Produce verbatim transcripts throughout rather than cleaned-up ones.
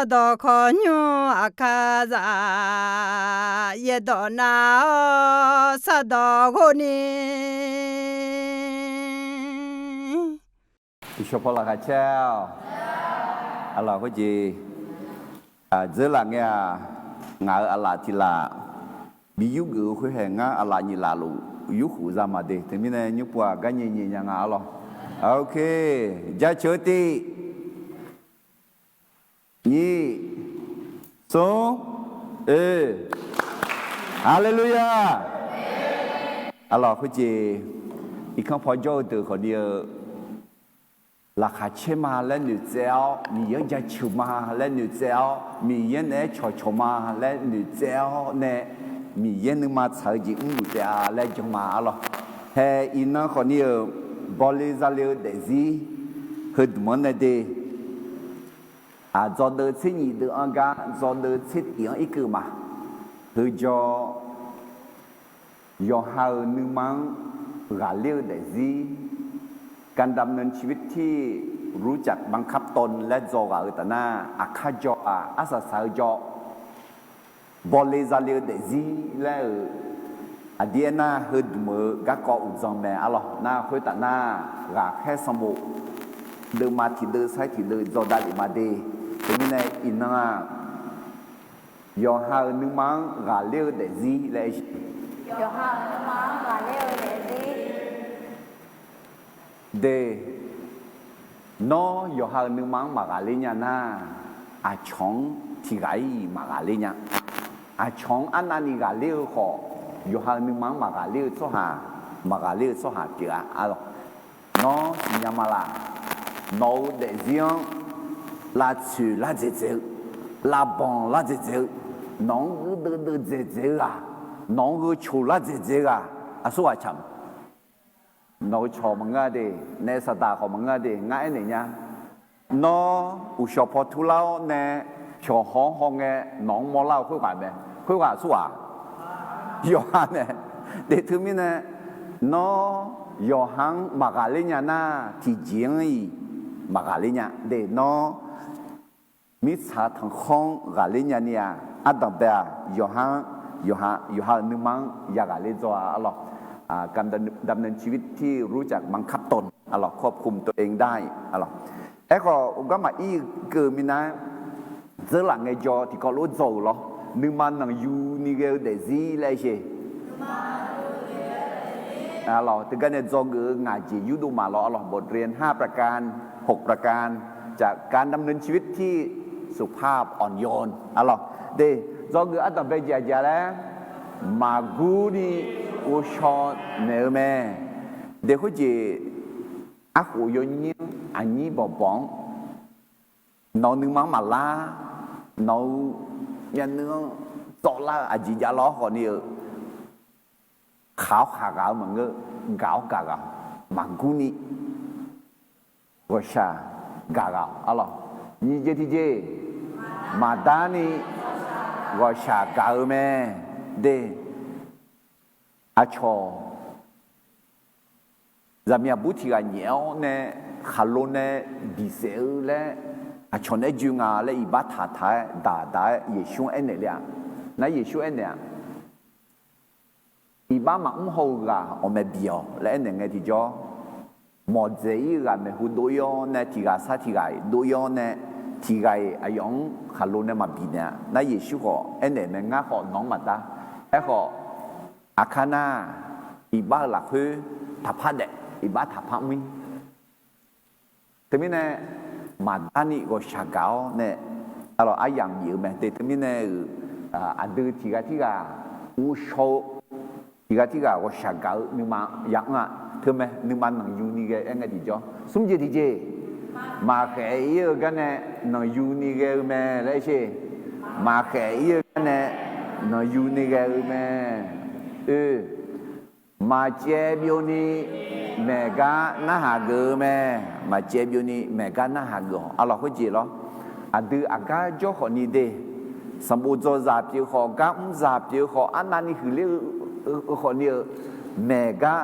Sardawq khawqnymr aqkar zaf, yaerdawq nav-awr sardawq ghov ni. Uqshawq paw laqkhaq caer-awq. Aqlaf khoerjeq, dzeurlaf ngae-aq, ngaq-euq aqlaf tiq laf bi yur geuf-eu khoer hae ngar aqlaf nyiq laf luf yurkhof za ma de. Teumirnae nymr pov-aq gar nyae nyae nya nga arlawq. Ok, jaceuq-eu tiv. Nyiq, smr, oe. Haleluya! Arlawq khoerjeq, irkanr paw jawr-eu deuq khawfni-eu, laqkhaq caer ma laer noeqtsaev-awr, Miqyaer-anr jaceuq ma laer noeqtsaev-awr, Miqyaer naeq-aer cawqcawq ma laer noeqtsaev-awr nae, Miqyaer nuima tsaq-eu jeq mrluf taef-a laer jan ma arlawq. Hae iqnan khawfni-euq, bawle zale-eu daefzir heudmq-anr nae de. Aq, dzawdeuv tser nyiq deuv-anr gar dzawdeuv tser tif-anr irkeuv ma. Heujawr, yawqha-euq nuima-anr ghaqler-eu daefzir, การดำเนินชีวิตที่รู้จักบังคับตน laer dzaw ghaq-eu taf nar, aqkar jawr-aq, arsaq saq-eu jawr, bawle zale-eu daefzir laer-euq, aqdir aernar heudmq-eu garkawv uqdzan mae arlawq. Nar khoertaf nar, ghaqkhaer sanqbof deuvma tiqdeuv sar-ir tiqdeuv dzaw davlef ma de. Teumirnae iqnan-aq, yawqha-euq nuima-anr ghaqler-eu daefzir laer aer-eu, yawqha-euq nuima-anr ghaqler-eu daefzir de. Nawr yawqha-euq nuima-anr maqghaqler nya nar, aqcawq-anr tiqghaq-ir maqghaqler nya. Aqcawq-anr arnavni ghaqler-eu khawf, yawqha-euq nuima-anr maqghaqler-eu tsawrhaq, maqghaqler-eu tsawrhaq pyeuf-a arlawq. Nawr siqnya ma laq? Nawq-euq daefzir-anr lavtsoeq lardzaeq dzaeq-eu, lavbanq lardzaeq dzaeq-eu, nawq-anr guirdeuv deuv dzaeq dzaeq-eu ghaq, nawq-anr gheu coq lardzaeq dzaeq-eu ghaq, aqsurghaq caq ma. Nawq-euq cawq maqngeur-a de, naef saqdaq khawf maqngeur-a de, ngar aernaeq nya. Nawr uqshawq paw turlar-awr nae pyawq haw-anr hawngae nawq-anr mawrlar-eu khoerghaq mae. Khoerghaq aqsurghaq? Yawqha mae. De teumirnae, nawr yawqha-anr maqghaqler nya nar, tiqjeq-anr-iq maqghaqler nya de. Nawr mirtsaq tanqkhawr-anr ghaqler nyani-aq, ardanqbae-aq, yawqha-anr, yawqha, yawqha-euq nuima-anr yaghaqler dzaw-a arlawq. การดำเนินชีวิตที่รู้จักบังคับตน arlawq,ควบคุมตัวเองได้ arlawq. Aerkhawf, garma ir-eu keuv minav-aer, dzeurlaf ngaejawr tiqkawv lof dzaw-euq lawr, nuima nanqyuni ghae-eu daefzir laer aer-eu. Arlawq, teugar nae dzawgeuf-eu ngaq jeq yurdov ma lawr arlawq, บทเรียนห้าประการ หกประการ จากการดำเนินชีวิตที่สุภาพอ่อนโยน arlawq. De, dzawgeuf ardanqbae jeq aqjeq laer, maqgurni ghovshaw naeq-eu mae. De khoerjeq, arkhof yawnyir-anr aqnyir bawqbawq-anr, nawq-euq nuima-anr maqlar, nawq-euq myavnuiv-anr dzawvlar-eu aqjeq javlar-awr khawfni-eu, khaq-awr khaq ghaq-eu maqngeur, gaq-awr gaq ghaq-awq, maqgurni ghawqshaq gaq ghaq-awq arlawq. Nyiq jeq tiqjeq, maqdarni ghawqshaq gaq-eu mae. De, aqcawq zaqmiq aqbur tiq ghaq nyaef-awr nae khaqlo nae bisaef-eu laer aqcawq naeq-aer joe nga laer iqbax taqtaq-aer daqdaq-aer Yeqsur-anr aernaeq le-aq. Nar Yeqsur aernaeq-aq, iqbax maqmr haw-eu ghaq awqmae bi-awq laer aernaeq ngae tiqjawr, mawqdzaeq-ir-eu ghaq maeqhu dov-ir-awr nae tiq ghaq sar tiq ghaq-iq dov-ir-awr nae, tiq ghaq-iq aqyawf-anr khaqlo nae maqbi naeq-a. Nar Yeqsur khawf aernaeq mae, ngar khawf nawq-anr maqdar. Aerkhawf, aqkar nar, iqbax-euq lafkhoer taqpar daef, iqbax taqpar mr-ir. Teumirnae, maqdarni ghawqshaq gaq-awr nae, arlawq, aryamq bif-eu mae. De teumirnae-euq, aqdui tiq ghaq tirghaq ghovshaw-eu, tiq ghaq tirghaq ghawqshaq gaq-eu nuima ya anr-aq, teumae nuima nanqyuni ghae-eu aer ngae tiqjawr. Smr jeq tiqjeq, maqkhaeq-ir-eu garnae nanqyuni ghae-eu mae laer aer sher. Maqkhaeq-ir-eu garnae nanqyuni ghae-eu mae. Oe, maqcaev byovni maeqgar narhaq geuf-eu mae. Maqcaev byovni maeqgar narhaq geuf-awq. Arlawq khoerjeq lawr. Aqdui aqgar jawr khawfni de, sanqbof dzawzaq pyeuf khawf, gar mrzaq pyeuf khawf, arnavni huiqler-eu khawfni-eu maeqgar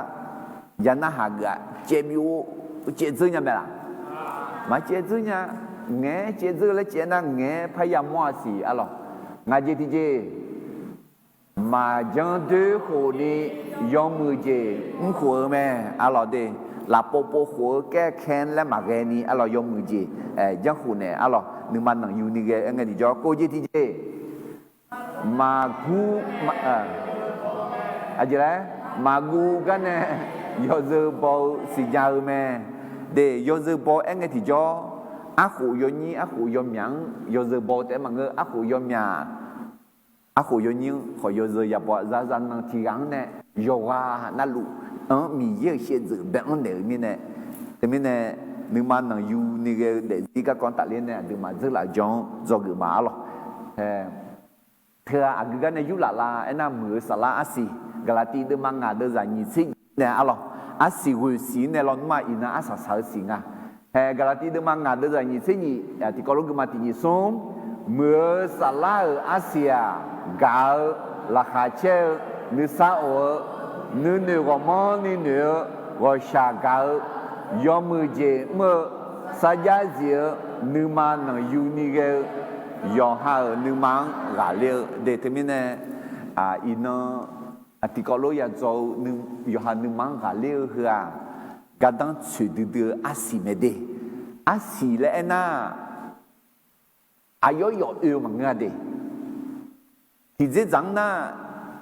ya narhaq geuf-aq, caev byov, caev dzeur nya mae laq? Maqcaev dzeur nya. ngaeq-aer caevdzeur laer caev-aer nar ngaeq-aer parya mawr-a siq arlawq. Ngaq jeq tiqjeq, maqjanr doer khofni yawmuiq jeq mrkhof-eu mae arlawq de. Lafpov pov khof-eu kaer kae laer maqghae ni arlawq, yawmuiq jeq janrkhof naeq arlawq, nuima nanqyuni ghae-eu aer ngae tiqjawr kov jeq tiqjeq, maqguv, aqjeq laer maqguv gar nae yawzeu baw-eu siqnya-eu mae. De, yawzeu baw aer ngae tiqjawr, arkhof yawnyir arkhof yawmyaq-anr yawzeu baw taef-aer maqngeur. Arkhof yawmyaq, arkhof yawnyir-anr khawf yawzeu yabaw-a. Zaza nan tiqghaq-anr nae yawqghaq navluf-anr Miqyaer-euq shaevdzeuf bae-anr naeq-euq mirnae, teumirnae nuima nanqyuni ghae-eu daefzir garkawv-anr tafler nae aqduimaf dzeurlaf-eu jan-anr dzawgeuf ma arlawq. Teu-aq aqgeu gar nae yurlaf la aernar, muiq-eu saflar arsiq, Gaqlaqtiv deuvma ngaq deuvzaq nyiq tser nyiq nae arlawq, arsiq ghoeq siq-ir nae lawnmr-aq iqnan arsaq saq-eu siq nga. Hae, Gaqlaqtiv deuvma ngaq deuvzaq nyiq tser nyiq tiqkawv lof gui ma tiq nyiq smr, muiq-eu saflar-euq arsiq-aq, gaq-eu, laqkhaq caer-eu, nuisar of-eu, nuinoeq ghawqmanrni noeq-eu, ghawqshaq gaq-eu, yawmuiq jeq mr-eu, sarjax zif-eu, nuima nanqyuni ghae-eu, yawqha-euq nuima-anr ghaqler-eu de. Teumirnae iqnan tiqkawv lof ya dzaw-eu yawqha nuima-anr ghaqler-eu heu-aq, gardanr tsoeq duidui-eu arsiq mae de. Arsiq laer aernar, aqyawf yawf oe-eu maqngeur-a de. Tiqdzerdzaq-anr nar,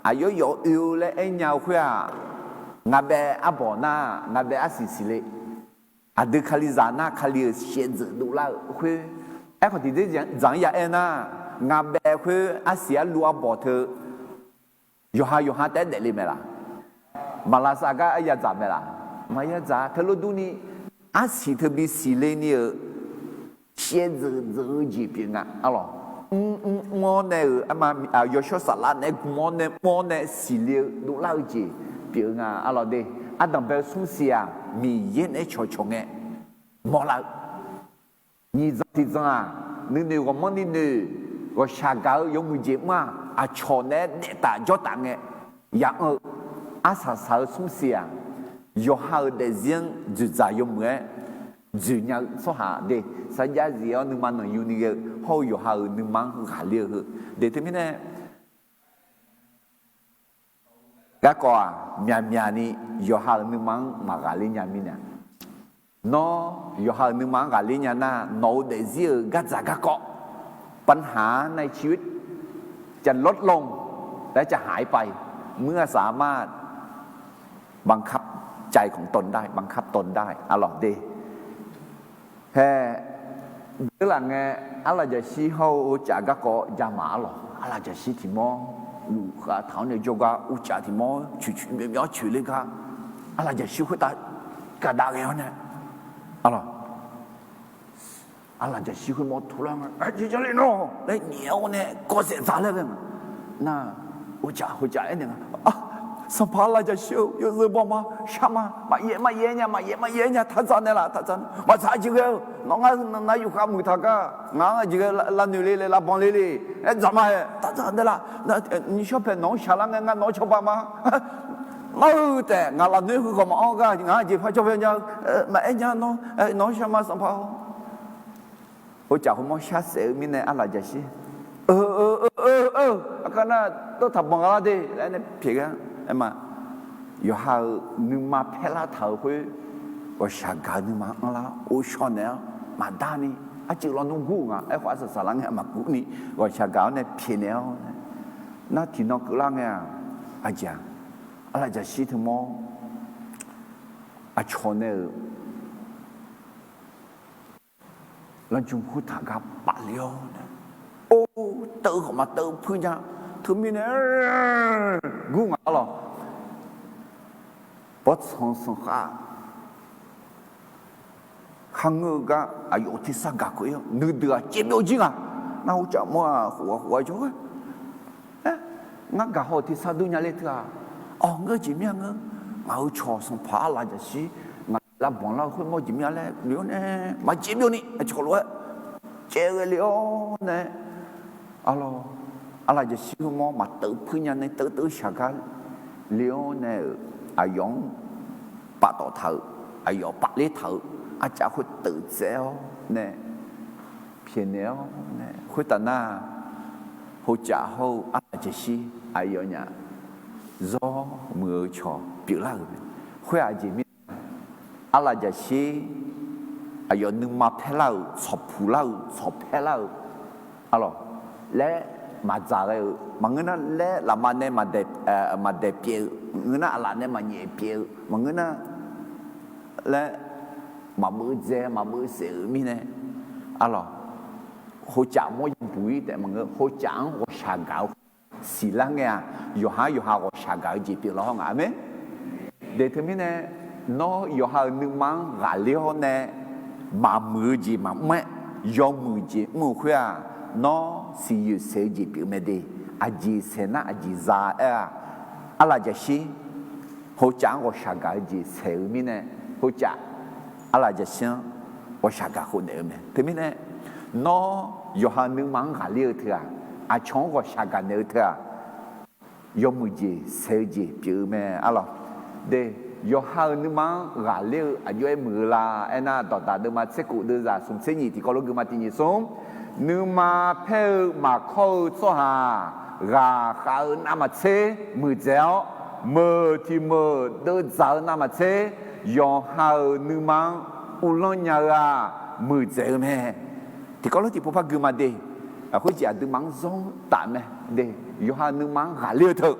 aqyawf yawf oe-eu laer aernya-eu khoer-aq, ngaqbaev arbawq nar, ngaqbaev arsiq siqle. Aqdui kalizaq nar kali-euq shaevdzeuf dovlar-eu khoer. Aerkhawf tiqdzerdzaq-anr ya aer nar, ngaqbaev khoer arsiq arluv arbawq teu yawqha yawqha taef-aer daefle mae laq? Maqlavsav gar aryadzaq mae laq? Maqyadzaq. Teulof durni, arsiq teu bisiqle ni-euq shaevdzeuf dzeuf-eu jeq pyeuf nga arlawq. Mr mr mr-awr nae-euq, yawshawr saflar naeq-aer gm-awr nae mr-awr nae siqle-eu dovlar-eu jeq pyeuf-eu nga arlawq de. Ardanq bae-eu smr siq-aq, Miqyaer naeq-aer cawqcawq ngae mawrlar-eu. Nyiq dzanq tiq dzanq-aq, nuinoeq ghawqmanrni noeq, ghawqshaq gaq-eu yawmuiq jeq mr-aq, aqcawq naeq-aer daef taf jawr taf ngae ya anr-eu. Arsaq saq-eu smr siq-aq, yawqha-euq daefzir-anr dzoeqdzaq yawmuiq-aer dzoeq nya-eu tsawrhaq de. Sarjax zif-awr nuima nanqyuni ghae-eu hawr-eu yawqha-euq nuima-anr ghaqler-eu heu de. Teumirnae garkawv-aq, myaqmyaq ni yawqha-euq nuima-anr maqghaqler nya mirnae, nawr yawqha-euq nuima-anr ghaqler nya nar, nawq-eu daefzir-euq gardzaq garkawv ปัญหาในชีวิต จะลดลง และจะหายไป เมื่อสามารถบังคับใจของตนได้ บังคับตนได้ arlawq de. Hae, dzeurlaf ngae, arlaqjaqshir hawr-eu caf garkawv ja ma arlawq. Arlaqjaqshir tiq mawr luf khav taq-awr nae jawrgar, uvcaf tiq mawr coeq coeq myawf myawf-awr coeq ler gar, arlaqjaqshir khoertav gaqdav ghae-awr nae arlawq, arlaqjaqshir khoermawr tov lar nga, Aqjeq jarle nawr laer nyaef-awr nae kawvsaef dzaq laer ghae nga. Nar, uvcaf heucaf aernaeq nga, Sanqpaq arlaqjaqshir-eu, yawzeu baw ma, shar ma, maqyaef maqyaef nya, maqyaef maqyaef nya, taq dzaq naeq laf, taq dzaq naeq, maqdzaq jeq ghae-eu, nawr ngar nar yufkhav muiq taq gar, ngaq-anr aqjeq ghae lavnoeq le le, lavbanq le le, aer dzaq ma-aer, taq dzaq naeq laf, nishawr paeq nawq-anr shaq lar ngae, ngar nawq-anr cawba ma. Nar-eu taef ngaq lafnoer heughawq maqanr gar, ngaq-anr jeq par jawr pae nya-eu, maqaer nya nawr, nawq-anr shar ma sanqpaq-or. Uvcaf khoermawr sharsaef-eu mirnae arlaqjaqshir, eu eu eu eu, aqkar nar tawr taq banq ghaq lar de laer nae pyeuf gar aer ma. Yawqha-euq nuima paer lar taq-euq khoer, ghawqshaq gaq-eu nuima anrlar ghovshaw naeq-awr maqdar ni, arcuiv lawnmr gur nga, aerkhawf arsaq saqlar ngae maqgur ni, ghawqshaq gaq-awr nae pyaeqnaeq-awr nae, nar tiqnan keuvlar ngae-aq, aqjeq-aq, arlaqjaqshir teumawr aqcawq nae-euq lanjmq khoertaq gar pafle-awr nae, or, teuv khawf maqteuv puir nya, teumirnae gur ngaq arlawq, bawrtsanq sanqkhav kharngeur-eu gar aqyawf tersar gaq keuv-ir-awr nuideuq-aq caevbyov jir nga. Nar uvcaf mawr-aq khof ghaq khof ghaq jawr-aer, ngar gaq haw-euq tersar dur nya ler teu-aq, awq ngeur jeq mir-a ngeur, ngaq-euq cawq sanqpaq arlaqjaqshir ngaq lavbanq lar-eu khoermawr jeq mir-a laer noeq-awr nae, maqcaevbyov ni aqcawq lof-aer caev ghae le-awr nae, arlawq, arlaqjaqshir khoermawr maqteuv puir nya nae teuv teuv shaq gar le-awr nae-euq, aqyawf-anr paftawf taq-euq, aqyawf pafler taq-euq arcav khoer teuv tsaev-awr nae, pyaeqnaeq-awr nae khoertaf nar, hocaf hawr-eu arlaqjaqshir aqyawfnyaf zawr muiq-eu cawq pyeuflar-euq mae. Khoer-aq jeq mirnae, arlaqjaqshir aqyawf nuima paerlar-euq, tsawqpuq lar-euq, tsawq paerlar-euq, arlawq, laer maqdzaq ghae-euq maqngeur nar, laer lafma nae maqdaeq pyaeq-eu maqngeur nar, aqlaf nae maqnyaef pyaeq-eu maqngeur nar, laer maqbeuv dzae maqbeuv saef-euq mirnae, arlawq, hocaf mawrya buq-ir taef maqngeur, hocaf-anr ghawqshaq gaq-eu siqlar ngae-aq, yawqha yawqha ghawqshaq gaq-eu jeq pyeuflar hawr nga. Aqmeq. De teumirnae, nawr yawqha-euq nuima-anr ghaqler-awr nae maqmuiq-eu jeq maqmr-aer, yawmuiq jeq mr-euq khoer-aq, nawr siqyoeq saeq-eu jeq pyeuf mae de. Aqjeq saeq nar aqjeq za-aer-aq, arlaqjaqshir hocaf-anr ghawqshaq gaq-eu jeq saeq-eu mirnae, hocaf arlaqjaqshir-anr ghawqshaq gaq khofnaeq-eu mae. Teumirnae, nawr yawqha-euq nuima-anr ghaqler-eu teu-aq, aqcawq-anr ghawqshaq gaq naeq-eu teu-aq, yawmuiq jeq saeq-eu jeq pyeuf-eu mae, arlawq. De, yawqha-euq nuima-anr ghaqler-eu aqjox-aer muiq-eu la aernar, Dawqdaq deuvma tser khof deuvzaq smq tser nyiq tiqkawv lof guima tiq nyiq smr, nuima paer-eu maqkawr-eu tsawrhaq ghaqkhav-eu navmaqtser muiqdzaeq-awr, meuq tiq meuq deuvdzaq-eu navmaqtser yawqha-euq nuima-anr uvlanr nya-eu-aq, muiqdzaeq-eu mae. Tiqkawv lof tiqpov par guima de. Khoerjeq aqduimaf-anr zanr taf mae de. Yawqha nuima-anr ghaqler-eu teu,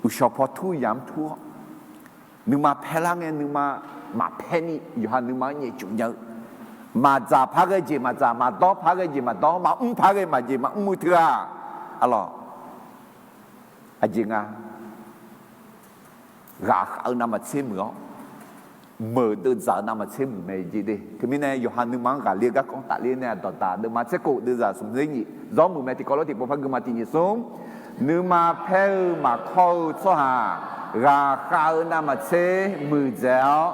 uqshawq paw tur yamq-anr tur-awr, nuima paerlar ngae nuima maqpaer ni yawqha nuima-anr nyaefcuf nya-eu, maqdzaq par ghae jeq maqdzaq, maqdawr par ghae jeq maqdawr, maqmr par ghae maqjeq maqmr-eu teu-aq, arlawq, aqjeq nga, ghaqkhav-eu navmaqtser muiq-awr, meuq deuvdzaq-eu navmaqtser muiq mae jeq de. Teumirnae yawqha nuima-anr ghaqler-eu garkawv tafler nae-aq, Dawqdaq deuvma tser khof deuvzaq smq tser nyiq zawr muiq mae. Tiqkawv lof tiqpov par guima tiq nyiq smr, nuima paer-eu maqkawr-eu tsawrhaq ghaqkhav-eu navmaqtser muiqdzaeq-awr,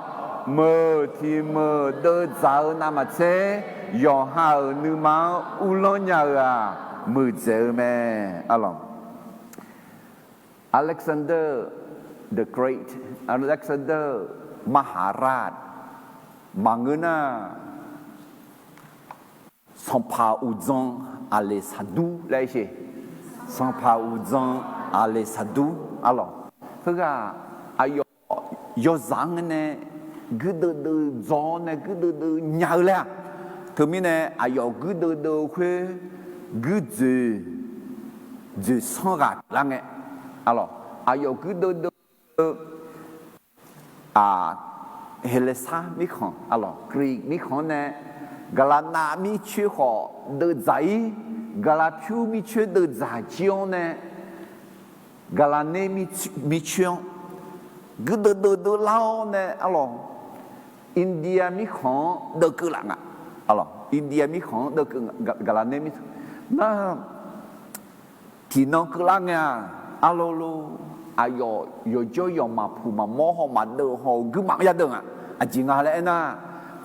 meuq tiq meuq deuvdzaq-eu navmaqtser yawqha-euq nuima-anr uvlanr nya-eu-aq, muiqdzaeq-eu mae, arlawq. Alexander the Great, Alexander Maharaj maqngeur nar, sanqpaq uqdzan Aqleqsaqdur laer sher. Sanqpaq uqdzan Aqleqsaqdur, arlawq, heughaq aqyawf yawzaq-anr nae guirdeuv deuv dzaw-awr nae guirdeuv deuv nya-eu laer-aq, teumirnae aqyawf guirdeuv deuv-eu khoer guirdzoeq dzoeqsanr ghaq pyeuflar ngae, arlawq, aqyawf guirdeuv deuv-eu Heqlaeqsar mirkhanq, arlawq, Greek mirkhanq-anr nae, Gaqlaqnav mircoer khawf deuvdzaq-ir, Gaqlaqpyur mircoer deuvdzaq jir-awr nae, Gaqlaqner mircoer-anr guirdeuv deuv deuv lar-awr nae, arlawq, India mirkhanq-anr deuvkeuv laf nga, arlawq, India mirkhanq-anr deuvkeuv, Gaqlaqner mirkhanq nar, tiqnan keuvlar ngae-aq, arlawq lor, aqyawf yawqjawr yawq maqpuq maqmawr haw maqdeuv haw-eu guirmaf-anr yadeuv nga. Aqjeq nga laer aernar,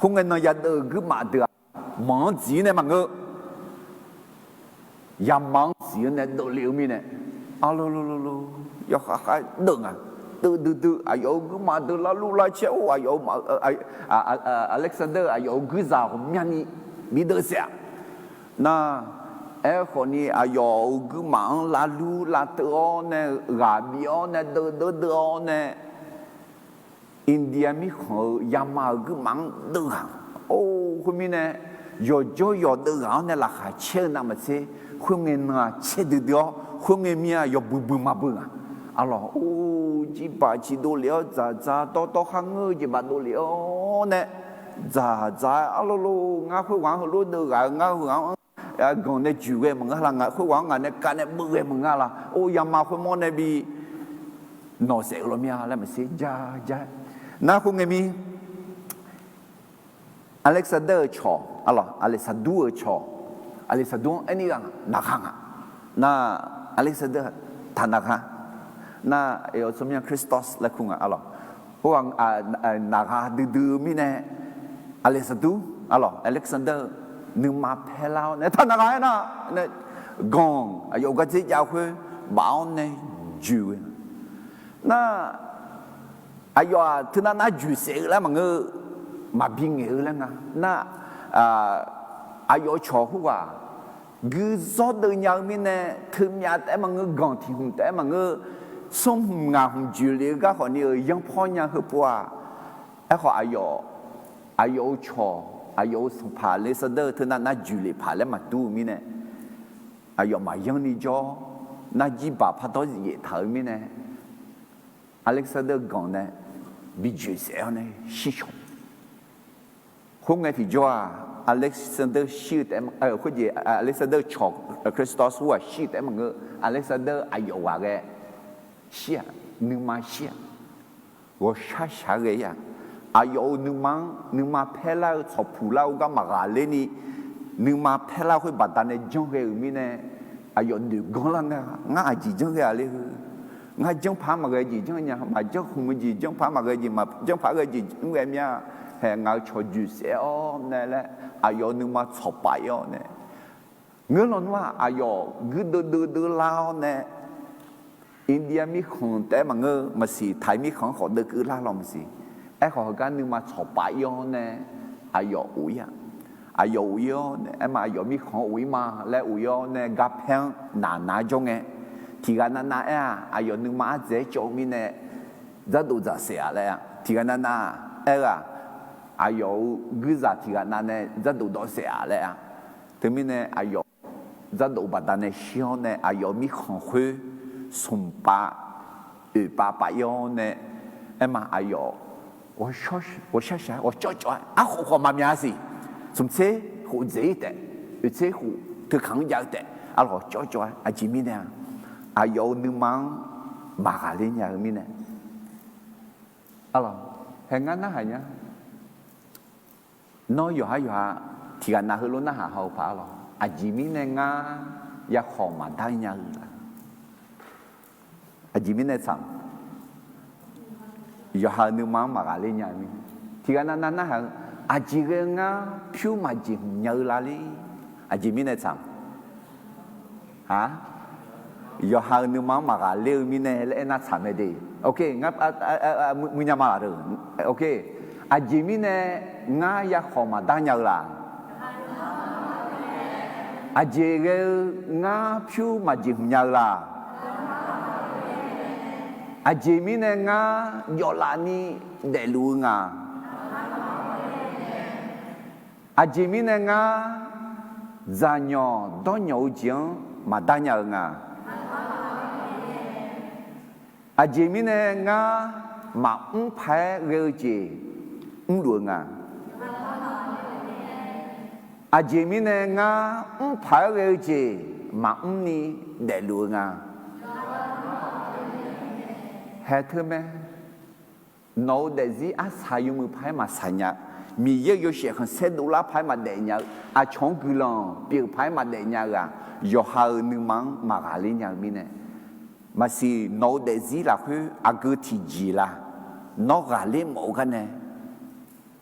khoerngae nan yadeuv-eu guirmaf deuq-aq, manq-anr dziq-ir nae maqngeur, yama-anr dziq-ir nae deuvle-eu mirnae, arlawq lor, yawkhav khav deuv nga. Deuv duidui aqyawf-euq guirmaf deuq larlur larcaer-or, aqyawf-euq Alexander aqyawf-euq guirzaq ghawqmyani bi deuv saef-aq, nar, aerkhawf ni aqyawf-euq guirmaf-anr larlur larteuv-awr nae, ghaq bif-awr nae, deuv deuv deuv-awr nae, India mirkhanq-euq yama-euq guirmaf-anr deuv ghaq. Or, khoermirnae, yawqjawr yawq deuv ghaq-awr nae laqkhaq caer-eu navmaqtser, khoerngae nan-aq caer duidui-awr, khoerngae mir-aq yawbui bui maqbui nga. Arlawq, or, jirbaq ciq dovlef-awr dzaqdzaq dawrdawr kharngeur-eu jeq baf dovlef-awr nae, dzaqdzaq-aer, arlawq lor, ngar khoerghaq-anr heulof deuv ghaq-eu, ngar khoerghaq-anr ganq nae juq ghae maqngeur la, ngar khoerghaq-anr ngaq nae kav nae beuv ghae maqngeur la, or, yama khoermawr nae bi nawq saef-eu law mir-a laer maqtser ja ja. Nar khoerngae mir Alexander-euq cawq, arlawq, Aqleqsaqdur-euq cawq, Aqleqsaqdur-anr aerni ghaq naqghaq nga. Nar, Alexander taq naqghaq. Nar, aqyawf tsawrmyanr Christos laer kur nga, arlawq. Khoerghaq naqghaq duidui-eu mirnae, Aqleqsaqdur, arlawq, Alexander nuima paerlar-awr nae taq naqghaq aernar, ganq aqyawf-euq gardzer jav khoer baf-awr nae joeq-eu. Nar, aqyawf-aq teunav nar joeq saef-eu laer maqngeur-eu, maqbi ngaeq-eu laer nga. Nar, Aqyawf-euq cawq khoerghaq guizawr deuv nya-eu mirnae, teumyav taef-aer maqngeur, ganq tiq hmq taef-aer maqngeur, smr hmq ngaq hmq joeq lef-eu gar khawfni-euq yanrpawr nya heupov-aq. Aerkhawf, aqyawf, aqyawf-euq cawq, aqyawf-euq sanqpaq Aleksandar teunav nar joeq lef paq laer maqdur-eu mirnae, aqyawf maqyanr ni jawr, narjir baq pardawr zif yaeftaq-eu mirnae, Aleksandar ganq nae bi joeqsaef-awr nae shir caw. Khoerngae tiqjawr-aq, Aleksandar shir-eu taef, khoerjeq Aleksandar-eu cawq Khristos ur-aq shir-eu taef-aer maqngeur, Aleksandar aqyawf ghaq ghae shir-aq, nuima shir-aq, ghawqshar shaq-aer ghae-ir-aq, aqyawf-euq nuima-anr nuima paerlar-eu tsawqpuq lar-eu gar maqghaqler ni, nuima paerlar-eu khoer baqdanae janrghae-euq mirnae, aqyawf noeq ganr lar ngae, ngar aqjeq janrghae-aq le-eu, ngar janrpaq-anr maqghae jeq janr nya, maqjanr khmq-eu jeq janrpaq-anr maqghae jeq, maqjanrpaq-anr ghae jeq mr ghae mir-a, hae ngaq-euq cawq joeqsaef-awr nae laer aqyawf-euq nuima tsawqpaf ir-awr nae, ngeur lawnmr-aq, aqyawf guirdeuv deuvdeuv lar-awr nae, India mirkhanq taef-aer maqngeur maqsiq, Taiq mirkhanq-anr khawf deuvkeuv lar law maqsiq. Aerkhawf, heugar nuima tsawqpaf ir-awr nae aqyawf of ir-a. Aqyawf of ir-awr nae, aerma aqyawf mirkhanq-anr of ir ma laer of ir-awr nae, garpaer-anr naqnar jawr ngae, tiqghaq navnav aer-aq, aqyawf nuima ardzaeq-aer cawv-eu mirnae, dzardof dzaqsaef-aq laer-a. Tiqghaq navnav aer-eu-aq, aqyawf-euq guirzaq tiqghaq nav nae dzardof dawvsaef-aq laer-a. Teumirnae aqyawf dzardof baqdanae shir-awr nae, aqyawf mirkhanq khoer smq pav oeq pav pav ir-awr nae, aerma aqyawf ghawqshar shaq-aer ghawqcawv cawv-aer, arkhof khawf maqmya siq. Smq tser khof dzaeq-ir taef, oeq tser khof teukaq-anr jav-eu taef, arlawq cawv cawv-aer, aqjeq mirnae-a, aqyawf-euq nuima-anr maqghaqler nya-eu mirnae, arlawq, hae ngar narhaq nya. Nawr yawqhar yawqha tiqghaq nav heulof narhaq haw-eu paq arlawq, aqjeq mirnae ngar yakhawq maqdar nya-eu la? Aqjeq mirnae tsaq, yawqha-euq nuima-anr maqghaqler nya-eu mirnae, tiqghaq navnav narhaq-eu, aqjeq ghae-eu ngar pyur maqjeq hmq nya-eu la le? Aqjeq mirnae tsaq, a, yawqha-euq nuima-anr maqghaqler-eu mirnae laer aernar tsaq mae de. Ok, ngar muiq nya ma laq de. Ok, aqjeq mirnae ngar yakhawq maqdar nya-eu la? Aqjeq ghae-eu ngar pyur maqjeq hmq nya-eu la? Aqjeq mirnae ngar jawvlaf ni daefluf-eu nga? Aqjeq mirnae ngar dzaqnyawq dawrnyawq-eu jeq-anr maqdar nya-eu nga? Aqjeq mirnae ngar maqmr paq-aer ghae-eu jeq mrluf-eu nga? Aqjeq mirnae ngar mr paq-aer ghae-eu jeq maqmr ni daefluf-eu nga? Hae teu mae. Nawq-eu daefzir arsaq yawmuiq paq-aer maqsaq nya-eu, Miqyaer-euq yawshaef khanqsaer dovlar paq-aer maqdaef nya-eu, aqcawq-anr guiqlanq pyeuf paq-aer maqdaef nya-eu-aq, yawqha-euq nuima-anr maqghaqler nya-eu mirnae, maqsiq nawq-eu daefzir lafkhoer aqgeu tiqjeq la? Nawr ghaqler mawf-eu garnae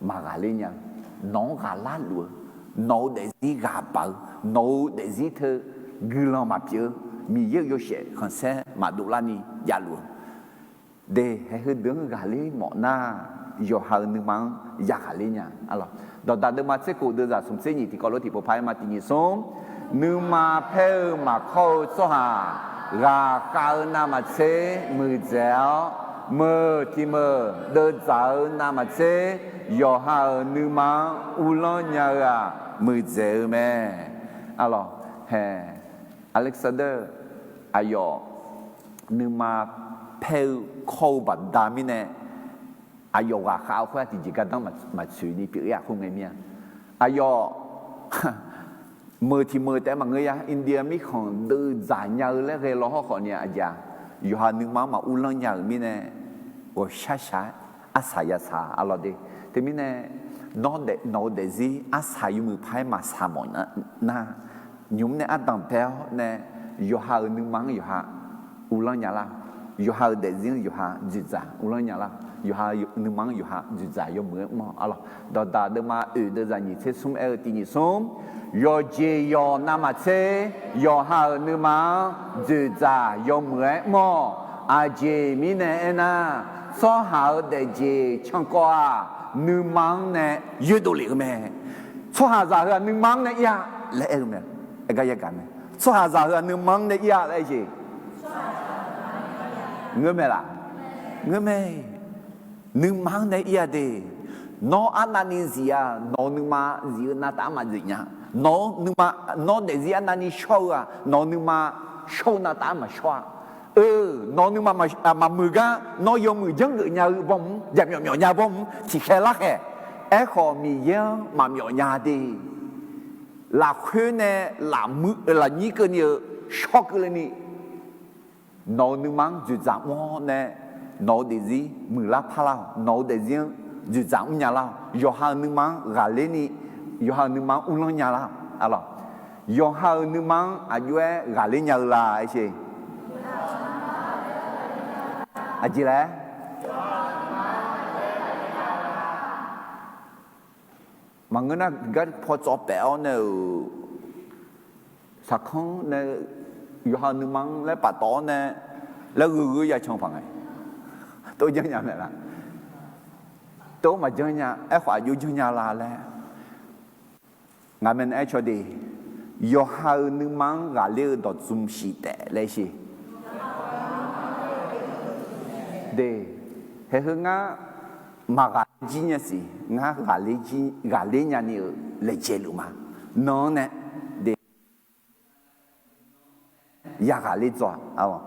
maqghaqler nya-eu, nawq-anr ghaqlar luf-eu, nawq-eu daefzir ghaq baq-eu, nawq-eu daefzir teu guiqlanq maqpyeuf-eu, Miqyaer-euq yawshaef khanqsaer maqdov larni javluf-eu, de, haeq heudeuq-anr ghaqler mawf nar, yawqha-euq nuima-anr yaghaqler nya. Dawqdaq deuvma tser khof deuvzaq smq tser nyiq tiqkawv lof tiqpov paq-aer ma tiq nyiq smr. Nuima paer-eu maqkawr-eu tsawrhaq ghaqkhav-eu navmaqtser muiqdzaeq-awr, meuq tiq meuq deuvdzaq-eu navmaqtser yawqha-euq nuima-anr uvlanr nya-eu-aq muiqdzaeq-eu mae. Arlawq, hae, Alexander aqyawf nuima paer-eu kawr-eu baqda mirnae, aqyawf ghaqkhav-eu khoer-aq tiqjeq gardanr maqtsoeq ni pyeuf-ir-aq khoerngae mir-a. Aqyawf meuq tiq meuq taef-aer maqngeur ya, India mirkhanq deuvdzaq nya-eu laer ghae law hawr khawfni aqjeq-aq, yawqha nuima-anr maquvlanr nya-euq mirnae, ghawqshar shaq-aer arsaq yasaq arlawq de. Teumirnae, nawq-eu daefzir arsaq yawmuiq paq-aer maqsaq mawf nar, nymq-mr nae ardanq bae-awr nae, yawqha-euq nuima-anr yawqha uvlanr nya lar. Yawqha-euq daefzir-anr yawqha dzoeqdzaq uvlanr nya lar. Yawqha nuima-anr yawqha dzoeqdzaq yawmuiq-aer mr-awq arlawq. Dawqdaq deuvma oeq deuvzaq nyiq tser smr aer-eu tiq nyiq smr. Yawqjeq yawq navmaqtser yawqha-euq nuima-anr dzoeqdzaq yawmuiq-aer mr-awq. Aqjeq mirnae aernar, tsawrhaq-euq daefjeq cankawv-aq, nuima-anr nae yoerdov lef-eu mae. Tsawrhaqzaq heu-aq nuima-anr nae ir-a laer aer-eu mae. Aer gar yagaq mae. Tsawrhaqzaq heu-aq nuima-anr nae ir-a laer aer jeq. Ngeur mae laq? Ngeur mae. Nuima-anr nae ir-a de. Nawr arnavni zif-aq, nawq-eu nuima zif-eu navtaf-anr maqzif nya. Nawq-eu nuima, nawr daefzir arnavni shawr-eu-aq, nawq-eu nuima shawr-eu navtaf-anr maqshawr-a. Eu, nawq-eu nuima maqmuiq gar nawr yawmuiq janrgeuf nya-eu bawm-mr, jaqmyawf myawf nya bawm-mr tiqkhaeq larkhaeq. Aerkhawf Miqyaer-anr maqmyawf nya de. Lafkhoer nae lafmuir, lafnyir keuvni-eu shawr keuvle ni, nawq-eu nuima-anr dzoeqdzaq mr-awr nae, nawq-eu daefzir muiqlar parlar-awq. Nawq-eu daefzir-anr dzoeqdzaq mrnya lar-awq. Yawqha-euq nuima-anr ghaqler ni, yawqha-euq nuima-anr uvlanr nya lar-awq. Arlawq, yawqha-euq nuima-anr aqjox-aer ghaqler nya-eu la aer sher. Aqjeq laer? Maqngeur nar, gar paw tsawv paef-awr nae-euq saqkanr nae yawqha-euq nuima-anr laer paftawf-awr nae laer gheu gheu ya can paq ngae, tov janrnya mae laf? Tov maqjanr nya. Aerkhawf aqjox janrnya la laer, ngaq mae nae aer caw de, yawqha-euq nuima-anr ghaqler-eu dawqdzm shif taef laer sher. De, haeq heu ngar maqghaqler jir nya siq, ngar ghaqler jir, ghaqler nyani-euq laejae luf ma. Nan-anr nae, de, ya ghaqler dzaw-a.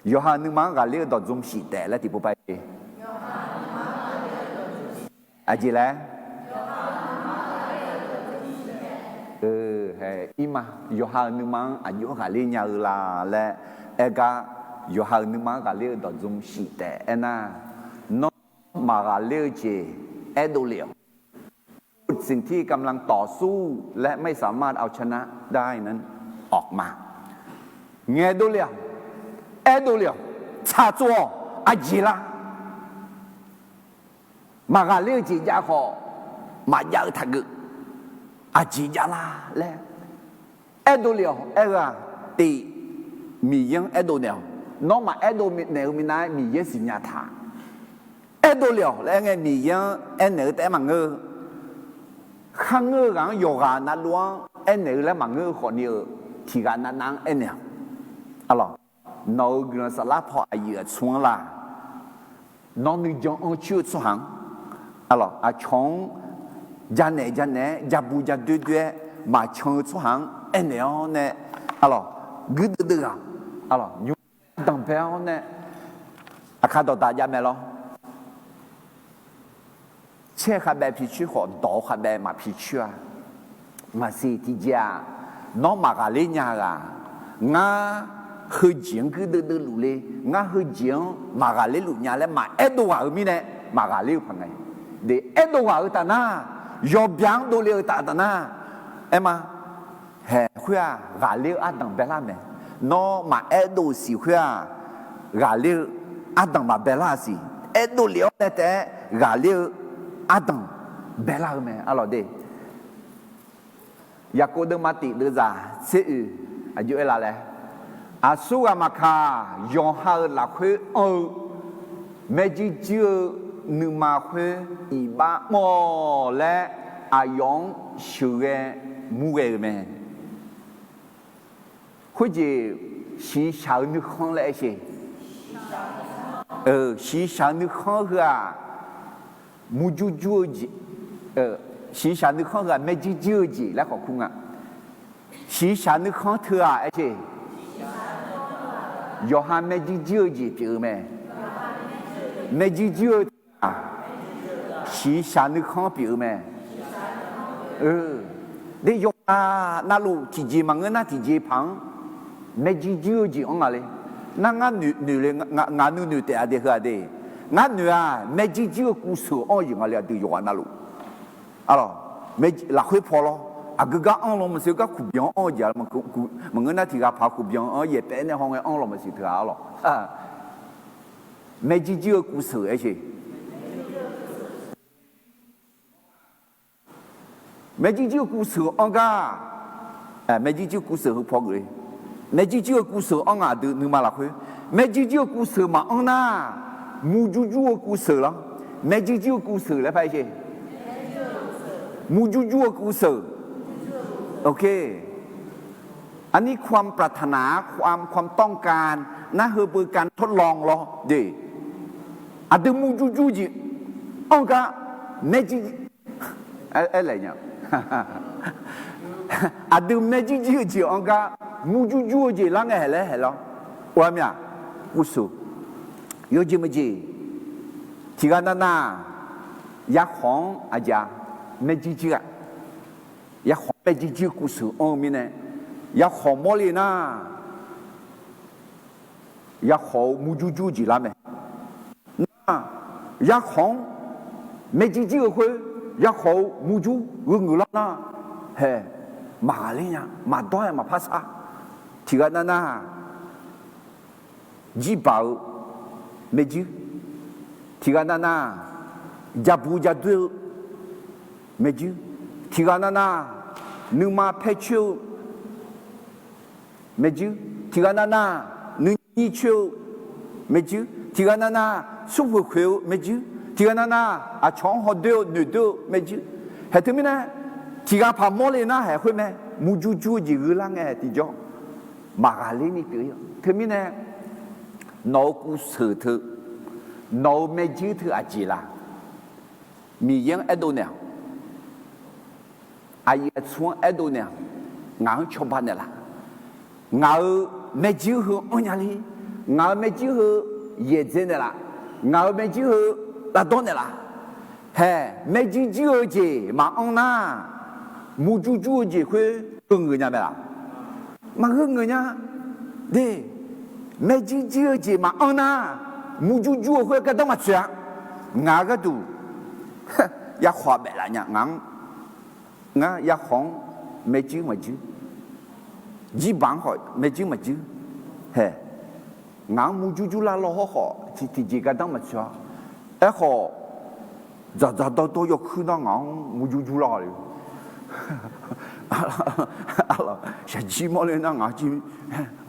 Yawqha-euq nuima-anr ghaqler-eu dawqdzm shif taef laer tiqpov pav-aer, aqjeq laer? Hae, irma, yawqha-euq nuima-anr aqjox ghaqler nya-eu la laer aer gar, yawqha-euq nuima-anr ghaqler-eu dawqdzm shif taef aernar, nawr maqghaqler-eu jeq aerdov le-awq. สิ่งที่กำลังต่อสู้และไม่สามารถเอาชนะได้นั้นออกมา ngaeqdov le-awq, aerdov le-awq, tsaqtsov-awq, aqjeq lar? Maqghaqler-eu jeq jav khawf, maqjav-eu taqgeuf, aqjeq jav lar laer aerdov le-awq. Aer-eu-aq, tiq, Miqyaer-anr aerdov naeq-awq. Nawr maqaerdov naeq-eu minav-aer Miqyaer siqnya taq. Aerdov le-awq laer aer ngae, Miqyaer-anr aernaeq-eu taef-aer maqngeur-eu, kharngeur-eu ghaq-anr yawqghaq navluf-anr aernaeq-eu laer maqngeur-eu khawfni-eu, tiq ghaq navnav-anr aernaeq-awq. Arlawq, nawq-euq guiqlanq saflar paw aqyuif aqtsu-anr la? Nawr nuijan anr coer-eu tsawrhaq-anr, arlawq, aqcawq-anr janaeq janaeq-aer, jabu jadoer doer-aer maqcan-eu tsawrhaq-anr aernaeq-awr nae, arlawq, guirdeuv deuv ghaq, arlawq, nymr danqbae-awr nae, aqkar dawqdaq jav mae lawr. Caer khavbaev pi coer khawf, dawq-eu khavbaev maqpi coer-a. Maqsiq tiqjeq-aq, nawr maqghaqler nya-eu ghaq, ngar heujeq-anr guirdeuv deuv luf le, ngar heujeq-anr maqghaqler luf nya laer maqaerdov ghaq-euq mirnae, maqghaqler-eu paq ngae. De, aerdov ghaq-euq taf nar, yawbya-anr dovle-eu taf taf nar, aer ma. Haeq khoer-aq, ghaqler-eu ardanq baelar mae. Nawr maqaerdov-euq siq khoer-aq, ghaqler-eu ardanq maqbae lar-a siq. Aerdov lef-awr nae taef-aer ghaqler-eu ardanq baelar-eu mae, arlawq de. Yaqkov deuvma tiq deuvzaq tser oeq aqjox-aer la laer, aqsurghaq maqkaq, yawqha-euq lafkhoer anr-eu maerjuir juir-eu nuima khoer iqbax mr-awq laer, aqyawf-anr sheuqghae murghae-euq mae. Khoerjeq shiqshaq-eu nuikhanr laer aer sher. Shiqshaq-eu nuikhanr heu-aq, murjur jur-eu jeq, shiqshaq nuikhanr heu-aq maerjuir juir-eu jeq laer khawf kur nga. Shiqshaq nuikhanr teu-aq aer sher. Yawqha maerjuir juir-eu jeq pyeuf-eu mae. Maerjuir juir-eu teu-aq, shiqshaq nuikhanr pyeuf-eu mae. De, yawqha navluf tiqjeq maqngeur nar tiqjeq paq-anr maerjuir juir-eu jeq anr nga le. Nar ngar noeq le, ngaq nuinoeq taef-a de heu-aq de. Ngar noeq-aq, maerjuir juir-eu kuvseuq anr-eu jeq nga le aqdui yawqghaq navluf. Arlawq, lafkhoer paw lawr. Aqgeu gar anr lawq maqsiq gar kuqbyan anr-eu jeq-a. Maqngeur nar tiq ghaq paq kuqbyan anr yaeq paef nae haw ngae anr lawq maqsiq teu-aq arlawq. Maerjuir juir-eu kuvseuq aer sher. Maerjuir juir-eu kuvseuq anr gar, maerjuir juir-eu kuvseuq heu paw geuf-eu. Maerjuir juir-eu kuvseuq anr nga aqdui nuima lafkhoer. Maerjuir juir-eu kuvseuq maqanr nar, murjur jur-eu kuvseuq lawr. Maerjuir juir-eu kuvseuq laer par aer sher. Murjur jur-eu kuvseuq. อันนี้ความปรารถนา ความ ความต้องการ นะ เฮอเบอร์การทดลอง lawr de. Aqdui murjur jur-eu jeq anr gar maerjir, aer, aer laeq nya. Aqdui maerjir jir-eu jeq anr gar murjur jur-eu jeq lar ngae haeq laer haeq lawr. Or-a mir-aq, kuvseuq yawjeq meujeq tiqghaq navnav yarkhawq-anr aqjeq-a maerjir jir-a. Yarkhawq-anr maerjir jir-eu kuvseuq anr-eu mirnae, yarkhawq mawrle nar, yarkhawq-eu murjur jur-eu jeq lar mae. Nar, yarkhawq-anr maerjir jir-eu khoer, yarkhawq-eu murjur gheu ngeuq lar nar, haeq, maqghaqler nya, maqdawr-aer maqpar sar. Tiqghaq navnav jirbaq-eu maerjir, tiqghaq navnav jabu jadoer-eu maerjir, tiqghaq navnav nuima paer coer-eu maerjir, tiqghaq navnav nuinyir coer-eu maerjir, tiqghaq navnav smrkhoeq khoeq-eu maerjir, tiqghaq navnav aqcawq-anr hawdoer-eu noeqdoer-eu maerjir. Haeq teumirnae, tiqghaq paq mawrle nar haeq khoer mae, murjur jur-eu jeq gheu lar ngae haeq tiqjawr maqghaqler ni pyeuf-ir-a. Teumirnae, nawq-euq kuvseuq teu, nawq-euq maerjir teu aqjeq laq? Miqyaer-anr aerdov naeq-awq. Aqyuif aqtsu-anr aerdov naeq-awq. Ngaq-anr cawba naeqlaf. Ngaq-euq maerjir heu anrnya le. Ngaq-euq maerjir heu yaeqdzae naeqlaf. Ngaq-euq maerjir heu lavdawr naeqlaf. Haeq, maerjir jir-eu jeq maqanr nar, murjur jur-eu jeq khoer gheu ngeuq nya mae laf? Maqgheu ngeuq nya. De, maerjir jir-eu jeq maqanr nar, murjur jur-eu khoer gardanr maqtsoeq-a. Ngaq-euq gharduq yarkhawq-aq baef laf nya ngaq-anr. Ngar yarkhawq-anr maerjir maqjir, jirbaq-anr khawf maerjir maqjir. Haeq, ngaq-anr murjur jur lar lawr hawr khawf tiq tiqjeq gardanr maqtsoeq-a. Aerkhawf, dzaqdzaq dawrdawr yawkuir nar ngaq-anr murjur jur lar le. Shaqjir mawrle nar ngaq jir,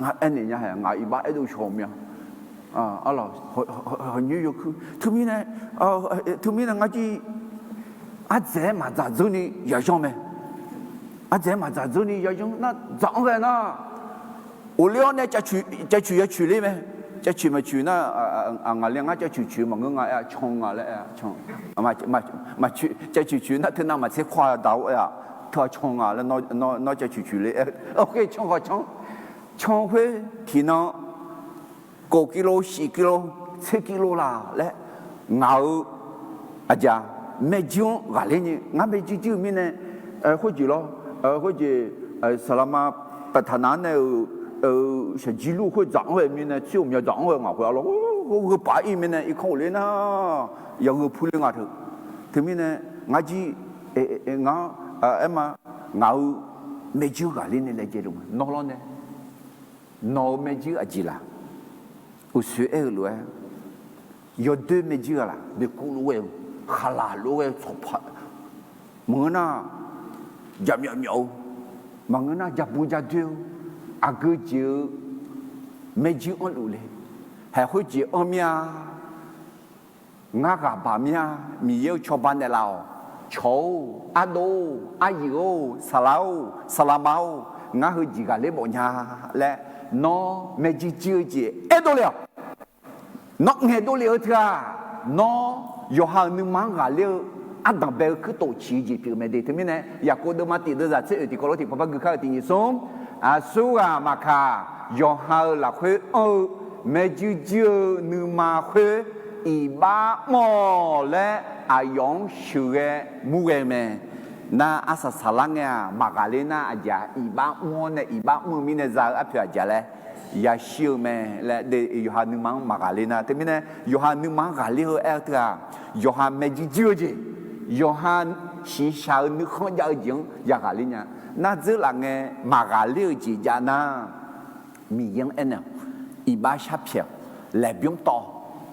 ngar aernaeq nya haeq, ngaq iqbax aerdov shawq-eu mya. Arlawq, hawqnyoer yawkuir teumirnae, teumirnae ngar jir ardzaeq-aer maqdzaq dzeur ni yayanr mae. Ardzaeq-aer maqdzaq dzeur ni yayanr nar dzaq-anr ghae nar, ghofler-awr nae cav coeq ya coeq ler mae. Cav coeq maqcoeq nar, ngaqle ngar cav coeq coeq maqngeur nga aer-a, can nga laer aer-a, can. Maqcoeq, cav coeq coeq nar teunav maqtser kawr-a daq-awr aer-a, teu-aq can nga laer nawr cav coeq coeq le aer, can khawf can. Can khoer tiqnan กว่ากิโล สิบกิโล tser กิโล laq laer, ngaq-euq aqjeq-aq, maerjir-anr ghaqler ni ngar maerjir jir-eu mirnae, khoerjeq lawr, khoerjeq, saqlaqma ประธานา nae-euq shaqjir lur khoer dzaq-anr ghae mirnae, tser ghawqmya dzaq-anr ghae ngaq khoer arlawr, gheu paf-ir mirnae irkanr ghofler nar, yagheu purler nga teu. Teumirnae ngar jir, ngar, aerma, ngaq-euq maerjir-anr ghaqler ni laejae luf ma nawr lawr nae. Nawq-euq maerjir aqjeq laq? Uqshoe aer-eu lof-aer, yawdoer maerjir-a laq? Noeqkuv lof ghae-eu, khaqlaq lof ghae-eu tsawqpaq, maqngeur nar jaqmyawf myawf-eu, maqngeur nar jabu jadoer-eu, aqgeu jeq-eu maerjir anrluf le. Haeq khoerjeq anr mir-a. Ngar ghaq baq mir-a. Miqyaer-eu cawba naeqlaf-awq. Cawq-or, ardov-or, aryuif-or, saqlaq-or, saqlaqma-or, ngar heujeq ghaqler mawf nya laer, nawr maerjir jir-eu jeq aerdov le-awq. Nawr ngaeqdov lef-eu teu-aq, nawr yawqha-euq nuima-anr ghaqler-eu ardanq bae-eu kuirtof ciq-eu jeq pyeuf-eu mae de. Teumirnae Yaqkov deuvma tiq deuvzaq tser oeq tiqkawv lof tiqpavpar gui kar-eu tiq nyiq smr, aqsurghaq maqkaq, yawqha-euq lafkhoer anr-eu maerjir jir-eu nuima khoer iqbax mr-awq laer aqyawf-anr sheuqghae murghae-eu mae. Nar arsaq saqlar ngae-aq, maqghaqler nar aqjeq-aq, iqbax mr-awr nae iqbax mr-eu mirnae za-eu arpoeq aqjeq laer yashir-eu mae laer de. Yawqha nuima-anr maqghaqler nar, teumirnae yawqha nuima-anr ghaqler-eu aer-eu teu-aq, yawqha maerjir jir-eu jeq, yawqha shiqshaq-eu nuikhanr jav-eu jeq-anr yaghaqler nya. Nar dzeur laf ngae maqghaqler-eu jeq jav nar, Miqyaer-anr aernaeq-awq. Iqbax sharpyaeq-awq. Laeqbymr tawv-awq.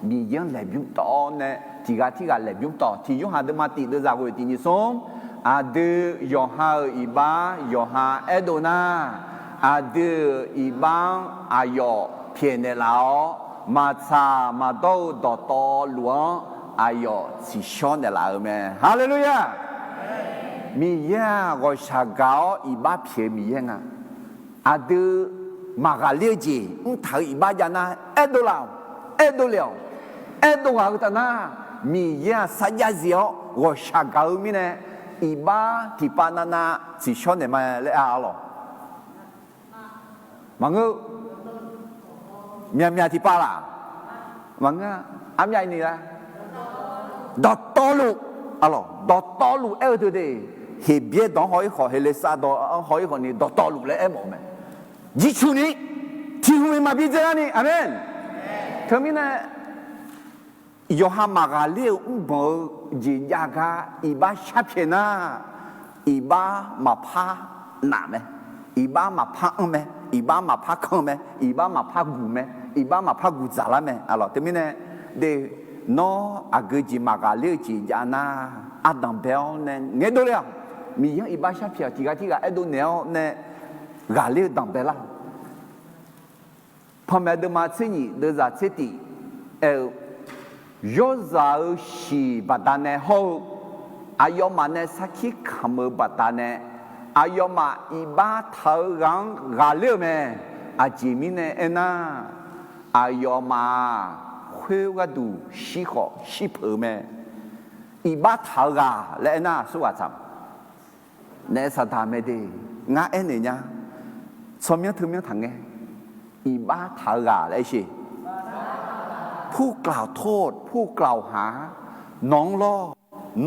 Miqyaer-anr laeqbymr tawv-awr nae tiqghaq tirghaq laeqbymr tawv-awq. Tiq Yorhaq deuvma tiq deuvzaq ghoeq tiq nyiq smr, aqdui yawqha-euq iqbax yawqha aerdov nar, aqdui-euq iqbax-anr aqyawf pyaeqnaeq laf-awr, maqtsaq maqdawr-eu dawqtawvluf-anr aqyawf tsiqshawr naeqlaf-euq mae. Haleluya! Miqyaer-aq, ghawqshaq gaq-awr iqbax pyaeq-eu Miqyaer nga. Aqdui maqghaqler-eu jeq mrtaq-eu iqbax jav nar, aerdov laf-awq, aerdov lef-awq. Aerdov ghaq-eu taf nar, Miqyaer-aq sarjax zif-awr ghawqshaq gaq-eu mirnae, iqbax tiqpav navnav tsiqshawr naeq ma laer aer-a lawq. Maqngeur, myaqmyaq tiqpav laf. Maqngeur, armyav ni la. Dawqtawvluf, a lawq, dawqtawvluf aer-eu teu de. Heqbyaer dawq-anr haw-ir khawf, Heqleqsav dawq-anr haw-ir khawf ni dawqtawvluf laer aermawf-eu mae. Jircuf ni, tiq hmq maqbi dzae lar ni. Aqmeq. Teumirnae, yawqha maqghaqler-eu mrbanq-eu jeq jav gar iqbax sharpyaeq nar, iqbax maqpar naf mae, iqbax maqpar anr mae, iqbax maqpar kan mae, iqbax maqpar guq mae, iqbax maqpar guq dzaqlar mae. A lawq, teumirnae de, nawr aqgeu jeq maqghaqler-eu jeq jav nar, ardanq bae-awr nae ngaeq dov le-awq. Miqyaer-anr iqbax sharpyaeq-awq. Tiqghaq tirghaq aerdov naeq-awr nae ghaqler-eu danqbae lar-awq. Panmaeq deuvma tser nyiq deuvzaq tser tif aer-eu, yawrzaq-euq shiq baqdanae hawr-eu, aqyawfmaf nae sarkir kamq-eu baqdanae, aqyawfmaf iqbax taq-eu ghaq-anr ghaqler-eu mae. Aqjeq mirnae aernar, aqyawfmaf-aq, khoer gharduq shir khawf shir peuq-eu mae. Iqbax taq-eu ghaq laer aernar, aqsurghaq tsaq naef saqdaq mae de. Ngar aernaeq nya, tsawrmyanr teumyanr taqngae. Iqbax taq-eu ghaq laer aer sheq. ผู้กล่าวโทษ ผู้กล่าวหา nawq-anr lawr.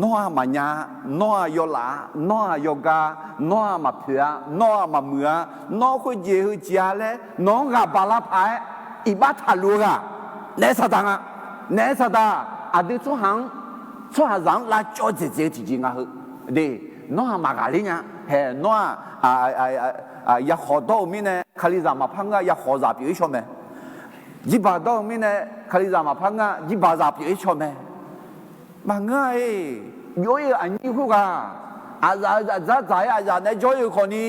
Nawr-aq maqnya-a, nawr-aq yawlaf-a, nawr-aq yawga, nawr-aq maqpoeq-a, nawr-aq maqmuiq-a, nawr khoerjeq heujeq-a laer nawq-anr ghaq baq lavpaq-aer iqbax taqluf-eu ghaq, naef saqdaq nga. Naef saqdaq, aqdui tsawrhaq-anr, tsawrhaqzaq-anr lavcawv dzaeqdzaeq-eu tiqjeq nga heu de. Nawr-aq maqghaqler nya. Hae, nawr-aq, yakhawf dawr-eu mirnae kalizaq maqpar ngeur-a, yakhawf zaq pyeuf-ir shaw mae. Jirbaq dawr-eu mirnae kalizaq maqpar ngeur-a, jirbaq zaq pyeuf-ir shaw mae. Maqngeur-a-iq, byov-ir-euq aqnyir khoerghaq, aqzaf-eu zaqdzar dzaq-aer aqzaf naeq-aer jawr-ir-eu khawfni,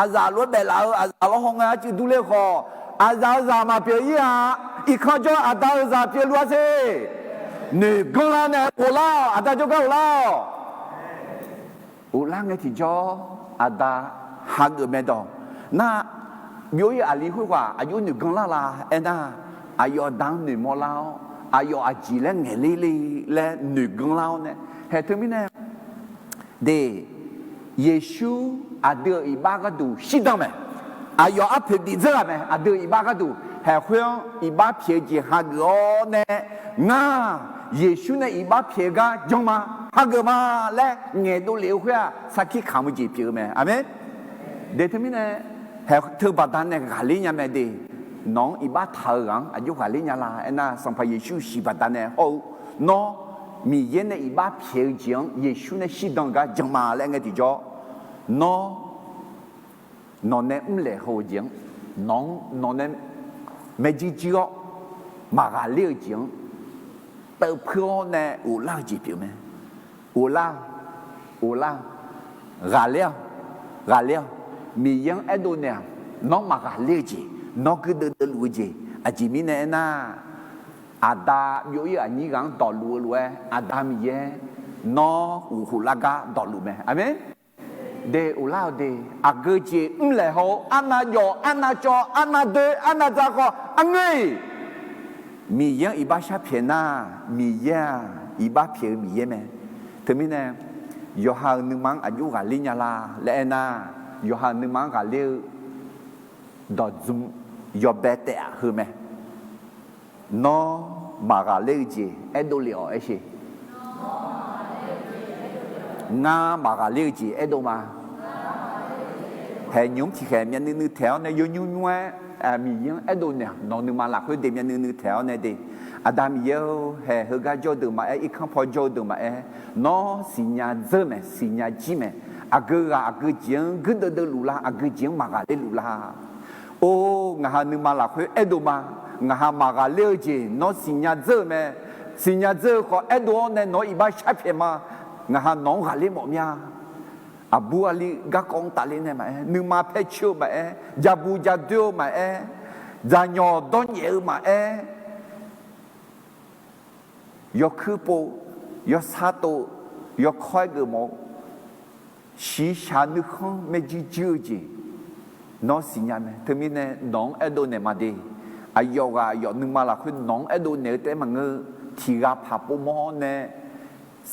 aqzaf lof-aer baef laf-eu, aqzaf lawrhaw ngae arcuiv durler-eu khawf, aqzaf-eu zaq maqpyeuf-ir-a. Irkanr jawr aqda-euq zaq pyeufluf-a ser. Noeqganr lar nae ghoflar-awq. Aqda jawrgar ghoflar-awq. Ghoflar ngae tiqjawr, aqda hageuf mae dawq. Nar, byov-ir aqli khoerghaq aqjox noeqganr lar la aernar, aqyawf aqda-anr noeqmawr lar-awr, aqyawf aqjeq laer ngaeqler le laer noeqganr lar-awr nae. Hae teumirnae de, Yeqsur aqdui-euq iqbax gharduq shirdan mae. Aqyawf arpoeq bifdzeur ghaq mae, aqdui-euq iqbax gharduq. Haeq khoer-anr iqbax pyaeq-eu jeq hageuf-awr nae, ngar Yeqsur nae iqbax pyaeq-eu gar jan ma, hageuf ma laer ngaeqdov lef-eu khoer-aq, sarkir kamq-eu jeq pyeuf-eu mae. Aqmeq. De teumirnae, haeq teu baqdanae ghaqler nya mae de. Nawq-anr iqbax taq-eu ghaq-anr aqjox ghaqler nya la aernar, Sanqpaq Yeqsur shiq baqdanae hawr-eu, nawr Miqyaer nae iqbax pyaeq-eu jeq-anr Yeqsur nae shirdan-eu gar jan ma laer ngae tiqjawr, nawr nawq nae mrlaeq haw-eu jeq-anr, nawq-anr nawq nae maerjuir juir-awr maqghaqler-eu jeq-anr teuvpeur-awr nae ghoflar-eu jeq pyeuf mae. Ghoflar, ghoflar, ghaqler-awq, ghaqler-awq. Miqyaer-anr aerdov naeq-awq. Nawr maqghaqler-eu jeq, nawr guirdeuv deuvluf-eu jeq, aqjeq mirnae aernar, aqda byov-ir aqnyir ghaq-anr dawqluf-eu lof-aer, Aqda Miqyaer nawr ghofkhof lar gar dawqluf mae. Aqmeq. De ghoflar-eu de, aqgeu jeq mrlaeq haw-eu, arnav jawf, arnav cawv, arnav doe, arnav dzaq khawf arngeur-iq, Miqyaer-anr iqbax sharpyaeq nar, Miqyaer-aq iqbax pyaeq-eu Miqyaer mae. Teumirnae, yawqha-euq nuima-anr aqjox ghaqler nya la laer aernar, yawqha-euq nuima-anr ghaqler-eu dawqdzm yawbae taef-aq heu mae. Nawr maqghaqler-eu jeq aerdov lef-awq aer sheq. Ngar maqghaqler-eu jeq aerdov ma. Haeq nymq-mr tiqkhaeq myavnuiv nuiv taeq-awr nae yawnymr nymr-aer, Miqyaer-anr aerdov naeq-awq. Nawq-eu nuima lafkhoer de myavnuiv nuiv taeq-awr nae de, Aqda Miqyaer-or, haeq heugar jawr-eu deuq maqaer, irkanr paw jawr-eu deuq maqaer, nawr siqnya dzeur mae, siqnya jir mae. Aqgeu ghaq aqgeu jeq-anr guirdeuv deuvluf la? Aqgeu jeq-anr maqghaqler luf la? Or, ngaq ha nuima lafkhoer aerdov ma. Ngaq ha maqghaqler-eu jeq nawr siqnya dzeur-eu mae. Siqnya dzeur-eu khawf aerdov-awr nae nawq-anr iqbax sharpyaeq ma. Ngaq ha nawq-anr ghaqler mawf mya. Aqbur aqli garkawv-anr tafler nae maqaer, nuima paer coer-eu maqaer, ja bu ja doer-eu maqaer, dzaqnyawq dawrnyaef-eu maqaer, yawkuir pov, yawsar tov, yawkawr-aer geufmawf-eu, shiqshaq nuikhanr maerjuir juir-eu jeq nawr siqnya mae. Teumirnae nawq-anr aerdov naeq ma de. Aqyawf ghaq aqyawf nuima lafkhoer nawq-anr aerdov naeq-eu taef-aer maqngeur-eu, tiq ghaq paq pov mawr-awr nae,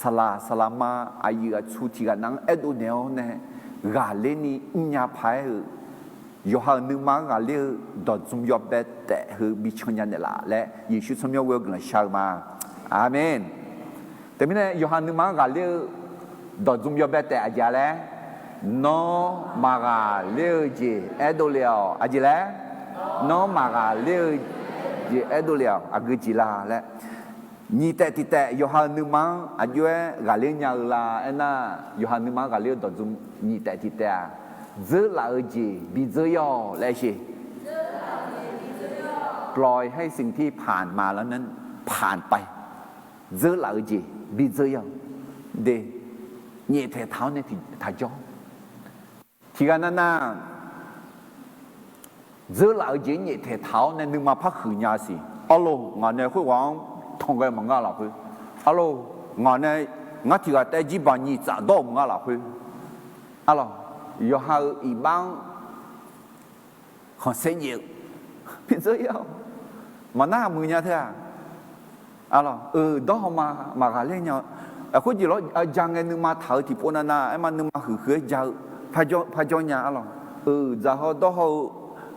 saqlaq saqlaqma, aqyuif aqtsu tiq ghaq nav-anr aerdov naeq-awr nae, ghaqler ni mrnya paq-aer-euq, yawqha-euq nuima-anr ghaqler-eu dawqdzm yawbae taef heu bi cannya naeqlaf laer Yeqsur tsawrmyanr ghoe-awr guiqlanq shar-eu ma. Aqmen. Teumirnae yawqha nuima-anr ghaqler-eu dawqdzm yawbae taef aqjeq-a laer, nawr maqghaqler-eu jeq aerdov le-awq. Aqjeq laer, nawr maqghaqler-eu jeq aerdov le-awq. Aqgeu jeq la laer, nyiq taef tiq taef yawqha-euq nuima-anr aqjox-aer ghaqler nya-eu la aernar, yawqha nuima-anr ghaqler-eu dawqdzm nyiq taef tiq taef-aq, dzeurlaf-eu jeq bi dzeur-ir-awq laer sher. ปล่อยให้สิ่งที่ผ่านมาแล้วนั้นผ่านไป dzeurlaf-eu jeq bi dzeur-ir-awq de. Nyaeftaeq taq-awr nae taqjawr. Tiqghaq navnav dzeurlaf-eu jeq-anr nyaeftaeq taq-awr nae nuima par huiqnya siq. Arlawr, ngaq nae khoerghaq-anr tanqghae maqnga lafkhoer, arlawr, ngaq nae ngar tiq ghaq taef jirbaq nyiq tsaf dawr-euq maqnga lafkhoer, arlawr, yawqha-euq iqbax-anr khanqsaer jaev-eu bi dzeur-ir-awq. Maqnar aqmuiq nya teu-aq, arlawr, euq dawr hawma maqghaqler nya-eu, khoerjeq lawr ja ngae nuima taq-eu tiqpov navnav aerma nuima huiqhuiq-aer ja-eu parjawr nya, arlawr, euq dzaq haw dawr haw-eu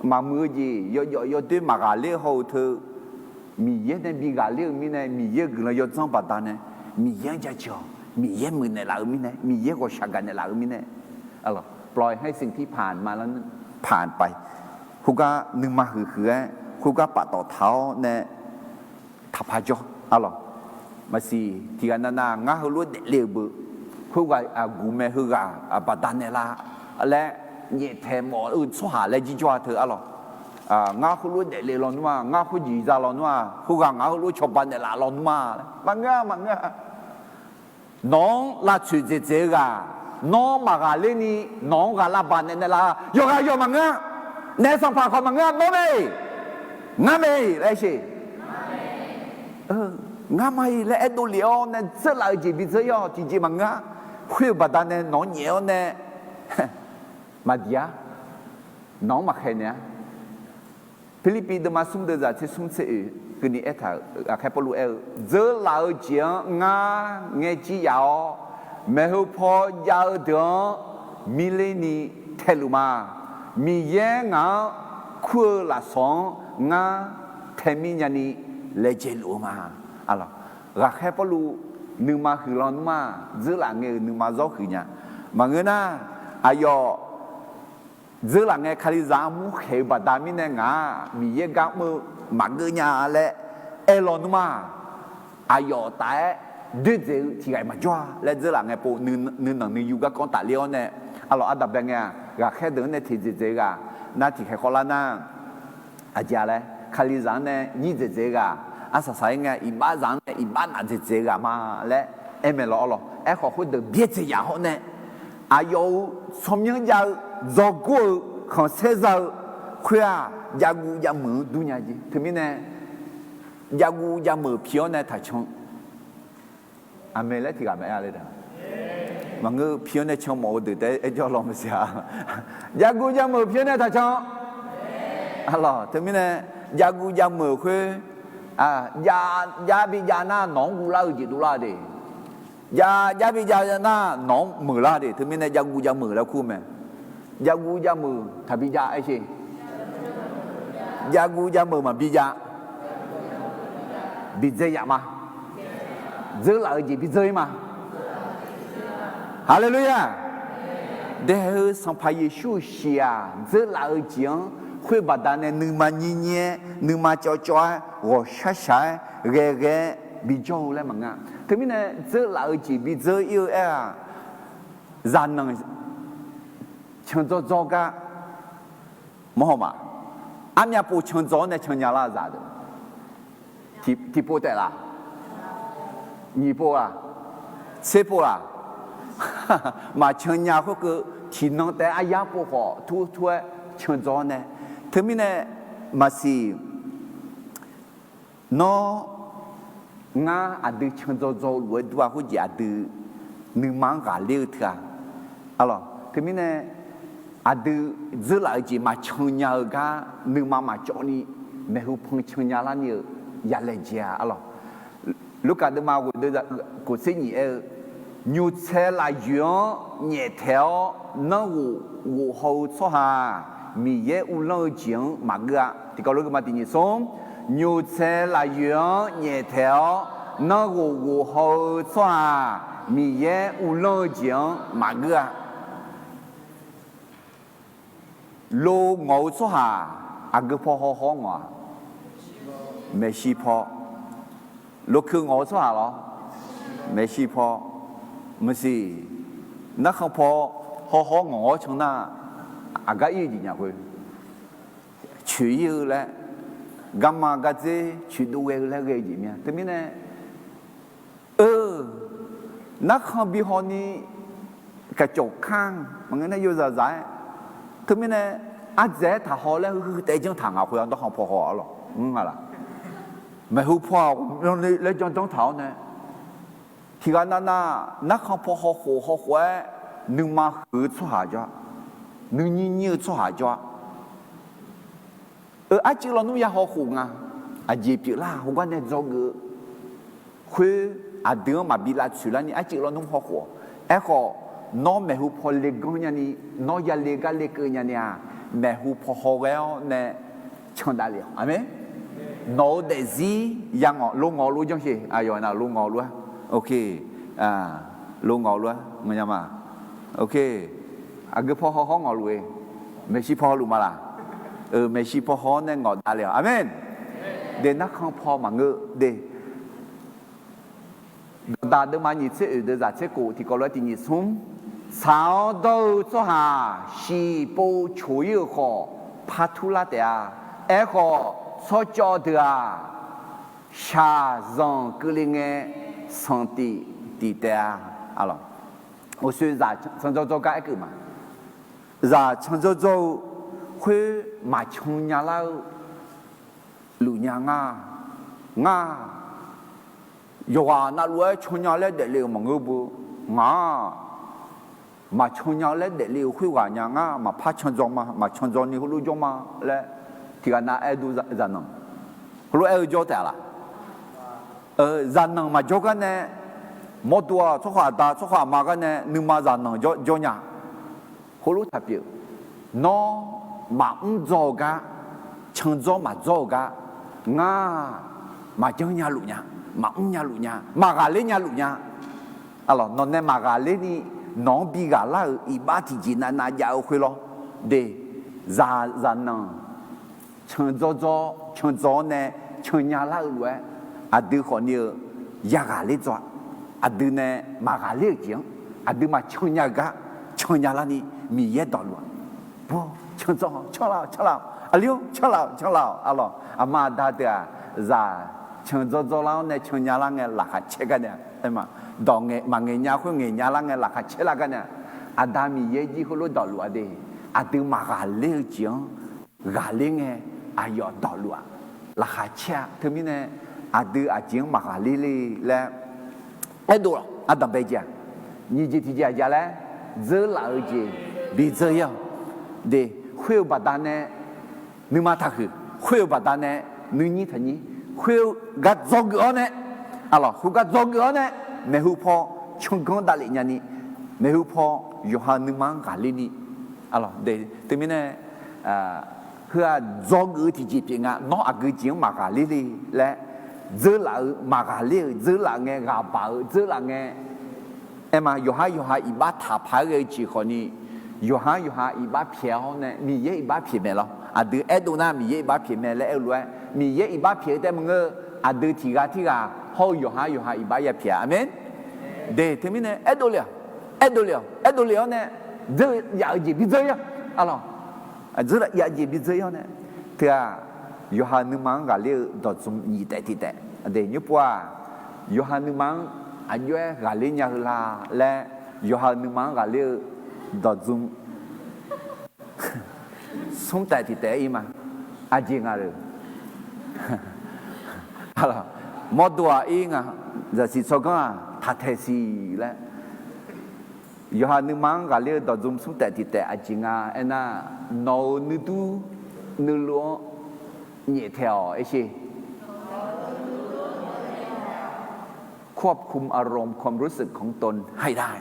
maqmuiq-eu jeq yawjawf yawdoer maqghaqler haw-eu teu Miqyaer nae bi ghaqler-eu mirnae, Miqyaer-euq guiqlanq yawdzanr baqdanae, Miqyaer-anr jaceuq-awq. Miqyaer muiqnaeq laf-eu mirnae, Miqyaer ghawqshaq gaqnaeq laf-eu mirnae, arlawr, ปล่อยให้สิ่งที่ผ่านมาแล้วนั้นผ่านไป khoergar nuima huiqhuiq-aer khoergar paftawf taq-awr nae taqpaq jawr, arlawr. Maqsiq, tiqghaq navnav ngar heulof-aer daefle-eu beu, khoerghaq aqguq mae, heughaq baqdanae la laer nyaeftaeq mawf-eu tsawrhaq laer jirjawr-a teu, arlawr. Ngar heulof-aer daefle lawnmr-aq, ngar khoerjeq za lawnmr-aq, khoerghaq ngaq heulof-aer cawba naeqlaf lawnmr-a laer maqngeur-a, maqngeur-a. Nawq-anr lavtsoeq dzaeqdzaeq-eu ghaq, nawr maqghaqler ni nawq-anr ghaq lavbaq naeq naeqlaf-a yawqghaq yawq maqngeur-a. Naef sanqpaq khawf maqngeur-a, nawr mae-iq, ngar mae-iq laer sher. Ngar ma-iq laer aerdov lef-awr nae dzeurlaf-eu jeq bi dzeur-ir-awq. Tiqjeq maqngeur-a. Khoer-euq baqdanae nawq-anr nyaef-awr nae maqdiq-ar, nawq-anr maqkhaeq naeq-ar. Pirlirpiv deuvma smr deuvzaq tser smr tser oeq keuvni aertaq-euq, ghaqkhaer Pawrluv aer-eu, dzeurlaf-eu jeq-anr ngar ngaejir yaf-awr, maeqhu paw jav-eu deuq-anr mirler ni taeluf ma. Miqyaer ngaq-anr kur-eu lafsawq-anr ngar taemir nyani laejae luf-eu ma. Ghaqkhaer Pawrluv nuima huiqlan nmr-aq, dzeurlaf ngae-euq nuima zawr huiq nya. Maqngeur nar, aqyawf dzeurlaf ngae Kalizaq armur khaeq-eu baqda mirnae ngaq-aq, Miqyaer gar mr-eu maqgeur nya laer aerlaw nmr-aq, aqyawf taf-aer doerdzaeq-eu tiq ghaq-iq maqjawr-a laer dzeurlaf ngae pov nuinanq nuiyu garkawv tafler-awr nae, arlawq, ardanqbae ngae-aq, ghaqkhaer deuq-anr nae teqdzaeq dzaeq-eu ghaq nar tiqkhaeq khawvlar nar, aqjeq-a laer Kalizaq-anr nae nyir dzaeqdzaeq-eu ghaq, arsaq saq-aer ngae iqbaxzaq-anr nae iqbax naf dzaeqdzaeq-eu ghaq ma laer aer mae lawr, arlawq. Aerkhawf khoerdeuq byaerdzaeq yaf hawr nae, aqyawf-euq tsawrmyanr jav-eu, dzawgor-eu, khanqsaer za-eu khoer-aq, javguv javmeuq-anr durnya jeq. Teumirnae javguv javmeuq pi-awr nae taqcan. Aqmeq laer tiq ghaq maqaer-a le da. Maqngeur, pi-awr nae can mawf-eu deuq taef-aer aerjawr law maqsiq-a. Javguv javmeuq pi-awr nae taqcan. Arlawq, teumirnae javguv javmeuq khoer, jav, jav bijav nar nawq-anr guvlar-eu jeq dovlar de. Jav, jav bijav nar nawq-anr meuqlar de. Teumirnae javguv javmeuq laer kur mae. Javguv javmeuq taqbi jav aer sher. Javguv javmeuq maqbi jav. Bidzae yaf ma. Dzeurlaf-eu jeq bidzeur-ir ma. Haleluya! Dae-eu Sanqpaq Yeqsur-euq shiq-aq, dzeurlaf-eu jeq-anr khoer baqda nae nuima nyir nyir-aer, nuima cawv cawv-aer, ghawqshaq shaq-aer, ghae ghae-aer bijawr-eu laer maqngeur-a. Teumirnae dzeurlaf-eu jeq bidzeur-ir-eu aer-aq, zaqnanq can dzawr dzawr gar mawr haw ma. Armyav pov can dzawr-awr nae cannya lar zaq deuq. Tiq, tiqpov taef laf? Nyiq pov laf? Tser pov laf? Maqcan nya khoerkeuv tiqnan taef-aer aryar pov khawf tur tur-aer can dzawr-awr nae. Teumirnae maqsiq, nawr ngar aqdui can dzaw dzaw-eu lof-aer dur-a khoerjeq aqdui nuima-anr ghaqler-eu teu-aq, Arlawq, teumirnae aqdui dzeurlaf-eu jeq maqcan nya-eu gar nuima maqcawv ni, maeqhu pan cannya larni-euq yalaejae-a arlawq. Lurkaf deuvma ghoeq deuv kof tser nyiq aer-eu, nymqtsaev lafyoeq-anr nyaeftaeq-awr nanrghof ghofhaw-eu tsawrhaq-aq, Miqyaer uvlanr-eu jeq-anr maqgeur-a. Tiqkawv lof-aer geufma tiq nyiq smr, nymqtsaev lafyoeq-anr nyaeftaeq-awr nanrghof ghofhaw-eu tsawrhaq-aq, Miqyaer uvlanr-eu jeq-anr maqgeur-a. Lo ngawq-eu tsawrhaq aqgeu paw hawhaw-awr ngawq-aq, maeqshi paw. Lokeu ngawq-eu tsawrhaq lawr, maeqshi paw. Maqsiq, narkhan paw hawhaw-awr ngawq-awr can nar, aqgar ir-eu jeq nya khoer, coeq ir-eu laer, garma gardzer coeqdov ghae-eu laer ghae-eu jeq mir-a. Teumirnae, eu, narkhan bi hawni, kaqcawq kanr maqngeur nar yozaq zaq-aer, teumirnae ardzaeq-aer taqhaw laer huiq taev janr taq ngaq khoer-a, narkhan paw haw arlawq, ngar laq. Maeqhu paw-aq, laer janr janr taq-awr nae, tiqghaq navnav narkhan paw hawkhof hawkhof-aer nuima huiq-eu tsawrhaq jawr-a, nuinyir nyir-eu tsawrhaq jawr-a. Eu, arcuiv lawnmr ya hawkhof nga. Aqjeq pyeuflar khoergar nae dzawgeuf-eu khoer, aqdui-anr maqbi lavtsoeq larni arcuiv lawnmr hawkhof-awq. Aerkhawf, nawr maeqhu paw leganr nyani, nawr yale gar lekeuv nyani-aq, maeqhu paw hawghae-awr nae candav lef-awq. Aqmeq. Nawq-eu daefzir ya ngawq lo ngawq lof janr sher, aqyawf na lo ngawq lof-aer, lo ngawq lof-aer nganyama. Aqgeu paw hawhaw-awr ngawq luf-e, maeqshi paw hawluf ma laq? Eu, maeqshi paw haw-awr nae ngawq dav lef-awq. Aqmeq. De, narkhan paw maqngeur de. Dawqdaq deuvma nyiq tser oeq deuq zaq tser kof tiqkawv lof-aer tiq nyiq smr, tsaq-awr dawr-eu tsawrhaq shiq pov coq ir-euq khawf, par turlar taef-a. Aerkhawf, tsawrcawv deuq-aq, shaqzanq keuvle ngae, sanqtif tif taef-a. Uqshoe zaq candzawr dzawr gar aerkeuv ma. Zaq candzawr dzawr-eu khoer maqcan nya lar-eu luf nya ngar, ngar, yawqghaq navluf-aer cannya laer daefle-euq maqngeur beu, ngaq-aq, maqcan nya laer daefle-euq khoerghaq nya ngar, maqpar can dzaw ma, maqcan dzaw ni heulof jawr ma laer, tiqghaq nav aer dur zaqnanq, heulof aer-eu jawr taef-a laq? Zaqnanq maqjawr gar nae, mawrdo-aq tsawrhaq aqda tsawrhaq aqma gar nae nuima zaqnanq jawr nya. Heulof taq pyeuf. Nawr maqmr dzaw-eu gar, can dzawr maqdzawr-eu gar, ngar, maqjanr nya luf nya, maqmr nya luf nya, maqghaqler nya luf nya. Arlawq, nawq nae maqghaqler ni, nawq-anr bi ghaqlar-euq iqbax tiqjeq navnav jav-eu khoer lawr. De, zaq, zaqnanq can dzawr dzawr, can dzaw-awr nae, can nya lar-eu lof-aer, aqdui khawfni-eu yaghaqler dzaw-a. Aqdui nae maqghaqler-euq jeq-anr, aqdui maqcan nya-eu gar, can nya larni Miqyaer dawqluf-aq, bawr, can dzawr, canlaf-awq, canlaf-awq, aqli-or, canlaf-awq, canlaf-awq. Arlawq, aqma aqda deuq-aq, zaq can dzawr dzawr lar-awr nae can nya lar ngae laqkhaq caer gar nae, dawq ngaeq maqngaeq nya khoer ngaeq nya lar ngae laqkhaq caer lar gar nae, Aqda Miqyaer jir heulof dawqluf-a de. Aqdui maqghaqler-eu jeq-anr ghaqler ngae, aqyawf dawqluf-aq, laqkhaq caer-a. Teumirnae aqdui aqjeq-anr maqghaqler le laer aerdov-awq. Ardanqbae jeq-aq, nyiq jeq tiqjeq aqjeq laer, dzeurlaf-eu jeq bidzeur ir-awq. De, khoer-eu baqdanae nuima taqhuiq, khoer-eu baqdanae nuinyir taqnyir, khoer-eu gar dzawgeuf-awr nae, arlawq, khoergar dzawgeuf-awr nae, maeqhu paw canganr davlef nyani, maeqhu paw yawqha nuima-anr ghaqler ni, arlawq, de, teumirnae, heu-aq dzawgeuf-eu tiqjeq pyeuf nga, nawr aqgeu jeq-anr maqghaqler le laer, dzeurlaf-eu maqghaqler-euq dzeurlaf ngae, ghaqbaq-eu dzeurlaf ngae, aerma yawqhar yawqha iqbax taqpaq-aer ghae-eu jeq khawfni, yawqhar yawqha iqbax pyaeq-awr nae Miqyaer iqbax pyaeq mae lawr. Aqdui aerdov nar Miqyaer iqbax pyaeq mae laer aer-eu lof-aer, Miqyaer iqbax pyaeq-eu taef maqngeur-eu, aqdui tiqghaq tirghaq hawr-eu yawqhar yawqha iqbax ya pyaeq-a. Aqmeq. De, teumirnae aerdov le-awq, aerdov le-awq, aerdov le-awr nae, dzeur yaf-eu jeq bidzeur ir-awq, arlawq, dzeur yaf-eu jeq bidzeur ir-awr nae, teu-aq, yawqha nuima-anr ghaqler-eu dawqdzm nyiq taef tiq taef. De, nymr pov-aq, yawqha nuima-anr aqjox-aer ghaqler nya-eu la laer, yawqha-euq nuima-anr ghaqler-eu dawqdzm smr taef tiq taef ir ma. Aqjeq nga le. Mawrdo-aq ir nga, zaqsiq tsawrganr-aq taqtaeq siq laer. Yawqha nuima-anr ghaqler-eu dawqdzmr smr taef tiq taef aqjeq nga aernar, nawq-euq nuidur nuilov-anr nyaeftaeq-awq aershe. ควบคุมอารมณ์ความรู้สึกของตนให้ได้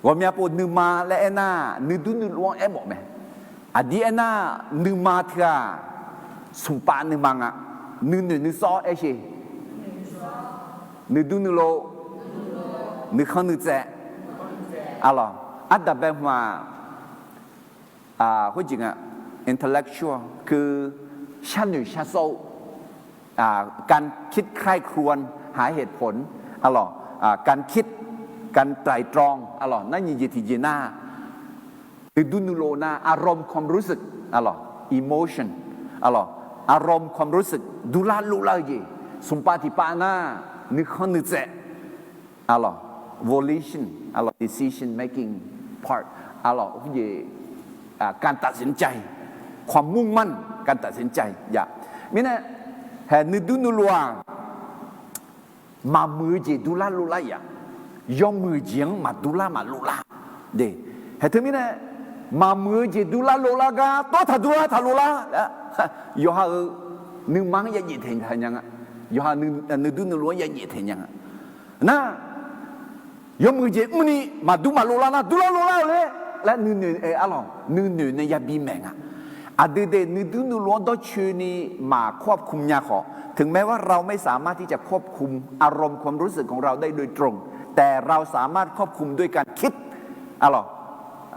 Ghawqmya pov nuima laer aernar, nuidur nuilov-anr aermawf mae. Aqdir aernar, nuima teu-aq, smq pav nuima nga. Nuinoeq nuisawr aershe. Nuidur nuilov, nuikhanr nuitsaev. Arlawq, ardanqbae hmq-aq, khoerjeq nga, intellectual, คือ sharnoeq sharsawr-eu, การคิดใคร่ครวญ หาเหตุผล arlawq, การคิด การไตร่ตรอง arlawq, nar nyiq jeq tiqjeq nar, nuidur nuilov nar อารมณ์ความรู้สึก arlawq, emotion, arlawq, อารมณ์ความรู้สึก durlar lovlar-eu jeq, smq pav tiq pav nar, nuikhanr nuitsaev, arlawq, volition, arlawq, decision making part, arlawq, jeq, การตัดสินใจ ความมุ่งมั่น การตัดสินใจ ya. Mirnae, haeq nuidur nuilov-aq, maqmuiq-eu jeq durlar lovlar-iq-aq, yawmuiq jeq-anr maqdurlar maqlovlar. De, haeq teumirnae, maqmuiq-eu jeq durlar lovlar gar tawr taqdurlar taqlovlar laer, yawqha-euq nuima-anr ya nyaeftaeq nya nga. Yawqha nuidur nuilov-anr ya nyaeftaeq nya nga. Nar, yawmuiq jeq mrni maqdur maqlovlar nar durlar lovlar-eu laer laer nuinoeq, arlawq, nuinoeq nae yabi maeq nga. Aqdui de nuidur nuilov-anr dawrcoeni maq ควบคุม nya khawf, ถึงแม้ว่าเราไม่สามารถที่จะควบคุมอารมณ์ความรู้สึกของเราได้โดยตรง แต่เราสามารถควบคุมด้วยการคิด arlawq,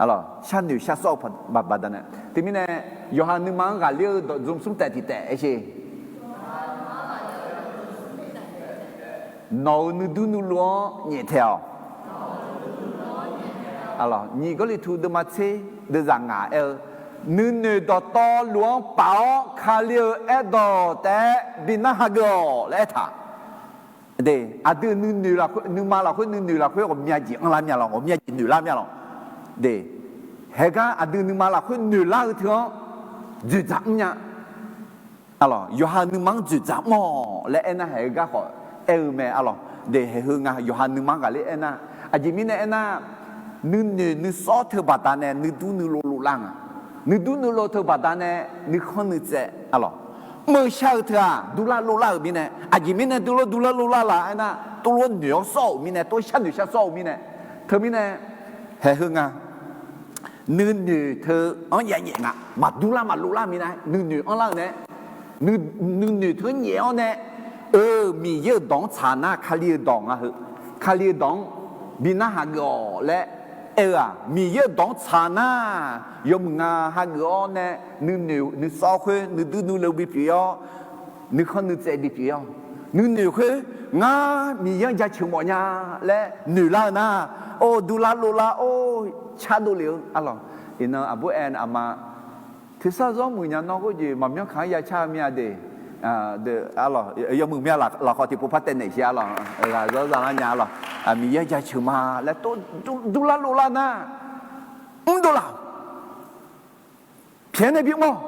arlawq, sharnoeq sharsawr-eu baqdanae. Teumirnae, yawqha nuima-anr ghaqler-eu dawqdzmr smr taef tiq taef aershe. Nawq-euq nuidur nuilov-anr nyaeftaeq-awq. Arlawq, nyiq Gawrliqtu deuvma tser deuvzaq ngaq aer-eu, nuinoeq dawqtawvluf-anr paf-awr Kali-euq aerdawq taef-aer bi narhaq geuf-awq laer aertaq. De, aqdui nuinoeq lafkhoer, nuima lafkhoer nuinoeq lafkhoer ghawqmya jeq anrlar mya lawq, ghawqmya jeq noeqlar mya lawq. De, haeqgar aqdui nuima lafkhoer noeqlar-eu teu-anr dzoeqdzaq mrnya. Arlawq, yawqha nuima-anr dzoeqdzaq mr-awq laer aernar, haeq-eu gar khawf aer-eu mae. Arlawq, de, haeq heu nga yawqha nuima-anr ghaqler aernar, aqjeq mirnae aernar, nuinoeq nuisawr teu baqdanae nuidur nuilov lovlar nga. Nuidur nuilov teu baqdanae nuikhanr nuitsaev, arlawq, mr-eu shar-eu teu-aq durlar lovlar-euq mirnae, aqjeq mirnae durlar durlar lovlar la aernar, tov lor noeq-awr sawr-euq mirnae, tov sharnoeq sharsawr-euq mirnae, teumirnae, haeq heu nga. Nuinoeq teu-anr ya nyaef nga, maqdurlar maqlovlar mirnae nuinoeq anrlar-eu nae, nuinoeq teu-anr nyaef-awr nae, eu, Miqyaer-euq dawq-anr tsaq nar Kali-euq dawq nga heu, Kali-euq dawq-anr bi narhaq geuf-awq laer aer-eu-aq, Miqyaer-euq dawq-anr tsaq nar yawmuiq nga hageuf-awr nae, nuinoeq nuisawr khoer nuidur nuilov bipyeuf-awr, nuikhanr nuitsaev bipyeuf-awr, nuinoeq khoer ngar Miqyaer-anr jaceuq mawf nya laer noeqlar-eu nar, or, durlar lovlar, or, cardov lef-eu, arlawq, iqnan aqbur aer aqma tersar zawr muiq nya nawr khoerjeq maqmyanr kaq-anr ya car-eu mir-a de. Arlawq, yawmuiq mir-a lafkhawf tiqpov par taev naeq siq, arlawq, ghaq zawr zalar nya, arlawq, Miqyaer jaceuq ma laer tov durlar lovlar nar, mrdov laf-awq. Pyaeq-aer nae bimr-awq.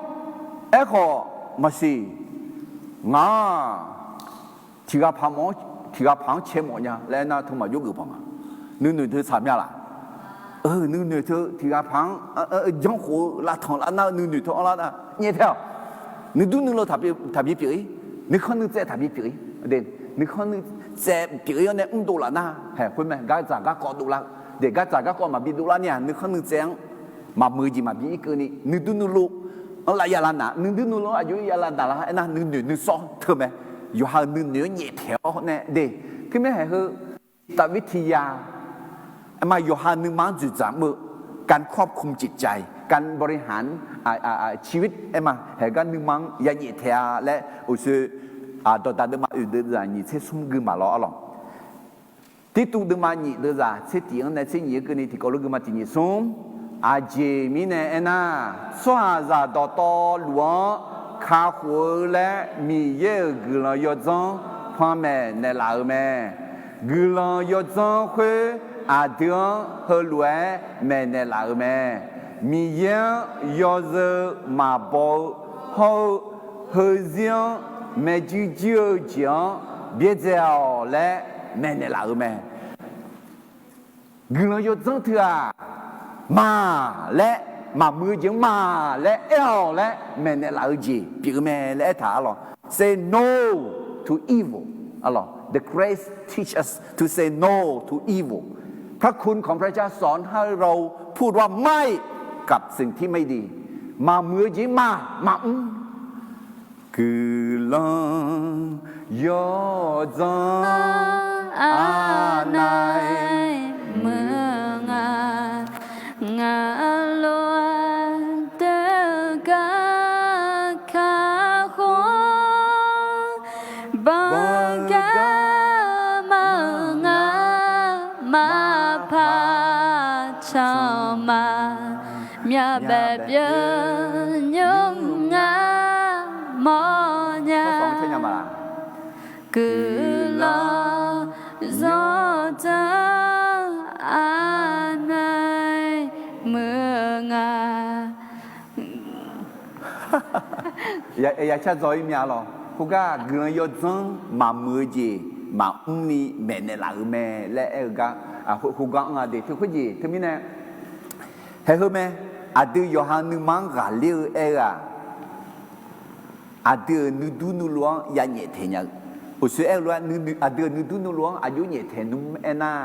Aerkhawf maqsiq, ngar tiq ghaq paq-anr, tiq ghaq paq-anr cae mawf nya laer aernar teu maqjawr geuf paq nga. Nuinoeq teu tsaq mya laf? Eu, nuinoeq teu tiq ghaq paq-anr janrkhof-eu lavtanq lar nar-eu nuinoeq teu anrlar nar nyaeftaeq-awq. Nuidur nuilov taqbi pyeuf-ir, nuikhanr nuitsaev taqbi pyeuf-ir, nuikhanr nuitsaev pyeuf-ir-awr nae mrdov laf nar, haeq khoermae gardzaq garkawv dovlar-eu de, gardzaq garkawv maqbi dovlar ni-aq nuikhanr nuitsaev-anr maqmuiq jeq maqbi irkeuvni nuidur nuilov-anr lav ya lav naq, nuidur nuilov-anr aqjox-aer ya lav daq lar aernar nuinoeq nuisawr teumae. Yawqha-euq nuinoeq-anr nyaeftaeq-awr nae de, teumae haeq heu จิตวิทยา aerma yawqha nuima-anr dzoeqdzaq mr-eu การควบคุมจิตใจ การบริหาร ชีวิต aerma haeq gar nuima-anr ya nyaeftaeq-a laer uqshoe dawqdaq deuvma oeq deuvzaq nyiq tser smr gui maqlawr arlawq. Tirtuv deuvma nyiq deuvzaq tser tiq-anr nae tser nyiq-anr keuvni tiqkawv lof gui ma tiq nyiq smr. Aqjeq mirnae aernar, tsawrhaqzaq dawqtawvluf-anr kakhof-eu laer Miqyaer-euq guiqlanq yawdzanr panmaeq naeqlaf-euq mae. Guiqlanq yawdzanr khoer aqdui-anr heulof-aer maeqnaeq laf-euq mae. Miqyaer-anr yawzeu maqbaw-eu hawr-eu, heuzir-anr maeqjuir juir-eu jeq-anr byaerdzae-awq laer maeqnaeq laf-euq mae. Guiqlanq yawdzanr teu-aq, maq laer, maqmuiq-eu jeq-anr maq laer aer-awq laer maeqnaeq laf-eu jeq pyeuf-eu mae laer aertaq arlawq. Say no to evil. The grace teach us to say no to evil. พระคุณของพระเจ้าสอนให้เราพูดว่าไม่กับสิ่งที่ไม่ดี Maqmuiq-eu jeq-anr maq, maqmr. Guiqlanq yawdzanr aqnaeq muiq nga. Ngaq lof-aer deuq gar kakhof, banqgar maqnga, maqpaq canq maqmyaq baef pyeuf nymr ngar mawrnya. Guiqlanq yawdzanr aqnaeq muiq nga. Ya, ya car dzaw-ir mya lawq. Khoergar guiqlanq yawdzanr maqmuiq-eu jeq maqmr ni maeqnaeq laf-euq mae laer aer-eu gar, khoergar anr-a de. Teu khoerjeq teumirnae, haeq heu mae. Aqdui yawqha nuima-anr ghaqler-eu aer-eu-aq, aqdui-euq nuidur nuilov-anr ya nyaeftaeq nya-eu. Uqshoe aer-eu lof-aer, aqdui-euq nuidur nuilov-anr aqjox nyaeftaeq nmr aernar,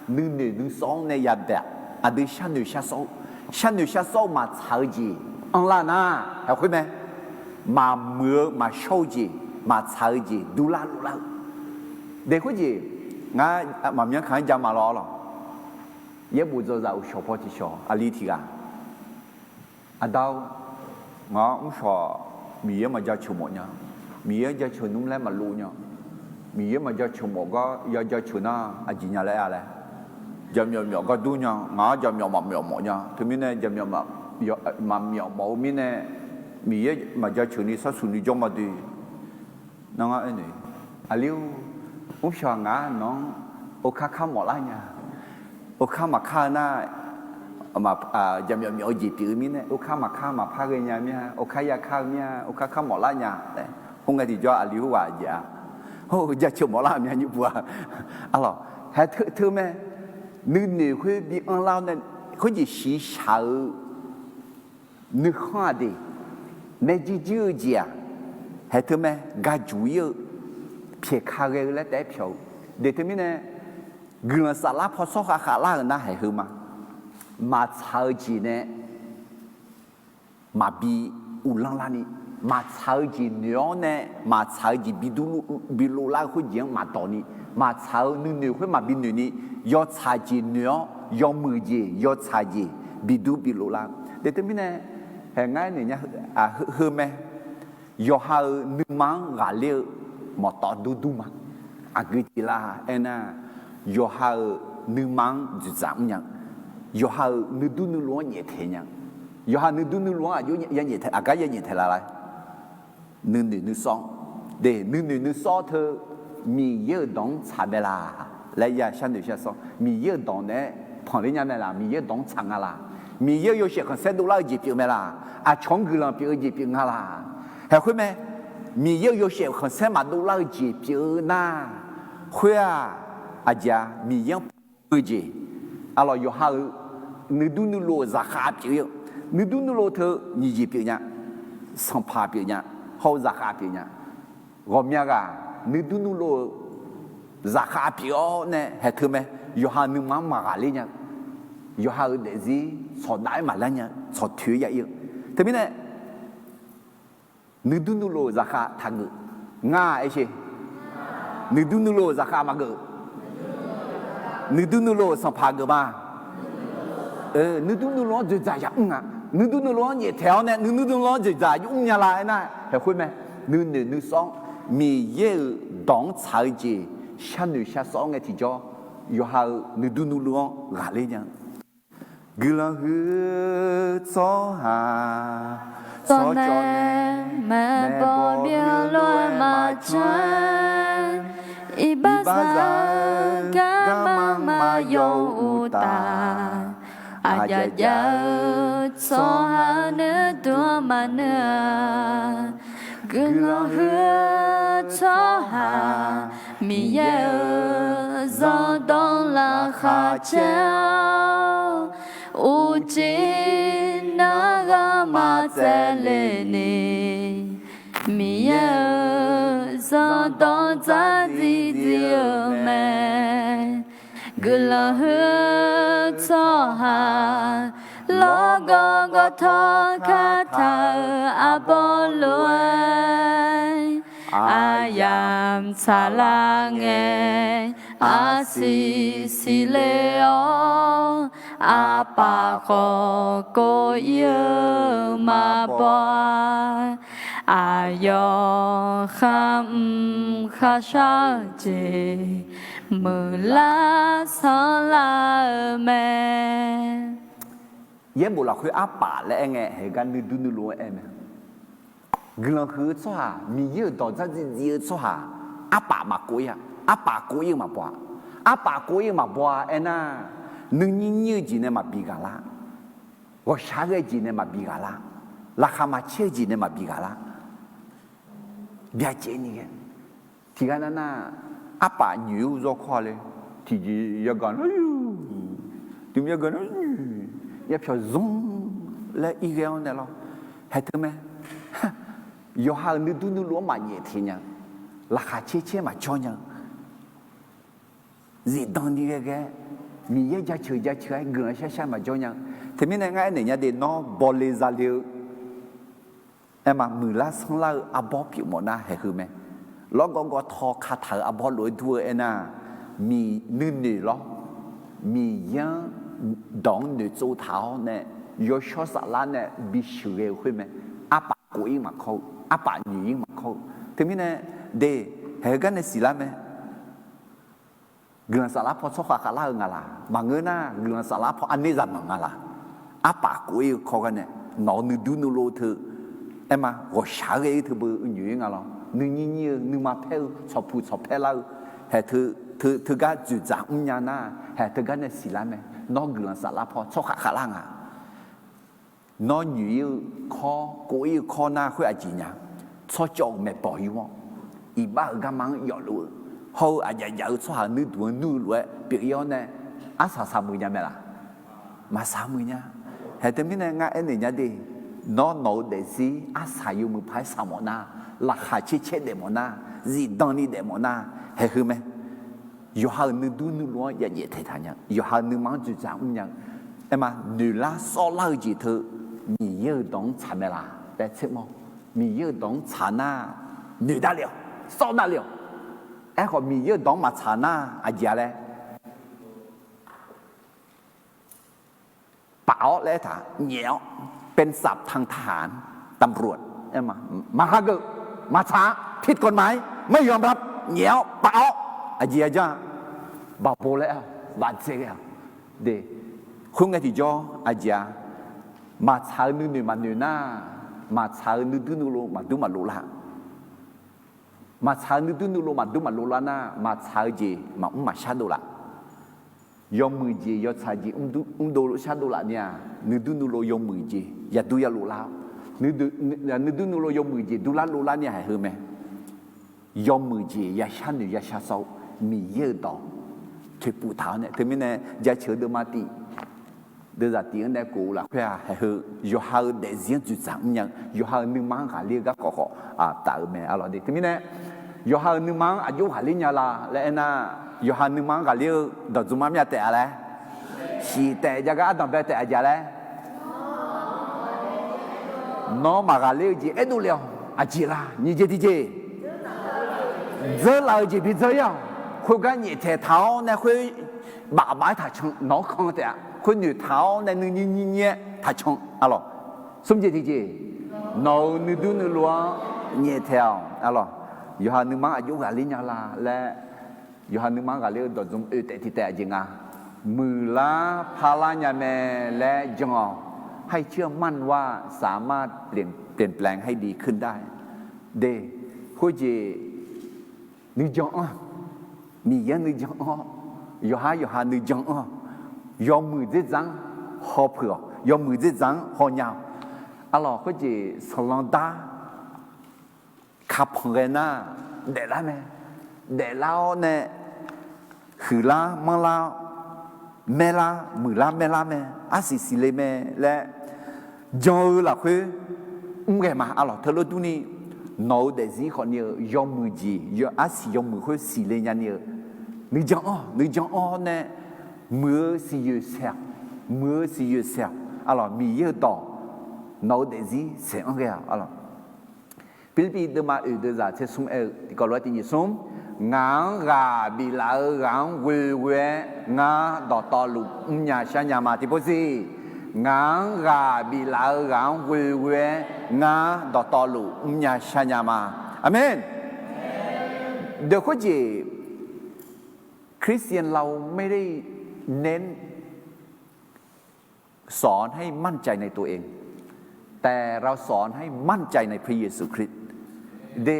nuinoeq nuisawr-anr nae yadaef, aqdui sharnoeq shar sawr-eu, sharnoeq shar sawr-eu maqtsaq-eu jeq anrlar nar, haeq khoer mae. Maqmuiq-eu maqshawr-eu jeq, maqtsaq-eu jeq durlar loflar-eu. De khoerjeq, ngar maqmyanr kaq-anr jama lawr lawq. Yaerbof dzawzaq uqshawq paw tiqshawq aqli tiq ghaq, Aqda-or, ngaq-anr mrshawq Miqyaer maqjaceuq mawf nya. Miqyaer jaceuq nmr laer maqlov nya. Miqyaer maqjaceuq mawf gar ya jaceuq nar aqjeq nya laer-a laer, jaqmyawf myawf gar dur nya. Ngaq-anr jaqmyawf maqmyawf mawf nya. Teumirnae jaqmyawf maqmyawf mawf-eu mirnae, Miqyaer maqjaceuq ni sarsuq ni jawr ma doe. Nar ngar aernaeq, aqli-or, mrshawq ngaq-anr nawq-anr okar kar mawflar nya. Okar maqkar-eu nar, jaqmyawf myawf-eu jeq pyeuf-eu mirnae, okar maqkar maqpar ghae nya mir-a, okar ya kar-eu mir-a, okar kar mawflar nya laer. Khoerngae tiqjawr aqli khoerghaq jeq-a, hawr-eu jaceuq mawflar-eu mya nyiq puq-a. Arlawq, haeq teu teu mae. Nuinoeq khoer bi anrlar-awr nae, khoerjeq shiqshaq-eu nuikhanr-aq de, nae jirjir-eu jeq-aq, haeq teu mae, gaq juq-ir-eu, pyaeq ka ghae-eu laer taef-aer pyawq-eu. De teumirnae, guiqlanq saflar paw sawr khav khavlar-euq nar haeq heu ma. Maqtsaq-eu jeq nae maqbi uvlanr larni, maqtsaq-eu jeq noeq-awr nae, maqtsaq-eu jeq bi dur, bi lov lar-eu khoerjeq-anr maqdawq ni, maqtsaq-eu nuinoeq khoer maqbi noeq ni, yawtsaq jeq noeq-awr yawmuiq jeq yawtsaq jeq bi dur bi lov lar. De teumirnae, haeq ngar noeq nya, heu mae. Yawqha-euq nuima-anr ghaqler-eu mawqtawf dur dur ma. Aqgeu jeq la aernar, yawqha-euq nuima-anr dzoeqdzaq mrnya-eu, yawqha-euq nuidur nuilov-anr nyaeftaeq nya-eu, yawqha nuidur nuilov-anr aqjox ya nyaeftaeq, aqgar ya nyaeftaeq laf la. Nuinoeq nuisawr, de nuinoeq nuisawr teu Miqyaer-euq dawq-anr tsaq mae laq laer ya sharnoeq shar sawr. Miqyaer-euq dawq naeq-aer panqler nya mae laq, Miqyaer-euq dawq-anr tsaq nga laq, Miqyaer-euq yawshaef khanqsaer dovlar-eu jeq pyeuf mae laq, aqcawq-anr guiqlanq pyeuf-eu jeq pyeuf nga laq. Haeq khoer mae. Miqyaer-euq yawshaef khanqsaer maqdovlar-eu jeq pyeuf-eu nar, khoer-aq, aqjeq-a Miqyaer-anr eu jeq. Arlawq, yawqha-euq nuidur nuilov-euq zaqkhav pyeuf-eu, nuidur nuilov teu nyiq jeq pyeuf nya, sanqpaq pyeuf nya, hawr-eu zaqkhav pyeuf nya. Ghawqmya ghaq nuidur nuilov-euq zaqkhav pyeuf-awr nae haeq teu mae. Yawqha nuima-anr maqghaqler nya-eu, yawqha-euq daefzir tsawqdav-aer maqlar nya-eu tsawqtoeq-aer ya ir-eu. Teumirnae, nuidur nuilov-euq zaqkhav taqgeuf nga aer sher. Nuidur nuilov-euq zaqkhav maqgeuf. Nuidur nuilov-euq sanqpaq geuf ma. Nuidur nuilov-anr dzoeqdzaq yamr nga. Nuidur nuilov-anr nyaeftaeq-awr nae nuidur nuilov-anr dzoeqdzaq yamr nya la aernar, haeq khoer mae. Nuinoeq nuisawr-anr Miqyaer-euq dawq-anr tsaq-eu jeq sharnoeq shar sawr ngae tiqjawr, yawqha-euq nuidur nuilov-anr ghaqler nya-eu. Guiqlanq huiq-eu tsawrhaq, tsawrcawv nae maeqbawq bif-eu lof-aer maqcan, iqbaxzaq-eu garma maqyawf-eu uqtaf, aqjav jav-eu tsawrhaq nuidur-anr maqnuir-a. Guiqlanq huiq-eu tsawrhaq Miqyaer-euq zanrdawq laqkhaq caer-awr, uqcif narghae maqtsaev le ni, Miqyaer-euq zanrdawq dzardziv dziv-eu mae. Guiqlanq huiq-eu tsawrhaq, lawrgawv gawvtawv kataq-euq arbawr lof-aer, aqyamq tsaqlar ngae, arsiq siqle-awr, arpaf khawf kov-ir-eu maqbaw. Aqyawf kharmq kharshar-eu jeq, muiqlar sanrlar-eu mae. Yaerbof lafkhoer arpaf laer aer ngae, haegar nuidur nuilov-anr aer mae. Guiqlanq huiq-eu tsawrhaq, Miqyaer-euq dawq dzardziv dziv-eu tsawrhaq, arpaf maqkov-ir-a. Arpaf kov-ir-eu maqbaw-a. Arpaf kov-ir-eu maqbaw-a aernar, nuinyir nyir-eu jeq nae maqbi ghaq lar. Ghawqshaq ghae-eu jeq nae maqbi ghaq lar. Laqkhaq maqcaer-eu jeq nae maqbi ghaq lar. Byacaevni ghae. Tiqghaq nav nar, arpaf nyoeq-eu zawr kawr-a le. Tiqjeq yagaq nar, tiqmir yagaq nar, yapyawq zanr laer irghae-awr nae lawr. Haeq teu mae. Yawqha-euq nuidur nuilov-anr maqnyaef teq nya-eu, laqkhaq caer caer maqjawr nya-eu, zifdan ni ghae ghae, Miqyaer jaceuq jaceuq-aer guiqlanq shar shar maqjawr nya-eu. Teumirnae ngar aernaeq nya de, nawr bawle zale-eu aerma, muiqlar sanrlar-eu arbawr pyeuf mawf nar haeq heu mae. Lawrgawv gawvtawv kataq-euq arbawr lof-aer dur-eu aernar, nuinoeq lawr, Miqyaer-anr dawq-anr noeqtsov taq-awr nae, yawshawr saflar nae bisheuq ghae-eu khoer mae. Arpaf kov-ir maqkawr-eu, arpaf nyoeq-ir maqkawr-eu. Teumirnae de, haeq heugar nae siqlar mae. Guiqlanq saflar paw tsawrkhav khavlar-eu nga laq? Maqngeur nar, guiqlanq saflar paw arner zaqmanq nga laq? Arpaf kov-ir-eu kawr gar nae, nawq-euq nuidur nuilov teu, aerma ghawqshaq-aer ghae-ir teu beu nyoeq-ir nga lawr. Nuinyir nyir-eu, nuima paer-eu, tsawqpuq tsawqpaer lar-eu, haeq teu, teu, teugar dzoeqdzaq mrnya nar, haeq teugar nae siqlar mae. Nawr guiqlanq saflar paw tsawrkhav khavlar nga. Nawr nyoeq-ir-eu kawr, kov-ir-eu kawr nar khoer aqjeq nya. Tsawrcawv-euq maeqbawq yur-awr, iqbax-euq garma-anr yawfluf-eu, hawr-eu aqjaf jaf-eu tsawrhaq nuiduq-anr nuir-eu lof-aer pyeuf-ir-awr nae, arsaq saq muiq nya mae laq? Maqsaq muiq nya. Haeq teumirnae ngar aernaeq nya de, nawr nawq-eu daefzir arsaq yawmuiq paq-aer saq mawf nar, laqkhaq caer caer daef mawf nar, zifdan ni daef mawf nar, haeq heu mae. Yawqha-euq nuidur nuilov-anr ya nyaeftaeq taq nya-eu, yawqha-euq nuima-anr dzoeqdzaq mr nya-eu, aerma noeqlar sawrlar-eu jeq teu, Miqyaer-euq dawq-anr tsaq mae laq laer tser mawr. Miqyaer-euq dawq-anr tsaq nar, noeq davle-awq, sawr davle-awq. Aerkhawf Miqyaer-euq dawq-anr maqtsaq nar aqjeq-a laer, paf-awr laer aertaq, nyaef-awr, เป็นสรรพทางทหาร ตำรวจ aerma, maqhageuf, maqtsaq-a, ผิดกฎหมาย ไม่ยอมรับ nyaef-awr paf-awr, aqjeq-a janr-a, baqbo laer aer-awq, baqdzae ghae-awq de. Khoerngae tiqjawr aqjeq-a, maqtsaq-eu nuinoeq maqnoeq nar, maqtsaq-eu nuidur nuilov maqdur maqlov lar. Maqtsaq-eu nuidur nuilov maqdur maqlov lar nar, maqtsaq-eu jeq maqmr maqshar dov laf. Yawmuiq jeq yawtsaq jeq mrdov shardov laf ni-aq, nuidur nuilov yawmuiq jeq yadur yalov lar-awr, nuidur nuilov yawmuiq jeq durlar lov lar ni-aq haeq heu mae. Yawmuiq jeq yashar noeq yashar sawr-eu Miqyaer-euq dawq toeqpuf taq-awr nae, teumirnae jaceuq-eu deuvma tif deuvzaq tif-anr nae kof-eu lafkhoer-aq, haeq heu yawqha-euq daefzir-anr dzoeqdzaq mrnya-eu, yawqha-euq nuima-anr ghaqler-eu garkawv khawf taf-eu mae. Arlawq de, teumirnae yawqha-euq nuima-anr aqjox ghaqler nya la laer aernar, yawqha nuima-anr ghaqler-eu dawqdzmq armyav taef-a laer, siq taef jav gar ardanq bae taef-a jeq laer, nawr maqghaqler-eu jeq aerdov le-awq. Aqjeq la? Nyiq jeq tiqjeq, dzeurlaf-eu jeq bidzeur-ir-awq. Khoergar nyaeftaeq taq-awr nae khoer bafbaf-aer taqcan, nawq-anr kan taef-a. Khoer noeqtaq-awr nae nuinyir nyir nyir-aer taqcan. Arlawq, smr jeq tiqjeq, nawq-euq nuidur nuilov-anr nyaeftaeq-awq. Arlawq, yawqha nuima-anr aqjox ghaqler nya la laer, yawqha nuima-anr ghaqler-eu dawqdzmq oe taef tiq taef aqjeq nga. Muiqlar parlar nya mae laer jan-awq. ให้เชื่อมั่นว่าสามารถเปลี่ยนแปลงให้ดีขึ้นได้ de, khoerjeq nuijan anr-awq. Miqyaer nuijan anr-awr, yawqhar yawqha nuijan anr-awq. Yawmuiq dzerdzaq-anr hawpeuq-awq. Yawmuiq dzerdzaq-anr hawnya-awq. Arlawq, khoerjeq sanqlanq dar kapanq ghae nar daeflar mae. daeflar-awr nae, huiqlar manrlar-awr, maerlar muiqlar maerlar mae, arsiq siqle mae laer jan-eu lafkhoer mr ghae ma. Arlawq, teulof durni nawq-euq daefzir khawfni-euq yawmuiq jeq, arsiq yawmuiq khoer siqle nyani-euq nuijan anr, nuijan anr-awr nae muiq-eu siqyoeq saeq-awq, muiq-eu siqyoeq saeq-awq. Arlawq, Miqyaer-euq dawq nawq-euq daefzir saeq anr ghae-awq. Arlawq, Pirlirpiv deuvma oeq deuvzaq tser smr aer-eu tiqkawv lof-aer tiq nyiq smr, ngaq-anr ghaq biflaf-eu ghaq-anr ghoeghoe-aer ngar dawqtawvluf mrnya sharnya ma. Tiqpov siq, ngaq-anr ghaq biflaf-eu ghaq-anr ghoeghoe-aer ngar dawqtawvluf mrnya sharnya ma. Aqmeq. โดย ข้อเจ็ด คริสเตียนเราไม่ได้เน้น สอนให้มั่นใจในตัวเอง แต่เราสอนให้มั่นใจในพระเยซูคริสต์ de,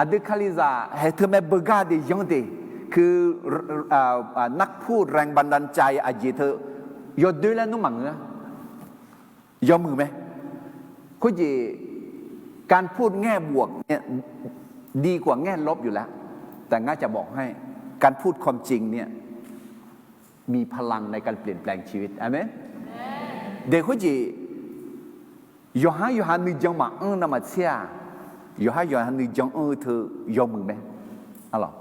aqdui Kalizaq haeq teu mae beugar de yanr de, คือ นักพูดแรงบันดาลใจ aqjeq teu yawdoer laer nmr maqngeur-a, yawmuiq mae. Khoerjeq การพูดแง่บวกเนี่ย ดีกว่าแง่ลบอยู่แล้ว แต่ ngar จะบอกให้ การพูดความจริงเนี่ย มีพลังในการเปลี่ยนแปลงชีวิต aqmeq. De khoerjeq, yawqhar yawqha nuijan maqanr navmaqtser-aq, yawqhar yawqha nuijan anr-eu teu yawmuiq mae. Arlawq,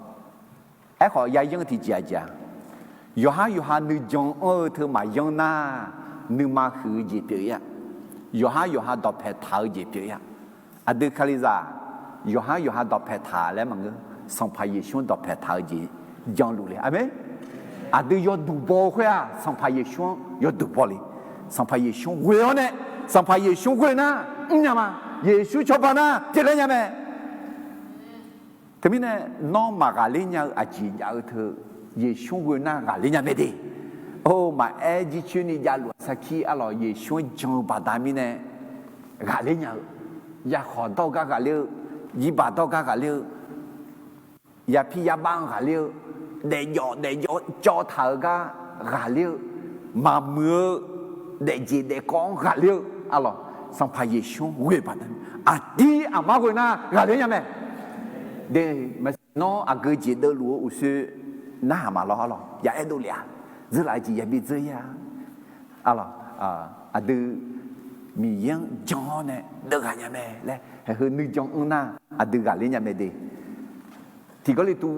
aerkhawf yayanr tiqjeq aqjeq-a, yawqhar yawqha nuijan anr-eu teu maqyanr nar, nuima huiq-eu jeq pyeuf-ir-a, yawqhar yawqha dawqpae taq-eu jeq pyeuf-ir-a. Aqdui Kalizaq yawqhar yawqha dawqpae taq laer maqngeur, Sanqpaq Yeqsur-anr dawqpae taq-eu jeq janluf le. Aqmeq. Aqdui yawduq baw-eu khoer-aq, Sanqpaq Yeqsur-anr yawduq baw le. Sanqpaq Yeqsur ghoe-awr nae, Sanqpaq Yeqsur ghoe nar mrnya ma. Yeqsur cawba nar pyeufler nya mae. Teumirnae nawr maqghaqler nya-eu aqjeq jav-eu teu, Yeqsur ghoe nar ghaqler nya mae de. Or, maqaer jircoer ni javluf-aq sarkir arlawq, Yeqsur-anr jan-eu baqda mirnae ghaqler nya-eu, yakhawq dawr-eu gar ghaqler-eu, jirbaq dawr-eu gar ghaqler-eu, yapir yabav-anr ghaqler-eu, daefjawf daefjawf cawv taq-eu gar ghaqler-eu, maqmuiq-eu daefjeq daefkawv-anr ghaqler-eu arlawq, Sanqpaq Yeqsur-anr ghoe baqda, aqdir aqmar ghoe nar ghaqler nya mae. De, maqsiq nawr aqgeu jeq deuvluf-eu uqshoe narhaq maqlawr arlawq, ya aerdov lef-aq, dzeurlaf-eu jeq yabi dzeur-ir-a. Arlawq, aqdui Miqyaer-anr jan-awr nae deuvghaq nya mae laer haeqheu nuijan anr nar, aqdui ghaqler nya mae de. Tiq Gawrliqtu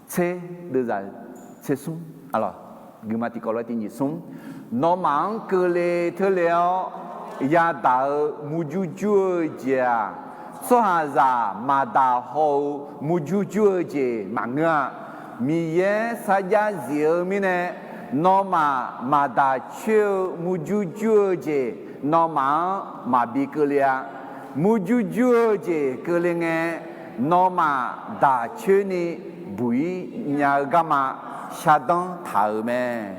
tser deuvzaq tser smr, arlawq, guiqma tiqkawv lof-aer tiq nyiq smr, nawmaf-anr keuvle teurle-awr yadaq-eu murjur jur-eu jeq-aq, tsawrhaqzaq maqdaq haw-eu murjur jur-eu jeq maqngeur-a. Miqyaer sarjax zif-eu mirnae, nawmaf maqdaq coer-eu murjur jur-eu jeq nawmaf-anr maqbi keuvle-a. Murjur jur-eu jeq keuvle ngae, nawmaf daq coer ni buq-ir nya-eu garma shardanr taq-euq mae.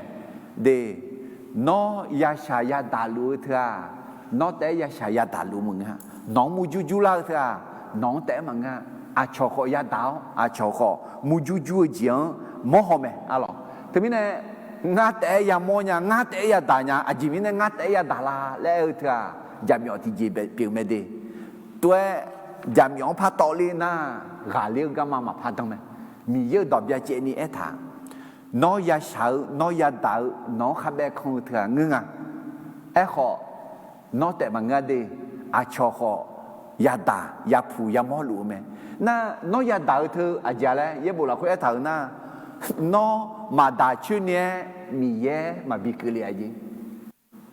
De, nawr yashaq yadaq luf-eu teu-aq, nawr taef-aer yashaq yadaq luf maqngeur-a. Nawq-anr murjur jur lar-eu teu-aq, nawq-anr taef-aer maqngeur-a. Aqcawq khawf yadaq-awr, aqcawq khawf murjur jur-eu jeq-anr mawrhaw mae arlawq. Teumirnae, ngar taef-aer yamawr nya, ngar taef-aer yadaq nya, aqjeq mirnae ngar taef-aer yadaq la laer aer-eu teu-aq, jaqmyawf tiqjeq pyeuf mae de. Tov-aer jaqmyawf-anr par tawvler nar, ghaqler-eu garma maqpar dan mae. Miqyaer-euq dawq byacaevni aertaq, nawr yashaq-eu, nawr yadaq-eu, nawq-anr kharbaev kan-eu teu-aq ngeur nga. Aerkhawf, nawr taef maqngeur de, aqcawq khawf yadaq yapuq yamawr luf-eu mae. Nar, nawr yadaq-eu teu aqjeq-a laer yaerbof lafkhoer aertaq-euq nar, nawr maqdaq coer ni-aer Miqyaer maqbi keuvle-a jeq.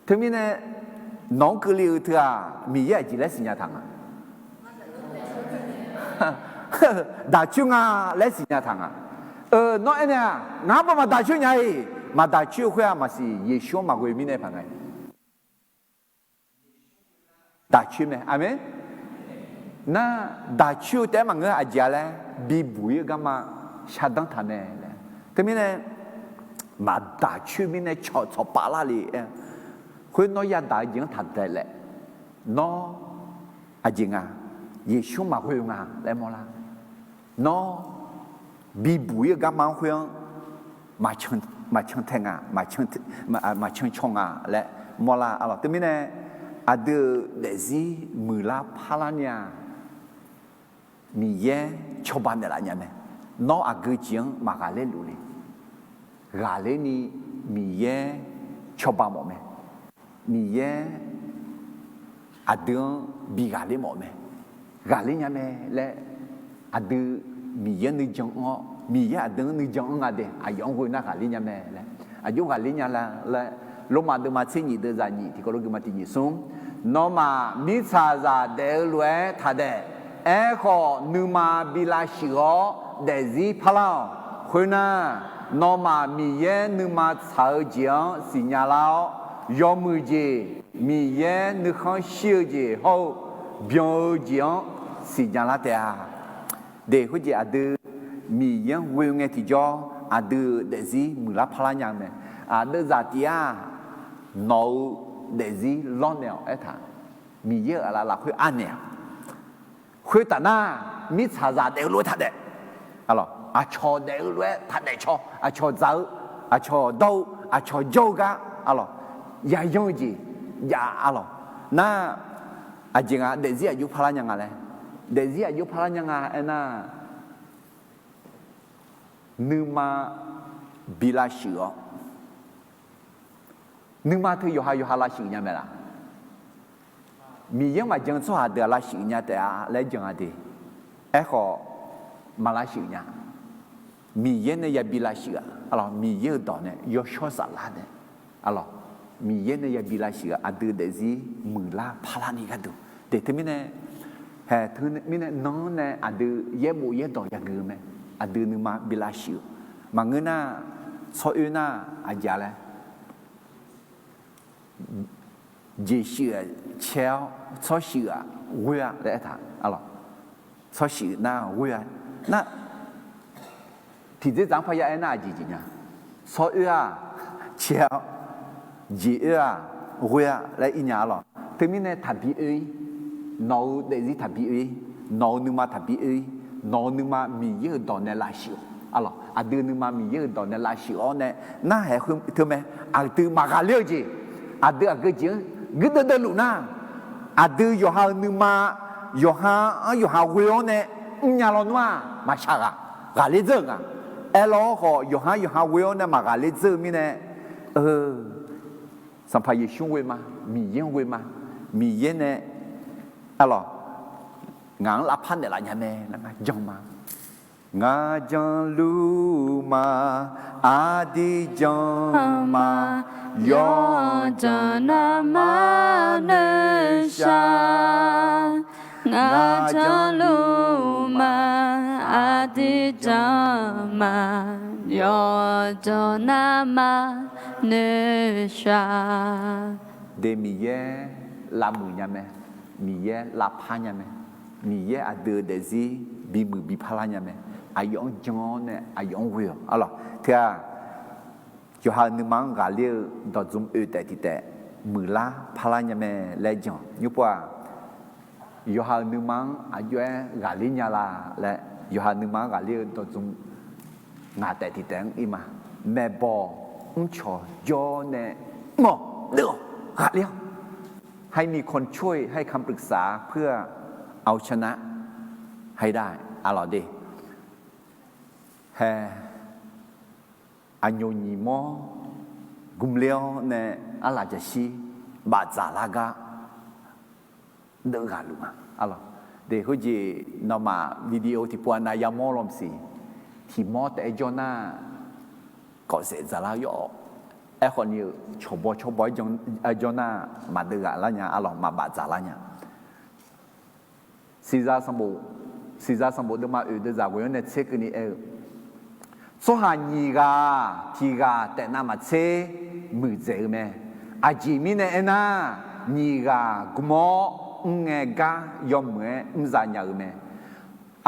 Teumirnae, nawq-anr keuvle-eu teu-aq, Miqyaer aqjeq laer siqnya taq nga? Daq coer nga laer siqnya taq nga? Nawr aernaeq-aq, ngaq-anr bae maqdaq coer nya-iq, maqdaq coer-eu khoer-aq maqsiq, Yeqsur-anr maqghoe mirnae paq nga. Daq coer mae, aqmeq. Nar, daq coer-eu taef-aer maqngeur, aqjeq-a laer bibuq-ir-eu garma shardanr taq mae laer. Teumirnae, maqdaq coer mirnae cawq tsawq pavlar le-aer, khoer nawr yadaq-eu jeq-anr taq daeq laef. Nawr aqjeq nga, Yeqsur maqghoe-eu nga laer mawrlar. Nawr bibuq-ir-eu garma-anr khoer-anr maqcan tae nga, maqcan caw nga laer mawrlar arlawq. Teumirnae, aqdui-euq daefzir muiqlar parlar ni-aq, Miqyaer cawba naeqlaf nya mae. Nawr aqgeu jeq-anr maqghaqler luf le. Ghaqler ni Miqyaer cawba mawf mae. Miqyaer aqdui-anr bi ghaqler mawf mae. Ghaqler nya mae laer, aqdui Miqyaer nuijan anr-awr, Miqyaer aqdui-anr nuijan anr nga de, aqyawf-anr ghoe nar ghaqler nya mae laer. Aqjox ghaqler nya la laer, Lormav deuvma tser nyiq deuv zaq nyiq tiqkawv lof geufma tiq nyiq smr. Nawmaf mirtsaqzaq daef-eu lof-aer taq daef. Aerkhawf, nuima bi lavshuif-awr daefzir parlar-awq. Khoernar, nawmaf Miqyaer nuima tsaq-eu jeq-anr siqnya lar-awr, yawmuiq jeq, Miqyaer nuikhanr shir-eu jeq hawr-eu byan-eu jeq-anr siqnya lar taef-a. De, khoerjeq aqdui Miqyaer-anr ghoe ngae tiqjawr, aqdui daefzir muiqlar parlar nya-eu mae. Aqdeuvzaq tif-aq, nawq-eu daefzir lawrnaeq-awq aertaq, Miqyaer-euq aqlaf lafkhoer anaeq-aq, khoertaf nar, mirtsaqzaq daef-eu lof-aer taq daef. Aqcawq daef-eu lof-aer taq daef caw, aqcawq dzaq-eu, aqcawq dawr-eu, aqcawq jawr-eu gar, aqlawq, yayan-eu jeq jav, aqlawq, nar, aqjeq nga daefzir aqjox parlar nya nga laer, daefzir aqjox parlar nya nga aernar, nuima bi lavshuif-awr, nuima teu yawqha yawqha lavshuif nya mae laq? Miqyaer-anr maqjan-eu tsawrhaq deuq-aq lavshuif nya taef-a laer jan-a de. Aerkhawf, maq lavshuif nya. Miqyaer nae yabi lavshuif-aq, aqlawq, Miqyaer-euq dawq nae yawshawr saflar nae, aqlawq, Miqyaer nae yabi lavshuif-aq, aqdui daefzir muiqlar parlar ni gharduq de. Teumirnae, haeq, teumirnae nan-anr nae aqdui yaerbof yaerdawq yageuf-eu mae. Aqdui nuima bi lavshuif-eu maqngeur nar, tsawr oer nar aqjeq laer, jeqshuif-aq caer-awr tsawrshuif-aq ghoer-a laer aertaq, aqlawq, tsawrshuif nar ghoer-a. Nar, tiqdzerdzaq-anr parya aernar aqjeq jeq nya. Tsawr oer-aq caer-awr, jeq oer-aq ghoer-a laer ir nya, aqlawq. Teumirnae taqbi oe-ir, nawq-eu daefzir taqbi oe-ir, nawq-eu nuima taqbi oe-ir, nawq-eu nuima Miqyaer-euq dawq nae lavshuif-awq, aqlawq, aqdui nuima Miqyaer-euq dawq nae lavshuif-awr nae, narhaq khoer teu mae. Aqdui maqghaqler-eu jeq, aqdui aqgeu jeq-anr guirdeuv deuvluf nar, aqdui yawqha-euq nuima, yawqha-anr yawqha ghoe-awr nae mrnya lawnmr-aq maqshaq ghaq, ghaqler dzeur-euq nga. Aerlawr khawf, yawqha-anr yawqha ghoe-awr nae maqghaqler dzeur-eu mirnae, eu, Sanqpaq Yeqsur ghoe ma, Miqyaer-anr ghoe ma, Miqyaer nae, aqlawq, ngaq-anr lavpar naeqlaf nya mae laer ngar jan ma. Ngaq janluf ma, aqdui jan ma, yawqjan navmaqnoeq shaq. Ngaq janluf ma, aqdui jan ma, yawqjan navmaqnoeq shaq. De, Miqyaer lavmuiq nya mae, Miqyaer lavpar nya mae, Miqyaer aqdui-eu daefzir bimuiq biparlar nya mae, aqyawf-anr jan-awr nae aqyawf-anr ghoe-awq, aqlawq, teu-aq, yawqha-euq nuima-anr ghaqler-eu dawqdzmq oe taef tiq taef muiqlar parlar nya mae laer jan nymr pov-aq, yawqha-euq nuima-anr aqjox-aer ghaqler nya la laer, yawqha nuima-anr ghaqler-eu dawqdzmq ngaq taef tiq taef-anr ir ma. Maeqbawq mrcawq jawr nae mr-awq, deuv-awq, ghaqler-awq. ให้มีคนช่วย ให้คำปรึกษา เพื่อเอาชนะให้ได้ aqlawq de. Hae, aqnyoq nyiq mawr gmler-awr nae arlaq jaqshir bafdzaq lar gar deuvghaq luf ma, aqlawq. De, khoerjeq nawmaf video tiqpov-aq nav yamawr lawmq siq. Tiq mawr taef-aer jawr nar, kawfsaef dzaqlar yawf-awq. Aerkhawf ni-euq cawqbaw cawqbaw-aer jawr nar, maqdeuv ghaq lar nya, aqlawq, maqbaf dzaqlar nya. Siqzaq sanqbof, Siqzaq sanqbof deuvma oeq deuv zaq ghoeq-anr nae tser keuvni aer-eu, tsawrhaq nyiq ghaq-aq, tiq ghaq taef navmaqtser muiqdzaeq-eu mae. Aqjeq mirnae aernar, nyiq ghaq gm-awr mr ngae gar yawmuiq-aer mr za nya-eu mae.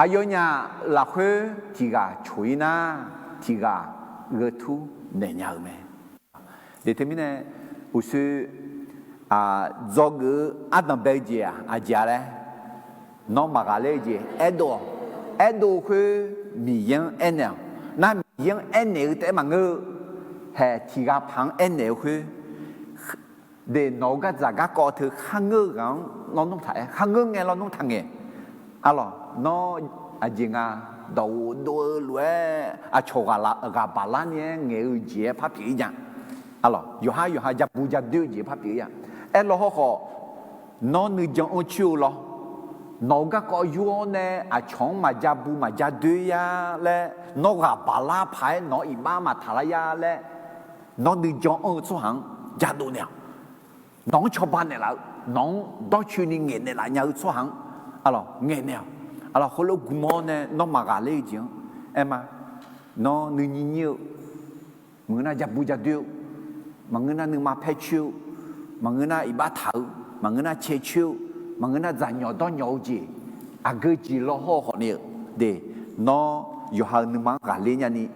Aqyawfnyaf lafkhoer tiq ghaq coq-ir nar, tiq ghaq gheu tur naeq nya-eu mae. De, teumirnae uqshoe dzawgeuf-eu ardanq bae-eu jeq-aq aqjeq-a laer, nawr maqghaqler-eu jeq aerdov-awq. Aerdov khoer Miqyaer-anr aernaeq-awq. Nar Miqyaer-anr aernaeq-eu taef-aer maqngeur-eu, hae, tiq ghaq paq-anr aernaeq-eu khoer, de, nawq-eu gardzaq garkawv teu kharngeur-eu ghaq-anr lawnmr taq-aer, kharngeur ngae lawnmr taq ngaeq. Aqlawq, nawr Aqjeq nga, dawqghof dov-eu lof-aer aqcawq ghaq baq larni-aer ngaeq-eu jeq-aer par pyeuf-ir nya. Arlawq, yawqhar yawqha ja bu ja doer-eu jeq par pyeuf-ir-a. Aerlaw hawrkhawf, nawr nuijan anr coer-eu lawr. Nawq-euq garkawv yur-awr nae aqcawq-anr maqja bu maqja doer-ir-a laer, nawr ghaq baq lar paq-aer nawq-anr iqbax maqtaq lar ya laer, nawr nuijan anr-eu tsawrhaq-anr jadov naeq-awq. Nawq-anr cawba naeqlaf-eu, nawq-anr dawrcoeni ngaeqnaeq laf nya-eu tsawrhaq-anr, arlawq, ngaeqnaeq-awq. Arlawq, khoerlof gmq-awr nae nawr maqghaqler-eu jeq-anr aer ma. Nawr nuinyir nyir-eu, maqngeur nar ja bu ja doer-eu, maqngeur nar nuima paer coer-eu, maqngeur nar iqbax taq-eu, maqngeur nar cae coer-eu, maqngeur nar dzaqnyawq dawrnyawq-eu jeq, aqgeu jeq law hawr khawf ni-eu de, nawr yawqha-euq nuima-anr ghaqler nyani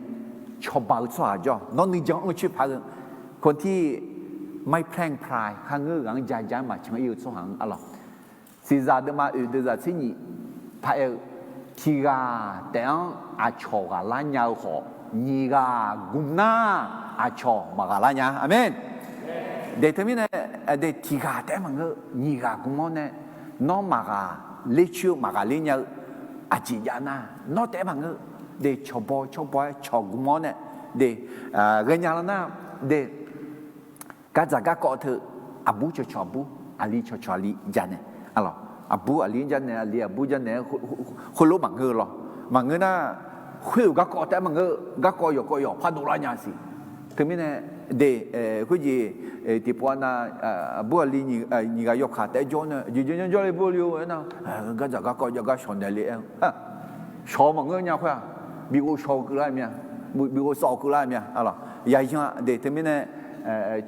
cawba-eu tsawrhaq jawr-awq. Nawr nuijan anr coer paq-eu, คนที่ไม่แพร่งพราย kharngeur-eu ghaq-anr ja ja-aer maqcan ir-eu tsawrhaq-anr, arlawq, Siqzaq deuvma oeq deuvzaq tser nyif paraer-eu, tiq ghaq taef-anr aqcawq ghaqlar nya-eu khawf, nyiq ghaq gmq nar aqcawq maqghaqlar nya. Aqmeq. De teumirnae, de tiq ghaq taef-aer maqngeur, nyiq ghaq gmq-awr nae, nawr maqghaqler coer-eu maqghaqler nya-eu aqjeq jav nar, nawr taef-aer maqngeur. De cawqbaw cawqbaw-aer cawq gmq-awr nae, de ghaenya lar nar, de gardzaq garkawv teu, aqbur cawqcawq aqbur, aqli cawqcawq aqli janaeq, arlawq, aqbur aqli-anr janaeq, aqli aqbur janaeq-aer khoerlof maqngeur-eu lawr. Maqngeur nar, khoer-euq garkawv taef-aer maqngeur, garkawv yawqkawv yawq par dovlar nya siq. Teumirnae, de, khoerjeq, tiqpov-a nav, aqbur aqli nyiq ghaq yawkaq taef-aer jawr nae, jeq jeq janr jawrle bur le-o aernar, gardzaq garkawv jav gar shawq naeq le-aer, shawq maqngeur nya khoer-aq, bi ghov shawq keuvlar mir-a, bi ghov sawv keuvlar mir-a, arlawq, yayan de teumirnae,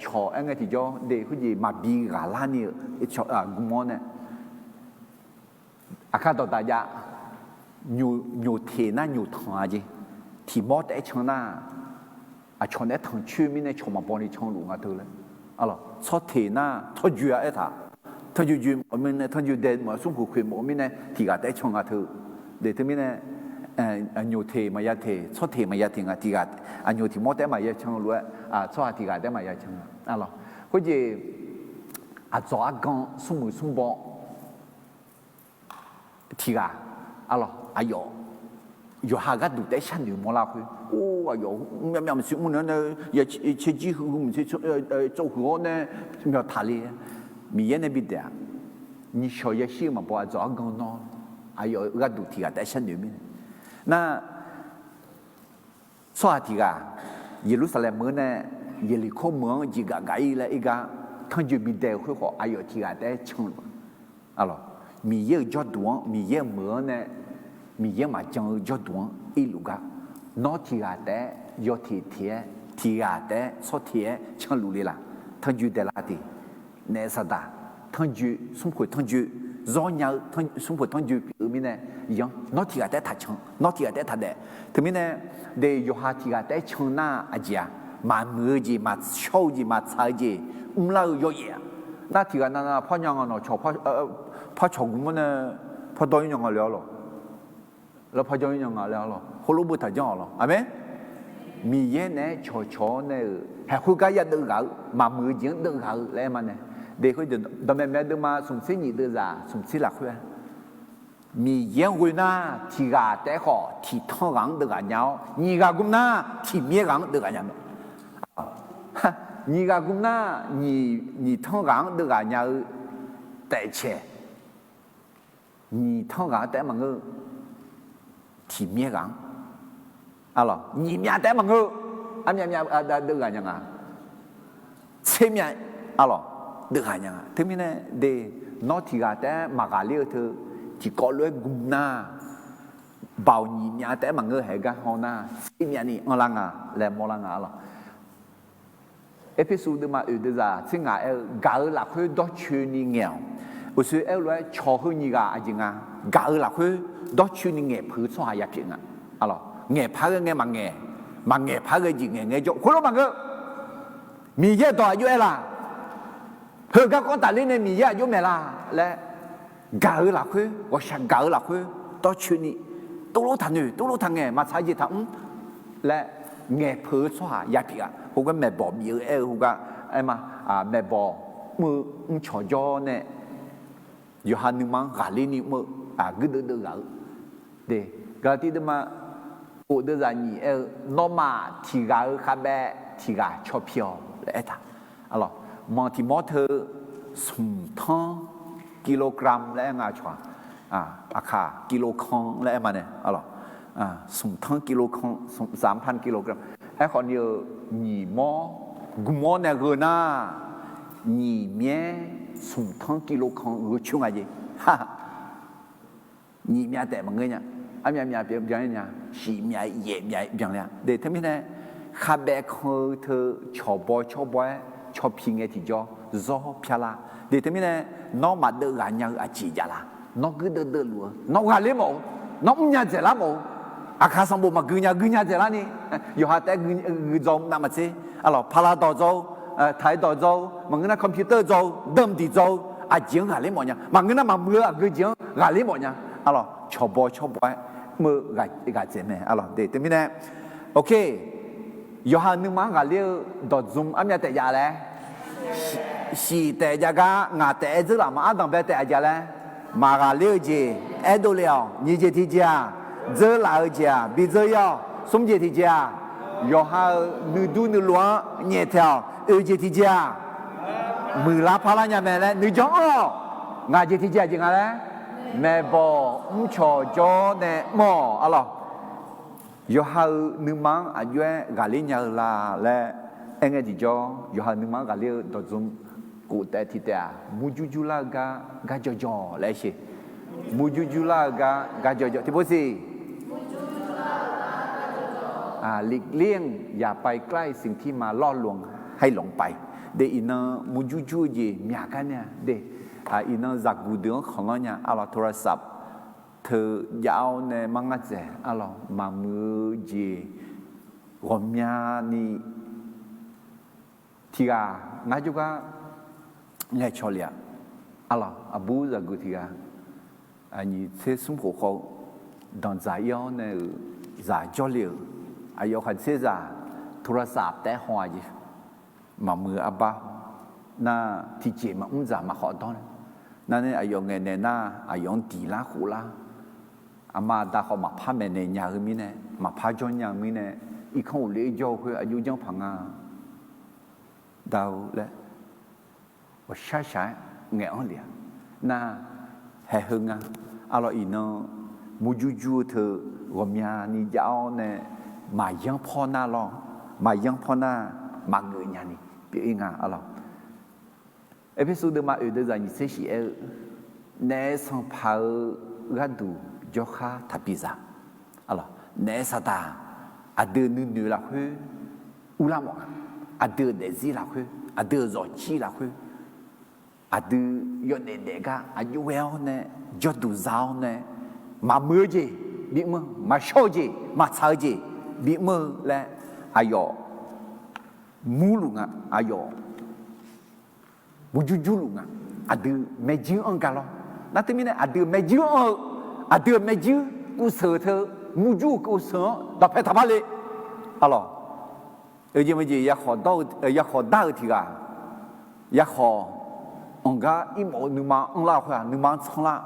cawq aer ngae tiqjawr de khoerjeq maqbi ghaqlar ni-eu gmq-awr nae, aqkar dawqdaq jav, nyoq teq nar nyoq tanq-a jeq, tiq mawr taef-aer can nar, aqcawq naeq-aer tanqcoer mirnae cawq maqbaw ni canluf nga teu laer, arlawq, tsawrteq nar tsawrjoe-a aertaq, tanrjoe joe mawf-eu mirnae, tanrjoe dae mawf-eu smrkhoeq khoeq mawf-eu mirnae tiq ghaq taef-aer can nga teu. De teumirnae, nyoq teq maqya teq, tsawrteq maqya teq nga, tiq ghaq, aqnyoq tiq mawr taef-aer maqya can lof-aer, tsawrhaq tiq ghaq taef-aer maqya can nga, arlawq. Khoerjeq, aqdzawq argan smrmuiq smrbaw tiq ghaq, arlawq, aqyawf, yawqha gharduq taef-aer sharnoeq mawrlar khoer, or, aqyawf myav myav maqsiq mr nae-awr nae, caerjir huiq maqsiq tsov huiq-awr nae, myawq taqle-aer, Miqyaer nae bidaef-aq, nyiqshawq yashir-eu maqbaw aqdzawq argan nawr, aqyawf gharduq tiq ghaq taef-aer sharnoeq mirnae, nar, tsawrhaq tiq ghaq Yeqlursaqlaeq meuq-anr nae Yeqliqkor meuq-anr jeqgaf gaf-ir laer ir gar, tanrjoe bidae-eu khoer khawf aqyawf tiq ghaq taef-aer canluf-a. Arlawq, Miqyaer-euq jawrduq-anr, Miqyaer-euq meuq-anr nae, Miqyaer maqjan-eu jawrduq-anr irluf gar, nawr tiq ghaq taef-aer yawteq teq-aer, tiq ghaq taef-aer tsawrteq-aer canluf le laq? Tanrjoe daeqlar de. Naef saqdaq, tanrjoe, smrkhoeq tanrjoe, zawr nya-eu smrkhoeq tanrjoe pyeuf-eu mirnae, yanr nawr tiq ghaq taef-aer taqcan, nawr tiq ghaq taef-aer taqdaef. Teumirnae, de yawqha tiq ghaq taef-aer can nar aqjeq-aq, maqmuiq-eu jeq, maqshawr-eu jeq, maqtsaq-eu jeq mrlar-eu yawyaef-aq. Nar tiq ghaq navnav par nya nga nawq cawq, par cawq gmq-anr nae par dawr-ir nya nga le-awr lawq. Lawrpar janr-ir nya nga laer-awr lawq, heulof-aer boftaq janr-awq lawq. Aqmeq. Miqyaer naeq-aer cawqcawq-awr nae-euq haeqkhoer gar yadeuv ghaq-eu, maqmuiq-eu jeq-anr deuv ghaq-eu laer aer ma nae. De khoer dawqmaeq maeq deuvma smqtser nyiq deuvzaq smqtser lafkhoer-a, Miqyaer-anr ghoe nar tiq ghaq taef-aer khawf tiq tanr ghaq-anr deuv ghaq nya-awr, nyiq ghaq gmr nar tiq myaer ghaq-anr deuv ghaq nya mae. Nyiq ghaq gmr nar nyiq tanr ghaq-anr deuv ghaq nya-eu taefcaeq, nyiq tanr ghaq-anr taef-aer maqngeur, tiq myaer ghaq-anr, arlawq, nyiq myav taef-aer maqngeur, armyav myav deuv ghaq nya nga, tser myav, arlawq, deuv ghaq nya nga. Teumirnae de, nawr tiq ghaq taef-aer maqghaqler-eu teu, tiqkawv lof-aer gmr nar, baoq nyiq myav taef-aer maqngeur haeq gar haw nar, tser myav ni anrlar nga laer mawrlar nga, arlawq. Erpersu deuvma oeq deuvzaq tser ngaq aer-eu, gaq-eu lafkhoer dawrcoeni ngaeq-awq. Uqshoe aer-eu lof-aer cawq heu nyiq ghaq aqjeq nga, gaq-eu lafkhoer dawrcoeni ngaeqpeuq-eu tsawrhaq yapyeuf nga. Arlawq, ngaeqpar ghae ngae maqngaeq, maqngaeqpar ghae jeq ngaeq ngae jawr khoerlof maqngeur. Miqyaer dawq aqjox aer laq? Heugar kawv tafler nae Miqyaer aqjox maeqlaq laer, gaq-eu lafkhoer, ghawqshaq gaq-eu lafkhoer dawrcoeni, tuvlof taqnoeq, tuvlof taqngaeq, maqtsaq jeq taqmr laer ngaeqpeuq-eu tsawrhaq yapyeuf-aq. Khoergar maeqbawq bif-eu aer-eu khoergar aer ma, maeqbawq mr-eu mrcawq jawr nae yawqha nuima-anr ghaqler ni mr-eu, guirdeuv deuv ghaq-eu, de, Gaqlaqtiv deuvma kof deuvzaq nyiq aer-eu, nawmaf tiq ghaq-euq khavbaev tiq ghaq caw pi-awq laer aertaq. Alawq, manq tiq mawr teu smq tanr kilogram laer aer nga cawq-aq, aqkaq kilogram laer aer ma nae, alawq, smq tanr kilogram, สามพัน kilogram. Aerkhawf ni-eu nyiq mawr, guq mawr nae gheu nar, nyiq myaer smq tanr kilogram gheu coer nga jeq. Nyiq myav taef maqngeur nya. Armyav myav byan nya, shif myav yaef myav byan le-a. De teumirnae, khavbaev kan-eu teu cawqbaw cawrbaw-aer caw pi ngae tiqjawr zawr pyar lar. De teumirnae, nawr maqdeuv ghaq nya-eu aqjeq jav la? Nawr guirdeuv deuv luf-eu, nawr ghaqler mawf-eu, nawr mrnya dzaeqlar mawf-eu, aqkaq sanqbof maqgui nya, gui nya dzaeqlar ni, yawqha taef-aer gui dzaw navmaqtser. Alawq, pala dawq dzaw-eu, taq-aer dawq dzaw-eu, maqngeur nar computer dzaw-eu, deuv mqdiq dzaw-eu, aqjeq-anr ghaqler mawf nya. Maqngeur nar maqmuiq-eu aqgeu jeq-anr ghaqler mawf nya. Alawq, cawqbaw cawrbaw-aer mr-eu ghaqdzaeq mae. Alawq, de teumirnae, ok, yawqha-euq nuima-anr ghaqler-eu dawqdzm armyav taef jav laer, shif taef jav gar ngaq taef-aer dzeurlaf ma. Ardanqbae taef-aer jav laer, maqghaqler-eu jeq aerdov le-awq. Nyiq jeq tiqjeq-aq, dzeurlaf-eu jeq-aq bidzeur ir-awq. Smr jeq tiqjeq-aq, yawqha-euq nuidur nuiluf-anr nyaeftaeq-awq. Oeq jeq tiqjeq-aq, muiqlar parlar nya mae laer nuijanr anr-awq. Ngaq jeq tiqjeq aqjeq nga laer, maeqbawq mrcawq jawr nae mr-awq. Alawq, yawqha-euq nuima-anr aqjox-aer ghaqler nya-eu la laer aerngae tiqjawr, yawqha-euq nuima-anr ghaqler-eu dawqdzm kof taef tiq taef-aq, murjur jurlar-eu gar gar jawqjawq laer aer sheq. Murjur jurlar-eu gar gar jawqjawq tiqpov siq. หลีกเลี่ยงอย่าไปใกล้สิ่งที่มาล่อลวงให้หลงไป. De iqnan murjur jur-eu jeq myaq gar nae-a. De iqnan zaqguq deuq-anr khanqlanr nya. Alawq, โทรศัพท์ teu jav-awr nae mar ngar dzaeq. Alawq, maqmuiq-eu jeq ghawqmyani tiq ghaq ngar jawrgar ngaeqcawq le-aq. Alawq, aqbur zaqguq tiq ghaq, aqnyiq tser smr khof khawf-eu danqdzaq ir-awr nae-euq zaq jawrle-euq, aqyawf khaqtser zaq โทรศัพท์ taef-aer haw-a jeq. Maqmuiq-eu arbar nar, tiqjeq maqmr dzaq maqkhawf dawr nae, nar nae aqyawf ngaeqnaeq nar, aqyawf-anr diqlar khoflar, aqma aqda khawf maqpar maeqnaeq nya-eu mirnae, maqpar jawr nya-eu mirnae, irkanr ghofle-aer jawr-eu khoer aqjox janr paq nga. Da-eu laer ghawqshaq shaq-aer ngaeq-anr le-aq. Nar, haeq heu nga. Alawq, iqnan murjur jur-eu teu ghawqmyani jav-awr nae maqyanr pawr nar lawr, maqyanr pawr nar, maqgeuf nyani pyeuf-ir nga. Alawq, Erpersu deuvma oeq deuv zaq nyiq tser shif aer-eu, naef sanqpaq-eu gharduq jawrkhar taqbi zaq. Alawq, naef saqdaq aqdui nuinoeq lafkhoer urlar mawf nga. Aqdui-euq daefzir lafkhoer, aqdui-euq zawqjir lafkhoer, aqdui yawdaef daef gar aqjox ghae-awr nae, jawrduq za-awr nae, maqmuiq-eu jeq bimr-eu, maqshawr-eu jeq, maqtsaq-eu jeq bimr-eu laer, aqyawf murluf nga. Aqyawf murjur jurluf nga. Aqdui maerjuir anr ga lawr. Nar teumirnae aqdui-euq maerjuir anr-eu, aqdui-euq maerjuir kuvseuq-eu teu, murjur-euq kuvseuq-anr dawqpae taqpar le. Alawq, oejeq meujeq yakhawf dar-eu tiq ghaq, yakhawf anqgar irmawf-eu nuima anrlar-eu khoer-aq, nuima-anr tsanrlar.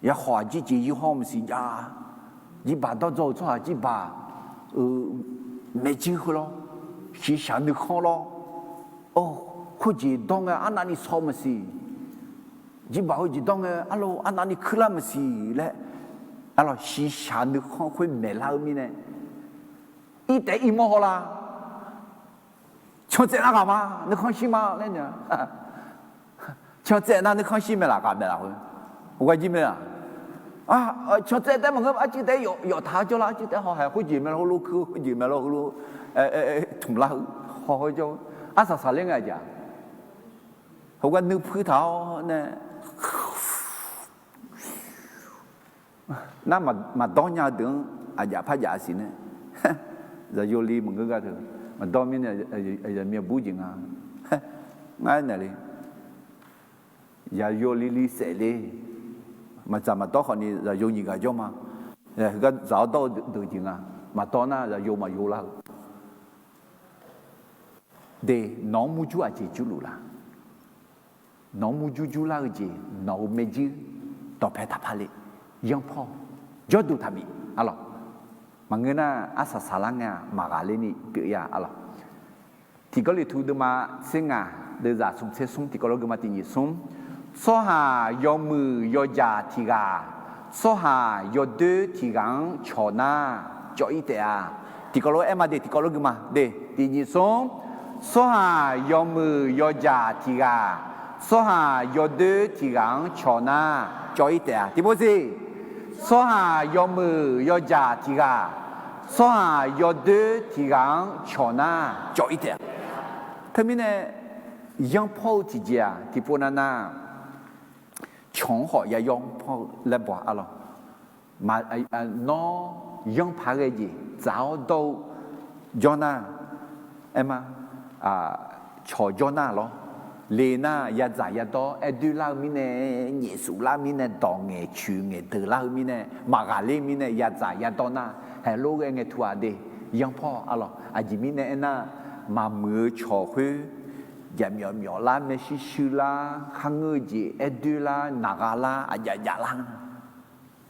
Yakhawf aqjir jeq yir hawr maqsiq jav. Jirbaq dawrdzaw-euq tsawrhaq jirbaq-euq maerjuir khoer lawr, shiqshaq nuikhanr lawr, khoerjeq dawr ngae arnavni saw maqsiq, jirbaq khoerjeq dawr ngae arlo arnavni kuirlar maqsiq laer, arlawq shiqshaq nuikhanr khoer maeqlar-eu mirnae, irtaef irmawr hawlar. Can tsaev nar ghaq ma, nuikhanr shir ma laer nya. Can tsaev nar nuikhanr shir mae laf ghaq mae laf khoer, heugar jir mae-aq. Can tsaev taef maqngeur, arcuiv taef yawf taq-awr jawrlar, arcuiv taef haw haeq khoerjeq mae lawr heulof kuir, khoerjeq mae lawr heulof tmqlar-eu haw khoer jawr, arsaq saqler ngae aqjeq-aq. Heugar nuir puir taq-awr nae nar, maqdawr nya-eu deuq-anr aqjaf par jaf siq nae, zaqyo li maqngeur gar teu, maqdawr mirnae zaqmiq aqbur jeq nga. Ngar naeq le, zaqyo li li saef le, maqdzaq maqdawr khawfni zaqyo nyiq ghaq jawr ma. Heugar dzaq-awr dawr-eu deuq jeq nga. Maqdawr nar zaqyo maqyo lar-eu. De, nawq-anr murjur aqjeq jurluf la? Nawq-anr murjur jurlar-eu jeq, nawq-euq maerjuir dawqpae taqpar le. Yanrpawr, jawrduq taqbif arlawq. Maqngeur nar, arsaq saqlar ngae-aq, maqghaqler ni pyeuf-ir-a arlawq. Tiqgawrliqtu deuvma tser ngaq, deuvzaq smq tser smr, tiqkawv lawr geufma tiq nyiq smr. Tsawrhaq yawmuiq yawjaq tiq ghaq, tsawrhaq yawdoer tiq ghaq-anr cawq nar, cawv-ir taef-a. Tiqkawv lawr aer ma de, tiqkawv lawr geufma de, tiq nyiq smr. Tsawrhaq yawmuiq yawjaq tiq ghaq, tsawrhaq yawdoer tiq ghaq-anr cawq nar, cawv-ir taef-a. Tiqpov siq. Tsawrhaq yawmuiq yawjaq tiq ghaq, tsawrhaq yawdoer tiq ghaq-anr cawq nar, cawv-ir taef-a. Teumirnae, yanrpawr-eu tiqjeq-aq, tiqpov nav nar, cawq-anr khawf ya yanrpawr-eu laer baw-a arlawq. Nawr yanrpaq ghae jeq dzaq-awr dawr-eu jawr nar, aer ma, cawq jawr nar lawr, le nar yadzaq yadawr aer doer lar-eu mirnae, nyaef suf lar mirnae, dawq ngaeq coeq ngaeq deuq lar-eu mirnae, maqghaqler mirnae yadzaq yadawr nar, haeq lof ghae ngae tu-aq de, yanrpawr arlawq. Aqjeq mirnae aernar, maqmuiq-eu cawq khoer, jaqmyawf myawf lar, maershuir shuir lar, kharngeur-eu jeq aer doer lar, naqgha lar, aqjav jav lar.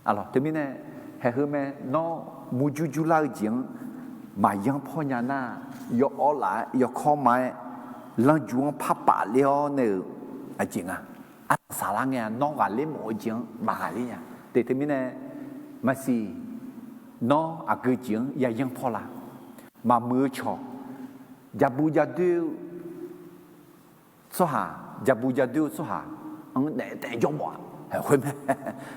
Arlawq, teumirnae, haeq heu mae, nawr murjur jur lar-eu jeq-anr maqyanr pawr nya nar, yawawr laf-aer yawkawr ma-aer, lanrju-anr par paf ler-awr nae-euq aqjeq nga. Arsaq saqlar ngae-a, nawr ghaqler mawf-eu jeq-anr maqghaqler nya. Te teumirnae, maqsiq, nawr aqgeu jeq-anr ya yanr pawr la? Maqmuiq-eu cawq, jabu jadoer-eu tsawrhaq, jabu jadoer-eu tsawrhaq-anr daef taef jawr mawf-a. Khoer mae,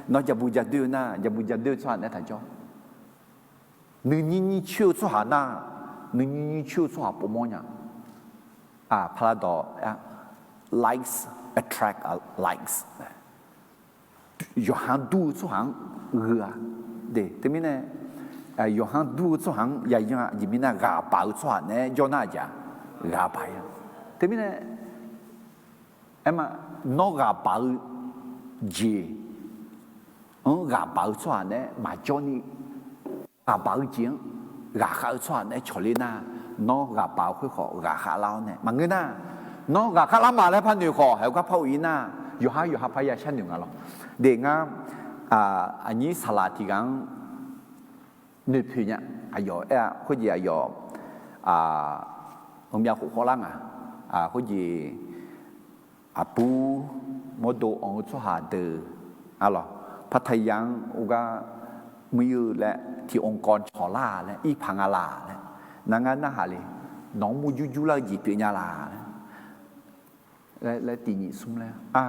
nawr jabu jadoer-eu nar, jabu jadoer-eu tsawrhaq naeq-aer taq jawr. Nuinyir nyir coer-eu tsawrhaq nar, nuinyir nyir coer-eu tsawrhaq povmawr nya. Paradox, likes attract likes. Yawqha-anr dur-eu tsawrhaq-anr gheu-a. De, teumirnae, yawqha-anr dur-eu tsawrhaq-anr ya yanr-a. Aqjeq mirnae, ghaq baq-eu tsawrhaq naeq-aer jawr nar aqjeq-a, ghaq baq-ir-a. Teumirnae, aer ma, nawr ghaq baq-eu jeq-anr ghaq baq-eu tsawrhaq naeq-aer maqjawr ni, ghaq baq-eu jeq-anr ghaqkhav-eu tsawrhaq naeq-aer cawq ler nar, nawr ghaq baq-eu khoer khawf ghaqkhav lar-awr nae maqngeur nar, nawr ghaqkhav lar ma laer par noeq khawf, heugar par of-ir nar, yawqha yawqha par ya sharnoeq nga lawr. De ngar, aqnyir saqlaq tiq ghaq-anr noeqpoeq nya. Aqyawf aer-a, khoerjeq aqyawf, myav khof khawvlar nga. Khoerjeq aqbur mawrdo anr-eu tsawrhaq deuq, arlawq, partaya-anr ur gar mr-ir-eu laer tiq องค์กร cawq lar laer, irpaq nga laq laer, nar ngar narhaq le. Nawq-anr murjur jur lar-eu jeq pyeuf nya laq laer, laer tiq nyiq smr laer, a,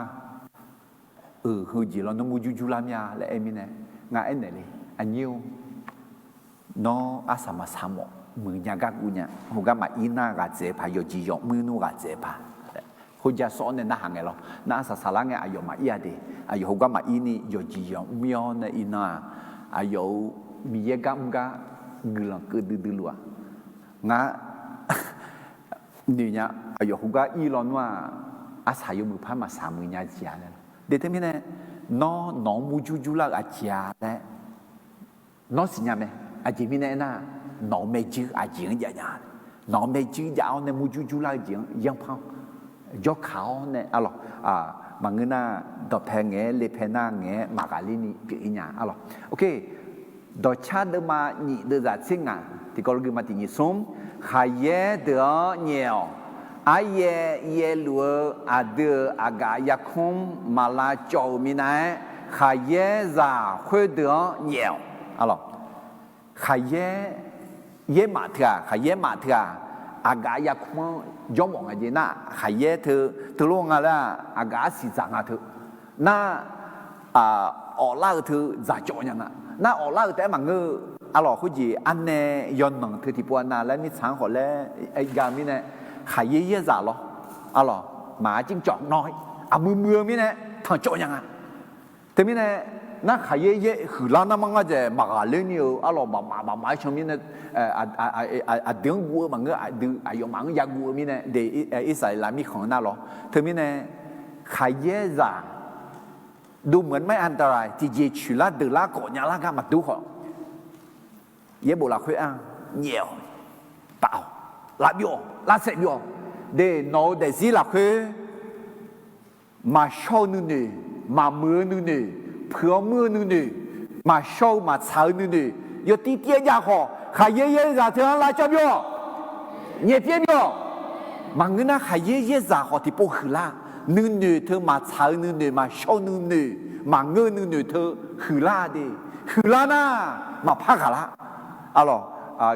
eu, heujeq lawr nawr murjur jur lar mir-a laer aer mirnae, ngar aernaeq le, aqnyir-or, nawr arsaq maqsaq mawf muiq nya gar guv nya, heugar maqir nar ghaq dzaeq paq, yawqjeq yawqmuir nmr ghaq dzaeq paq. Khoerja sawr-awr nae narhaq ngae lawr, nar arsaq saqlar ngae aqyawf maqir-a de, aqyawf heugar maqir ni yawqjeq yawqmuir-awr nae ir nar-aq, aqyawf-euq Miqyaer gar mr gar guiqlanq keuv duidui luf-aq, ngar noeq nya, aqyawf heugar ir lawnmr-aq, arsaq yawmuiq par maqsaq muiq nya jeq-a laer. De teumirnae, nawr nawq-anr murjur jur lar-eu aqjeq-a laer nawr siqnya mae. Aqjeq mirnae aernar, nawq-euq maerjuir aqjeq-anr jav nya. Nawq-euq maerjuir jav-awr nae murjur jur lar-eu jeq-anr yanr par-awr, jawrkaq-awr nae, arlawq, maqngeur nar, dawqpae ngaeq-aer lepae nar ngaeq-aer maqghaqler ni pyeuf-ir nya, arlawq. Dawqcar deuvma nyiq deuvzaq tser ngaq tiqkawv lawr geufma tiq nyiq smr. Khaqyaer deuq-anr nyaef-awq. Aryaer yaerluf-eu aqdui-euq aqgaf yarkmr maqlavcawv-euq minav-aer, khaqyaer zaq khoerdeuq-anr nyaef-awq. Arlawq, khaqyaer, yaermaf teu-aq, khaqyaer maf teu-aq, aqgaf yarkmr-anr jawrmawf nga jeq nar, khaqyaer teu, teulof nga laer-aq, aqgaf arsiq dzaq nga teu. Nar, awflar-eu teu dzaqcawv nya nga. Nar awflar-eu taef-aer maqngeur-eu, arlawq, khoerjeq arnae yawnanq teu tiqpov-a nav laer mirtsaq-anr khawf laer aer ga-eu mirnae, khaqyaer yaerzaq lawr, arlawq, maqar cimcawv nawr, aqmuiq muiq-eu mirnae tanqcawv nya nga. Teumirnae, nar khaqyaer yaer huiqlar nar mar ngar dzaeq maqghaqler ni-eu, arlawq, baqmaf baqmaf-aer can mirnae, aqdui-anr guv-eu maqngeur, aqdui aqyawfmaf-anr yaguv-eu mirnae de, Irsaqleqlav mirkhanq-eu nar lawr. Teumirnae, khaqyaer zaq dov meuq-anr mar-aer aqdalae tiqjeq coeqlar deuqlar kawf nyalar gar maqdur khawf, yaerbof lafkhoer-anr nyaef-awq, taf-awq, lavbyov-awq, lavsaef byov-awq. De nawq-eu daefzir lafkhoer maqshawr-eu nuinoeq, maqmuiq-eu nuinoeq, puiq-awr muir-eu nuinoeq, maqshawr-eu maqtsaq-eu nuinoeq yawtir tir-aer jav khawf, khaqyaer yaerzaq teu-anr lavcawv byawq, nyaefpyaer byawq. Maqngeur nar khaqyaer yaerzaq khawf tiqpov huiqlar. Nuinoeq teu maqtsaq-eu nuinoeq, maqshawr-eu nuinoeq, maqngeur-eu nuinoeq teu huiqlar de. Huiqlar nar maqpar ghaqlar. Arlawq,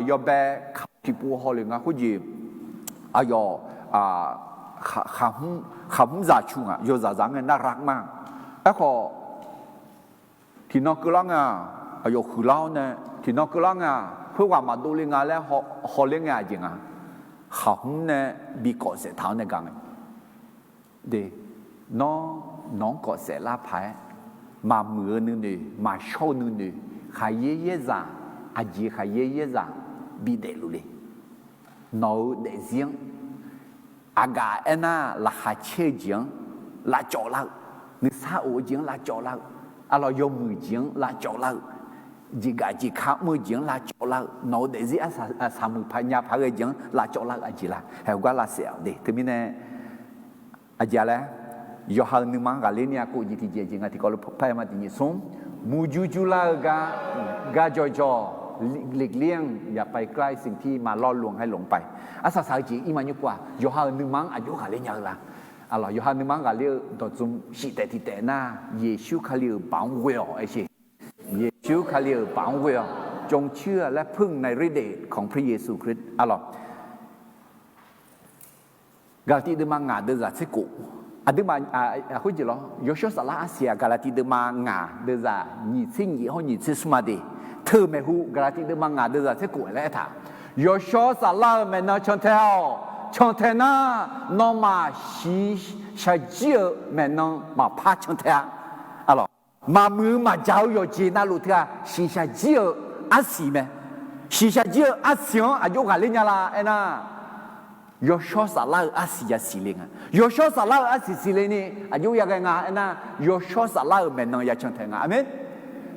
yawbae kaq tiqpov hawlef nga khoerjeq, aqyawf khaqhmr zaq cu ngaq, yawzaq zaq ngae nar ghaq ma. Aerkhawf, tiqnan keuvlar nga, aqyawf huiqlar-awr nae tiqnan keuvlar nga, khoerghaq maqdov le nga laer hawler ngae aqjeq nga, khaqhmr nae bi kawf saef taq-awr nae gaq ngae. De, nawr, nawq-anr kawf saef lar paq-aer, maqmuiq-eu nuinoeq, maqshawr-eu nuinoeq, khaqyaer yaerzaq, aqjeq khaqyaer yaerzaq bidaef luf le. Nawq-eu daefzir-anr, aqgaf aernar laqkhaq caer-eu jeq-anr lavcawv lar-eu, nuisar of-eu jeq-anr lavcawv lar-eu, arlawq yawmuiq jeq-anr lavcawv lar-eu, jeqgaf jeqka mr-eu jeq-anr lavcawv lar-eu, nawq-eu daefzir arsaq muiq paq nya paq ghae jeq-anr lavcawv lar-eu aqjeq la, haeq gar lavsaef-awq de. Teumirnae aqjeq-a laer, yawqha-euq nuima-anr ghaqler ni-a kov jeq tiqjeq jeq nga tiqkawv lof par-aer ma tiqnyif smr, muqjur jurlar-eu gar, gar jawqjawq, หลีกเลี่ยง อย่าไปใกล้สิ่งที่มารอลวง ให้หลงไป. Arsaq saq-eu jeq ir ma nymr kov-aq, yawqha-euq nuima-anr aqjox ghaqler nya-eu la. Arlawq, yawqha nuima-anr ghaqler-eu dawqtsuif shif taef tiq taef nar, Yeqsur Kali-euq baq-anr ghoe-awq aer sher. Yeqsur Kali-euq baq-anr ghoe-awq. จงเชื่อและพึ่งในฤทธิ์เดชของพระเยซูคริสต์ Arlawq, Gaqlaqtiv deuvma ngaq deuvzaq tser khof. Aqduimaf khoerjeq lawr, Yawshawr Saflar arsiq-aq, Gaqlaqtiv deuvma ngaq deuvzaq nyiq tser nyiq hawr nyiq tser smr ma de. Teu maeqhu Gaqlaqtiv deuvma ngaq deuvzaq tser khof laer aertaq, Yawshawr Saflar-euq maeqnan cantae-awq. Cantae nar, nawmaf shiqshaq jir-eu maeqnan maqpar cantae-a. Arlawq, maqmuiq-eu maqjaq-eu yawqjeq navluf teu-aq, shiqshaq jir-eu arsiq mae. Shiqshaq jir-eu arsiq-anr aqjox ghaqler nya la aernar, Yawshawr Saflar-euq arsiq yasiq le nga. Yawshawr Saflar-euq arsiq siqle ni aqjox yaghae nga aernar, Yawshawr Saflar-euq maeqnan ya cantae nga. Aqmeq.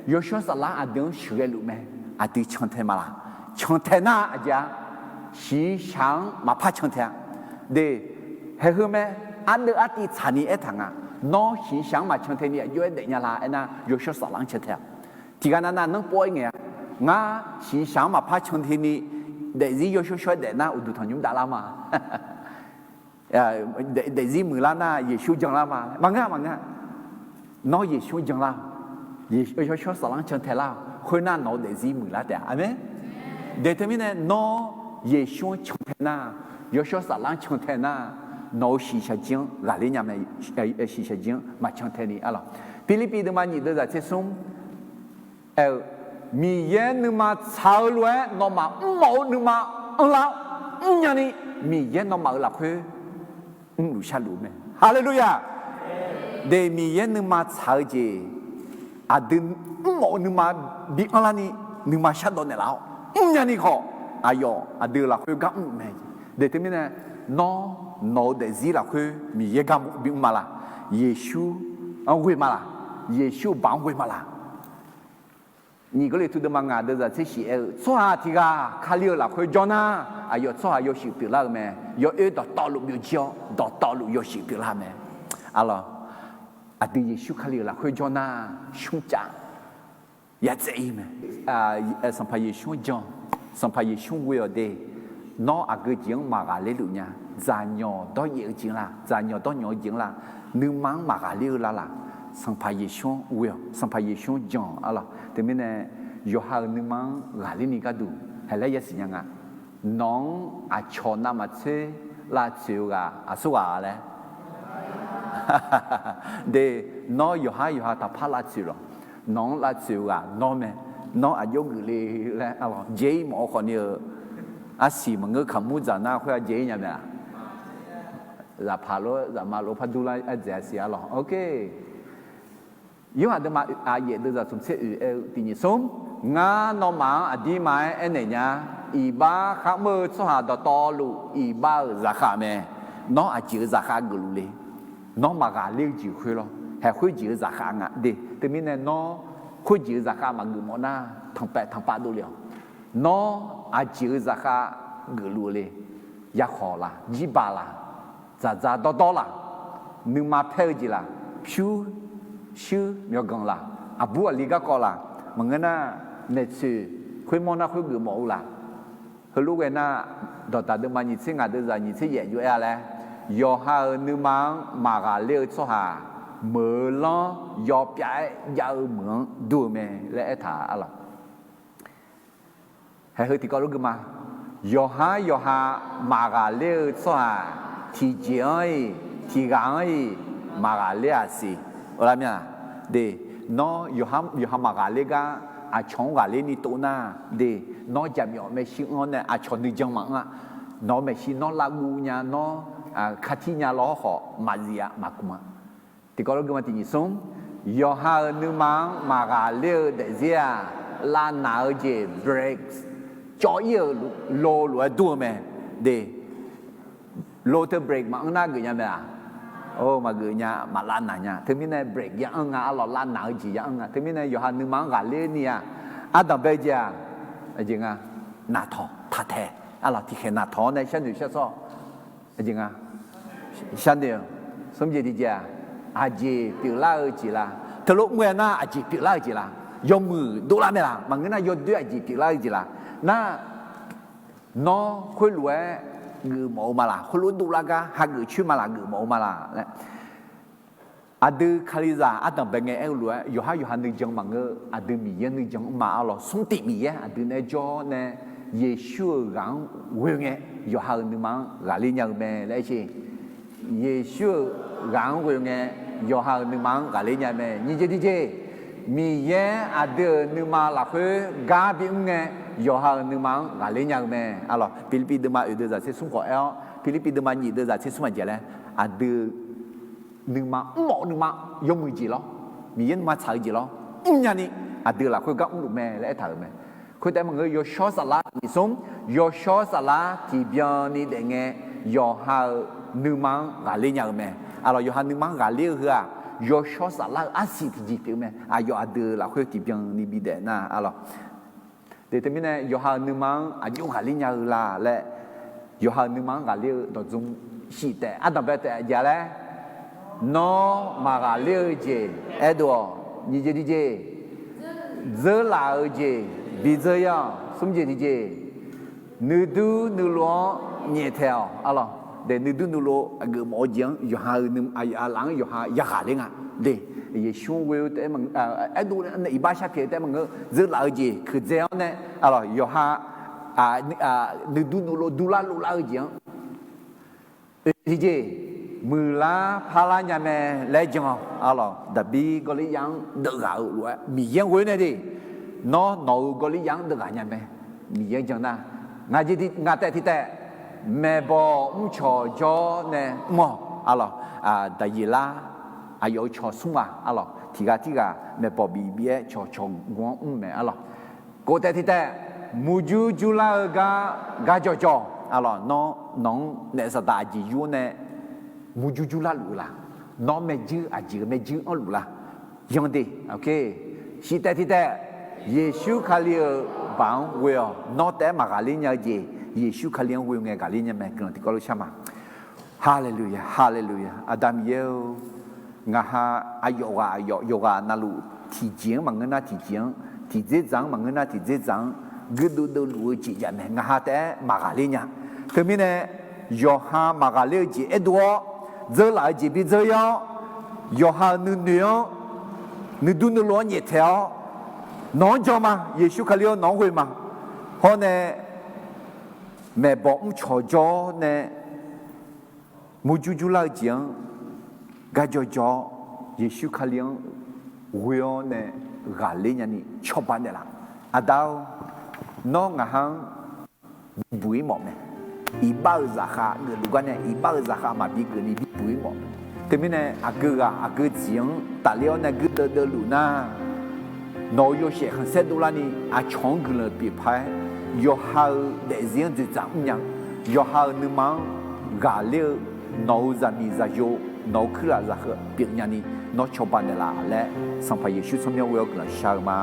Yawshawr Saflar aqdui-anr sheuqghae luf mae. Aqdui cantae ma laq? Cantae nar aqjeq-a, shiqshaq-anr maqpar cantae-a. De, haeqheu mae, ardeuv artiv tsaqni aertaq nga. Nawr shiqshaq-anr maqcantae ni aqjox-aer daefnya la aernar, Yawshawr Saflar-anr cantae-a. Tiqghaq navnav nanrpov-aer ngaeq-a. Ngar shiqshaq-anr maqpar cantae ni daefzir yawshawr shawr-aer daef nar, uqduq tanqnymr davlar ma. Daefzir muiqlar nar Yeqsur janlar ma. Maqngeur-a, maqngeur-a. Nawr Yeqsur janlar-awq. Yawshawr Saflar-anr cantae lar-awq. Khoernar nawq-eu daefzir muiqlar taef-a. Aqmeq. De teumirnae nawr Yeqsur-anr cantae nar, Yawshawr Saflar-anr cantae nar, nawq-eu shiqshaq jir-anr ghaqler nya mae. Shiqshaq jir-anr maqcantae ni arlawq. Pirlirpiv deuvma nyiq deuvzaq tser smr aer-eu, Miqyaer nuima tsaq-eu lof-aer nawmaf mrmawf-eu nuima anrlar-awr mrnya ni, Miqyaer nawmaf-euq lafkhoer mrluf sharluf-eu mae. Haleluya! De, Miqyaer nuima tsaq-eu jeq aqdui mrmawf-eu nuima bi anrlar ni, nuima shardawv naeqlaf-awr mrnya ni khawf, aqyawf aqdui lafkhoer gar mrluf mae. De teumirnae, nawr nawq-eu daefzir lafkhoer Miqyaer garma bi mr ma laq? Yeqsur-anr ghoe ma laq? Yeqsur-euq baq-anr ghoe ma laq? Nyiq Gawrliqtu deuvma ngaq deuvzaq tser shif aer-eu, tsawrhaq tiq ghaq Kali-euq lafkhoer jawr nar, aqyawf tsawrhaq yawshuif pyeuflar-eu mae. Yawoer dawqtawvluf byovjir-awr, dawqtawvluf yawshuif pyeuflar-eu mae. Arlawq, aqdui Yeqsur Kali-euq lafkhoer jawr nar, smrcav yatsaev-ir mae. Sanqpaq Yeqsur-anr jan, Sanqpaq Yeqsur-anr ghoe-awq de. Nawr aqgeu jeq-anr maqghaqler luf nya. Dzaqnyawq dawryaef-eu jeq-anr la, dzaqnyawq dawrnyawq-eu jeq-anr la, nuima-anr maqghaqler-eu lar laq? Sanqpaq Yeqsur-anr ghoe-awq, Sanqpaq Yeqsur-anr jan-awq. Arlawq, teumirnae yawqha-euq nuima-anr ghaqler ni gharduq haeq laer yasiq nya nga. Nawq-anr aqcawq navmaqtser lavtsoeq-eu ghaq aqsur ghaq laer de, nawr yawqhar yawqha taqpar lavtsoeq lawq. Nawq-anr lavtsoeq-eu ghaq nawr mae. Nawr aqjox geufle laer arlawq, jaeq-ir mawf-eu khawfni-eu, arsiq maqngeur kaqmur dzaq nar khoer-a jaeq-ir nya mae-aq? Zaqpaq lof-aer zaqma lof-aer par dur lar-aer dzaeq-a siq arlawq. Yorhaq deuvma aqyaef deuvzaq smqtser oeq aer-eu tiqnyif smr, Ngar nawmaf-anr aqdirma-aer aernaeq nya. Iqbax kharmr-eu tsawrhaq dawqtawvluf iqbax-euq zaqkhav mae. Nawr aqjeq-euq zaqkhav geufluf le? Nawr maqghaqler-eu jeq khoer lawr. Haeq khoerjeq-euq zaqkhav nga de. Teumirnae nawr khoerjeq-euq zaqkhav maqgeuf mawf nar, tanqpaeq tanqpav dovle-awq. Nawr aqjeq-euq zaqkhav geufluf-eu le? Yarkhawq laq, jirbaq laq, dzaqdzaq dawrdawr laq, nuima paer-eu jeq laq, pyur shuir myawqganq laq, aqbur aqli garkawv laq, maqngeur nar, maeqtsoeq khoermawr nar khoergeuf mawf-eu laq. Heulof ghae nar, dawqdaq deuvma nyiq tser ngaq deuvzaq nyiq tser yaef jov-aer-a laer, yawqha-euq nuima-anr maqghaqler-eu tsawrhaq, meuq-eu lanr yawpyav-aer jav-eu meuq-anr dur-eu mae laer aertaq-a lawq. Haeq heu tiqkawv lof gui ma. Yawqhar yawqha maqghaqler-eu tsawrhaq, tiqjeq-anr-iq tiqghaq-anr-iq maqghaqler-aq siq. Awlar mir-a, de, nawr yawqha maqghaqler gar aqcawq-anr ghaqler ni tov nar, de, nawr jaqmyawf maeqshi anr-awr nae aqcawq nuijan maqanr-a. Nawq-eu maeqshi nawr lavguv nya, nawr kartir nya law hawr khawf maqzif-a, maqkmq-a. Tiqkawv lof gui ma tiq nyiq smr, yawqha-euq nuima-anr maqghaqler-eu daefzir-aq, lavnaq-eu jeq brake cawv-ir-euq lo lof-aer dur-eu mae. De, lo teu brake maqanr nar geuf nya mae-aq? Or, maqgeuf nya, maqlavnaq nya. Teumirnae brake ya anr nga, arlawq lavnaq-eu jeq ya anr nga. Teumirnae yawqha nuima-anr ghaqler ni-aq, ardanq bae-eu jeq-aq, aqjeq nga, naqtawq taqtaeq, arlawq tiqkhaeq naqtawq-awr nae sharnoeq shar sawr. Aqjeq nga, sharnoeq-eu, smr jeq tiqjeq-aq, aqjeq pyeuflar-eu jeq la? Teulof mr-aer nar aqjeq pyeuflar-eu jeq la? Yawmuiq dovlar mae laq? Maqngeur nar yawdoer aqjeq pyeuflar-eu jeq la? Nar, nawr khoerlof-aer geufmawf-eu ma laq? Khoerlof dovlar gar hageuf coer ma laq? Geufmawf-eu ma laq laer. Aqdui Kalizaq ardanq bae ngae aer-eu lof-aer, yawqhar yawqha nuijan maqngeur, aqdui Miqyaer nuijan mr ma, arlawq smr tif Miqyaer aqdui nae jawr nae, Yeqsur-euq ghaq-anr ghoe ngae, yawqha-euq nuima-anr ghaqler nya-eu mae laer aer sher. Yeqsur-euq ghaq-anr ghoe ngae, yawqha-euq nuima-anr ghaqler nya mae. Nyiq jeq tiqjeq, Miqyaer aqdui-euq nuima lafkhoer gar bimr ngae, yawqha-euq nuima-anr ghaqler nya-eu mae. Arlawq Pirlirpiv deuvma oeq deuvzaq tser smr khawf aer-awr, Pirlirpiv deuvma nyiq deuvzaq tser smr aqjeq laer, aqdui nuima mrmawf-eu nuima, yawmuiq jeq lawr, Miqyaer nuima tsaq-eu jeq lawr, mrnya ni aqdui lafkhoer gar mrluf mae laer aertaq-euq mae. Khoertaef maqngeur, yawshawr saflar tiq nyiq smr, yawshawr saflar tiqbyan ni daef ngae, yawqha-euq nuima-anr ghaqler nya-eu mae. Arlawq yawqha nuima-anr ghaqler-eu heu-aq, yawshawr saflar-eu arsiq tiqjeq pyeuf-eu mae. Aqyawf aqdui lafkhoer tiqbyan ni bidaef nar, arlawq. De teumirnae yawqha-euq nuima-anr aqjox ghaqler nya-eu la laer, yawqha-euq nuima-anr ghaqler-eu dawqdzmr shif taef ardanq bae taef aqjeq laer, nawr maqghaqler-eu jeq aerdov-awq. Nyiq jeq tiqjeq, dzeurlaf-eu jeq bi dzeur-ir-awq. Smr jeq tiqjeq, nuidur nuilov-anr nyaeftaeq-awq. Arlawq, de nuidur nuilov aqgeuf mawf-eu jeq-anr yawqha-euq nuima aqlaf-anr yawqha yaghaqler nga. De, Yeqsur-anr ghoe-eu taef, aerdov nae iqbax sharpyaeq-eu taef maqngeur, dzeurlaf-eu jeq keuqdzae-awr nae, arlawq yawqha nuidur nuilov durlar lovlar-eu jeq-anr oe tiqjeq, muiqlar parlar nya mae laer jan-awq. Arlawq Daqbir Gawrliryav-anr deuvghaq-eu lof-aer Miqyaer-anr ghoe-eu nae de, nawr nawq-euq Gawrliryav-anr deuvghaq nya mae. Miqyaer-anr jan nar, ngaq taef tiq taef, maeqbawq mrcawq jawr nae mr-awq. Arlawq Daqyeqlar aqyawf-euq cawq smr ghaq, arlawq tiqghaq tirghaq maeqbawq bif bif-aer cawqcawq gu-anr mr mae. Arlawq kof taef tiq taef, murjur jurlar-eu gar gar jawqjawq, arlawq nawr nawq-anr naef Saqdaq aqjeq yur-awr nae murjur jurlar luf-eu la? Nawr maerjuir aqjeq-eu maerjuir anrluf la? Yanr de. Shif taef tiq taef, Yeqsur Kali-euq baq-anr ghoe-awq. Nawr taef-aer maqghaqler nya-eu jeq, Yeqsur Kali-anr ghoe ngae ghaqler nya mae. Guiqlanq tiqkawv lof shar ma. Haleluya, haleluya. Aqda Miqyaer-or, ngaqha aqyawf ghaq aqyawf, yawqghaq navluf tiqjeq-anr maqngeur nar tiqjeq-anr, tiqdzerdzaq-anr maqngeur nar tiqdzerdzaq-anr guirdeuv deuvluf-eu jeq jav mae. Ngaqha taef-aer maqghaqler nya. Teumirnae yawqha maqghaqler-eu jeq aerdov-awr, dzeurlaf-eu jeq bi dzeur-ir-awr, yawqha-euq nuinoeq-anr, nuidur nuilov-anr nyaeftaeq-awr, nawq-anr jan ma. Yeqsur Kali-or, nawq-anr ghoe ma. Hawr nae maeqbawq mrcawq jawr-awr nae murjur jurlar-eu jeq-anr gar jawqjawq-awr, Yeqsur Kali-anr ghoe-awr nae ghaqler nyani cawba naeqlaf. Aqda-or, nawr ngaqha-anr bibuq-ir mawf mae. Iqbax-euq zaqkhav geufluf gar nae, iqbax-euq zaqkhav maqbi geuf ni bibuq-ir mawf mae. Teumirnae aqgeu ghaq aqgeu dziq-anr tafler-awr nae guirdeuv deuvluf nar, nawq-euq yawshaef khanqsaer dovlarni aqcawq-anr guiqlanq pyeuf paq-aer, yawqha-euq daefzir-anr dzoeqdzaq mrnya, yawqha-euq nuima-anr ghaqler-eu nawq-euq zaqmiq zaqyo, nawq-euq kuirlaf zaqkhav pyeufnya ni nawr cawba naeqlaf laer, Sanqpaq Yeqsur tsawrmyanr ghoe-awr guiqlanq shar-eu ma.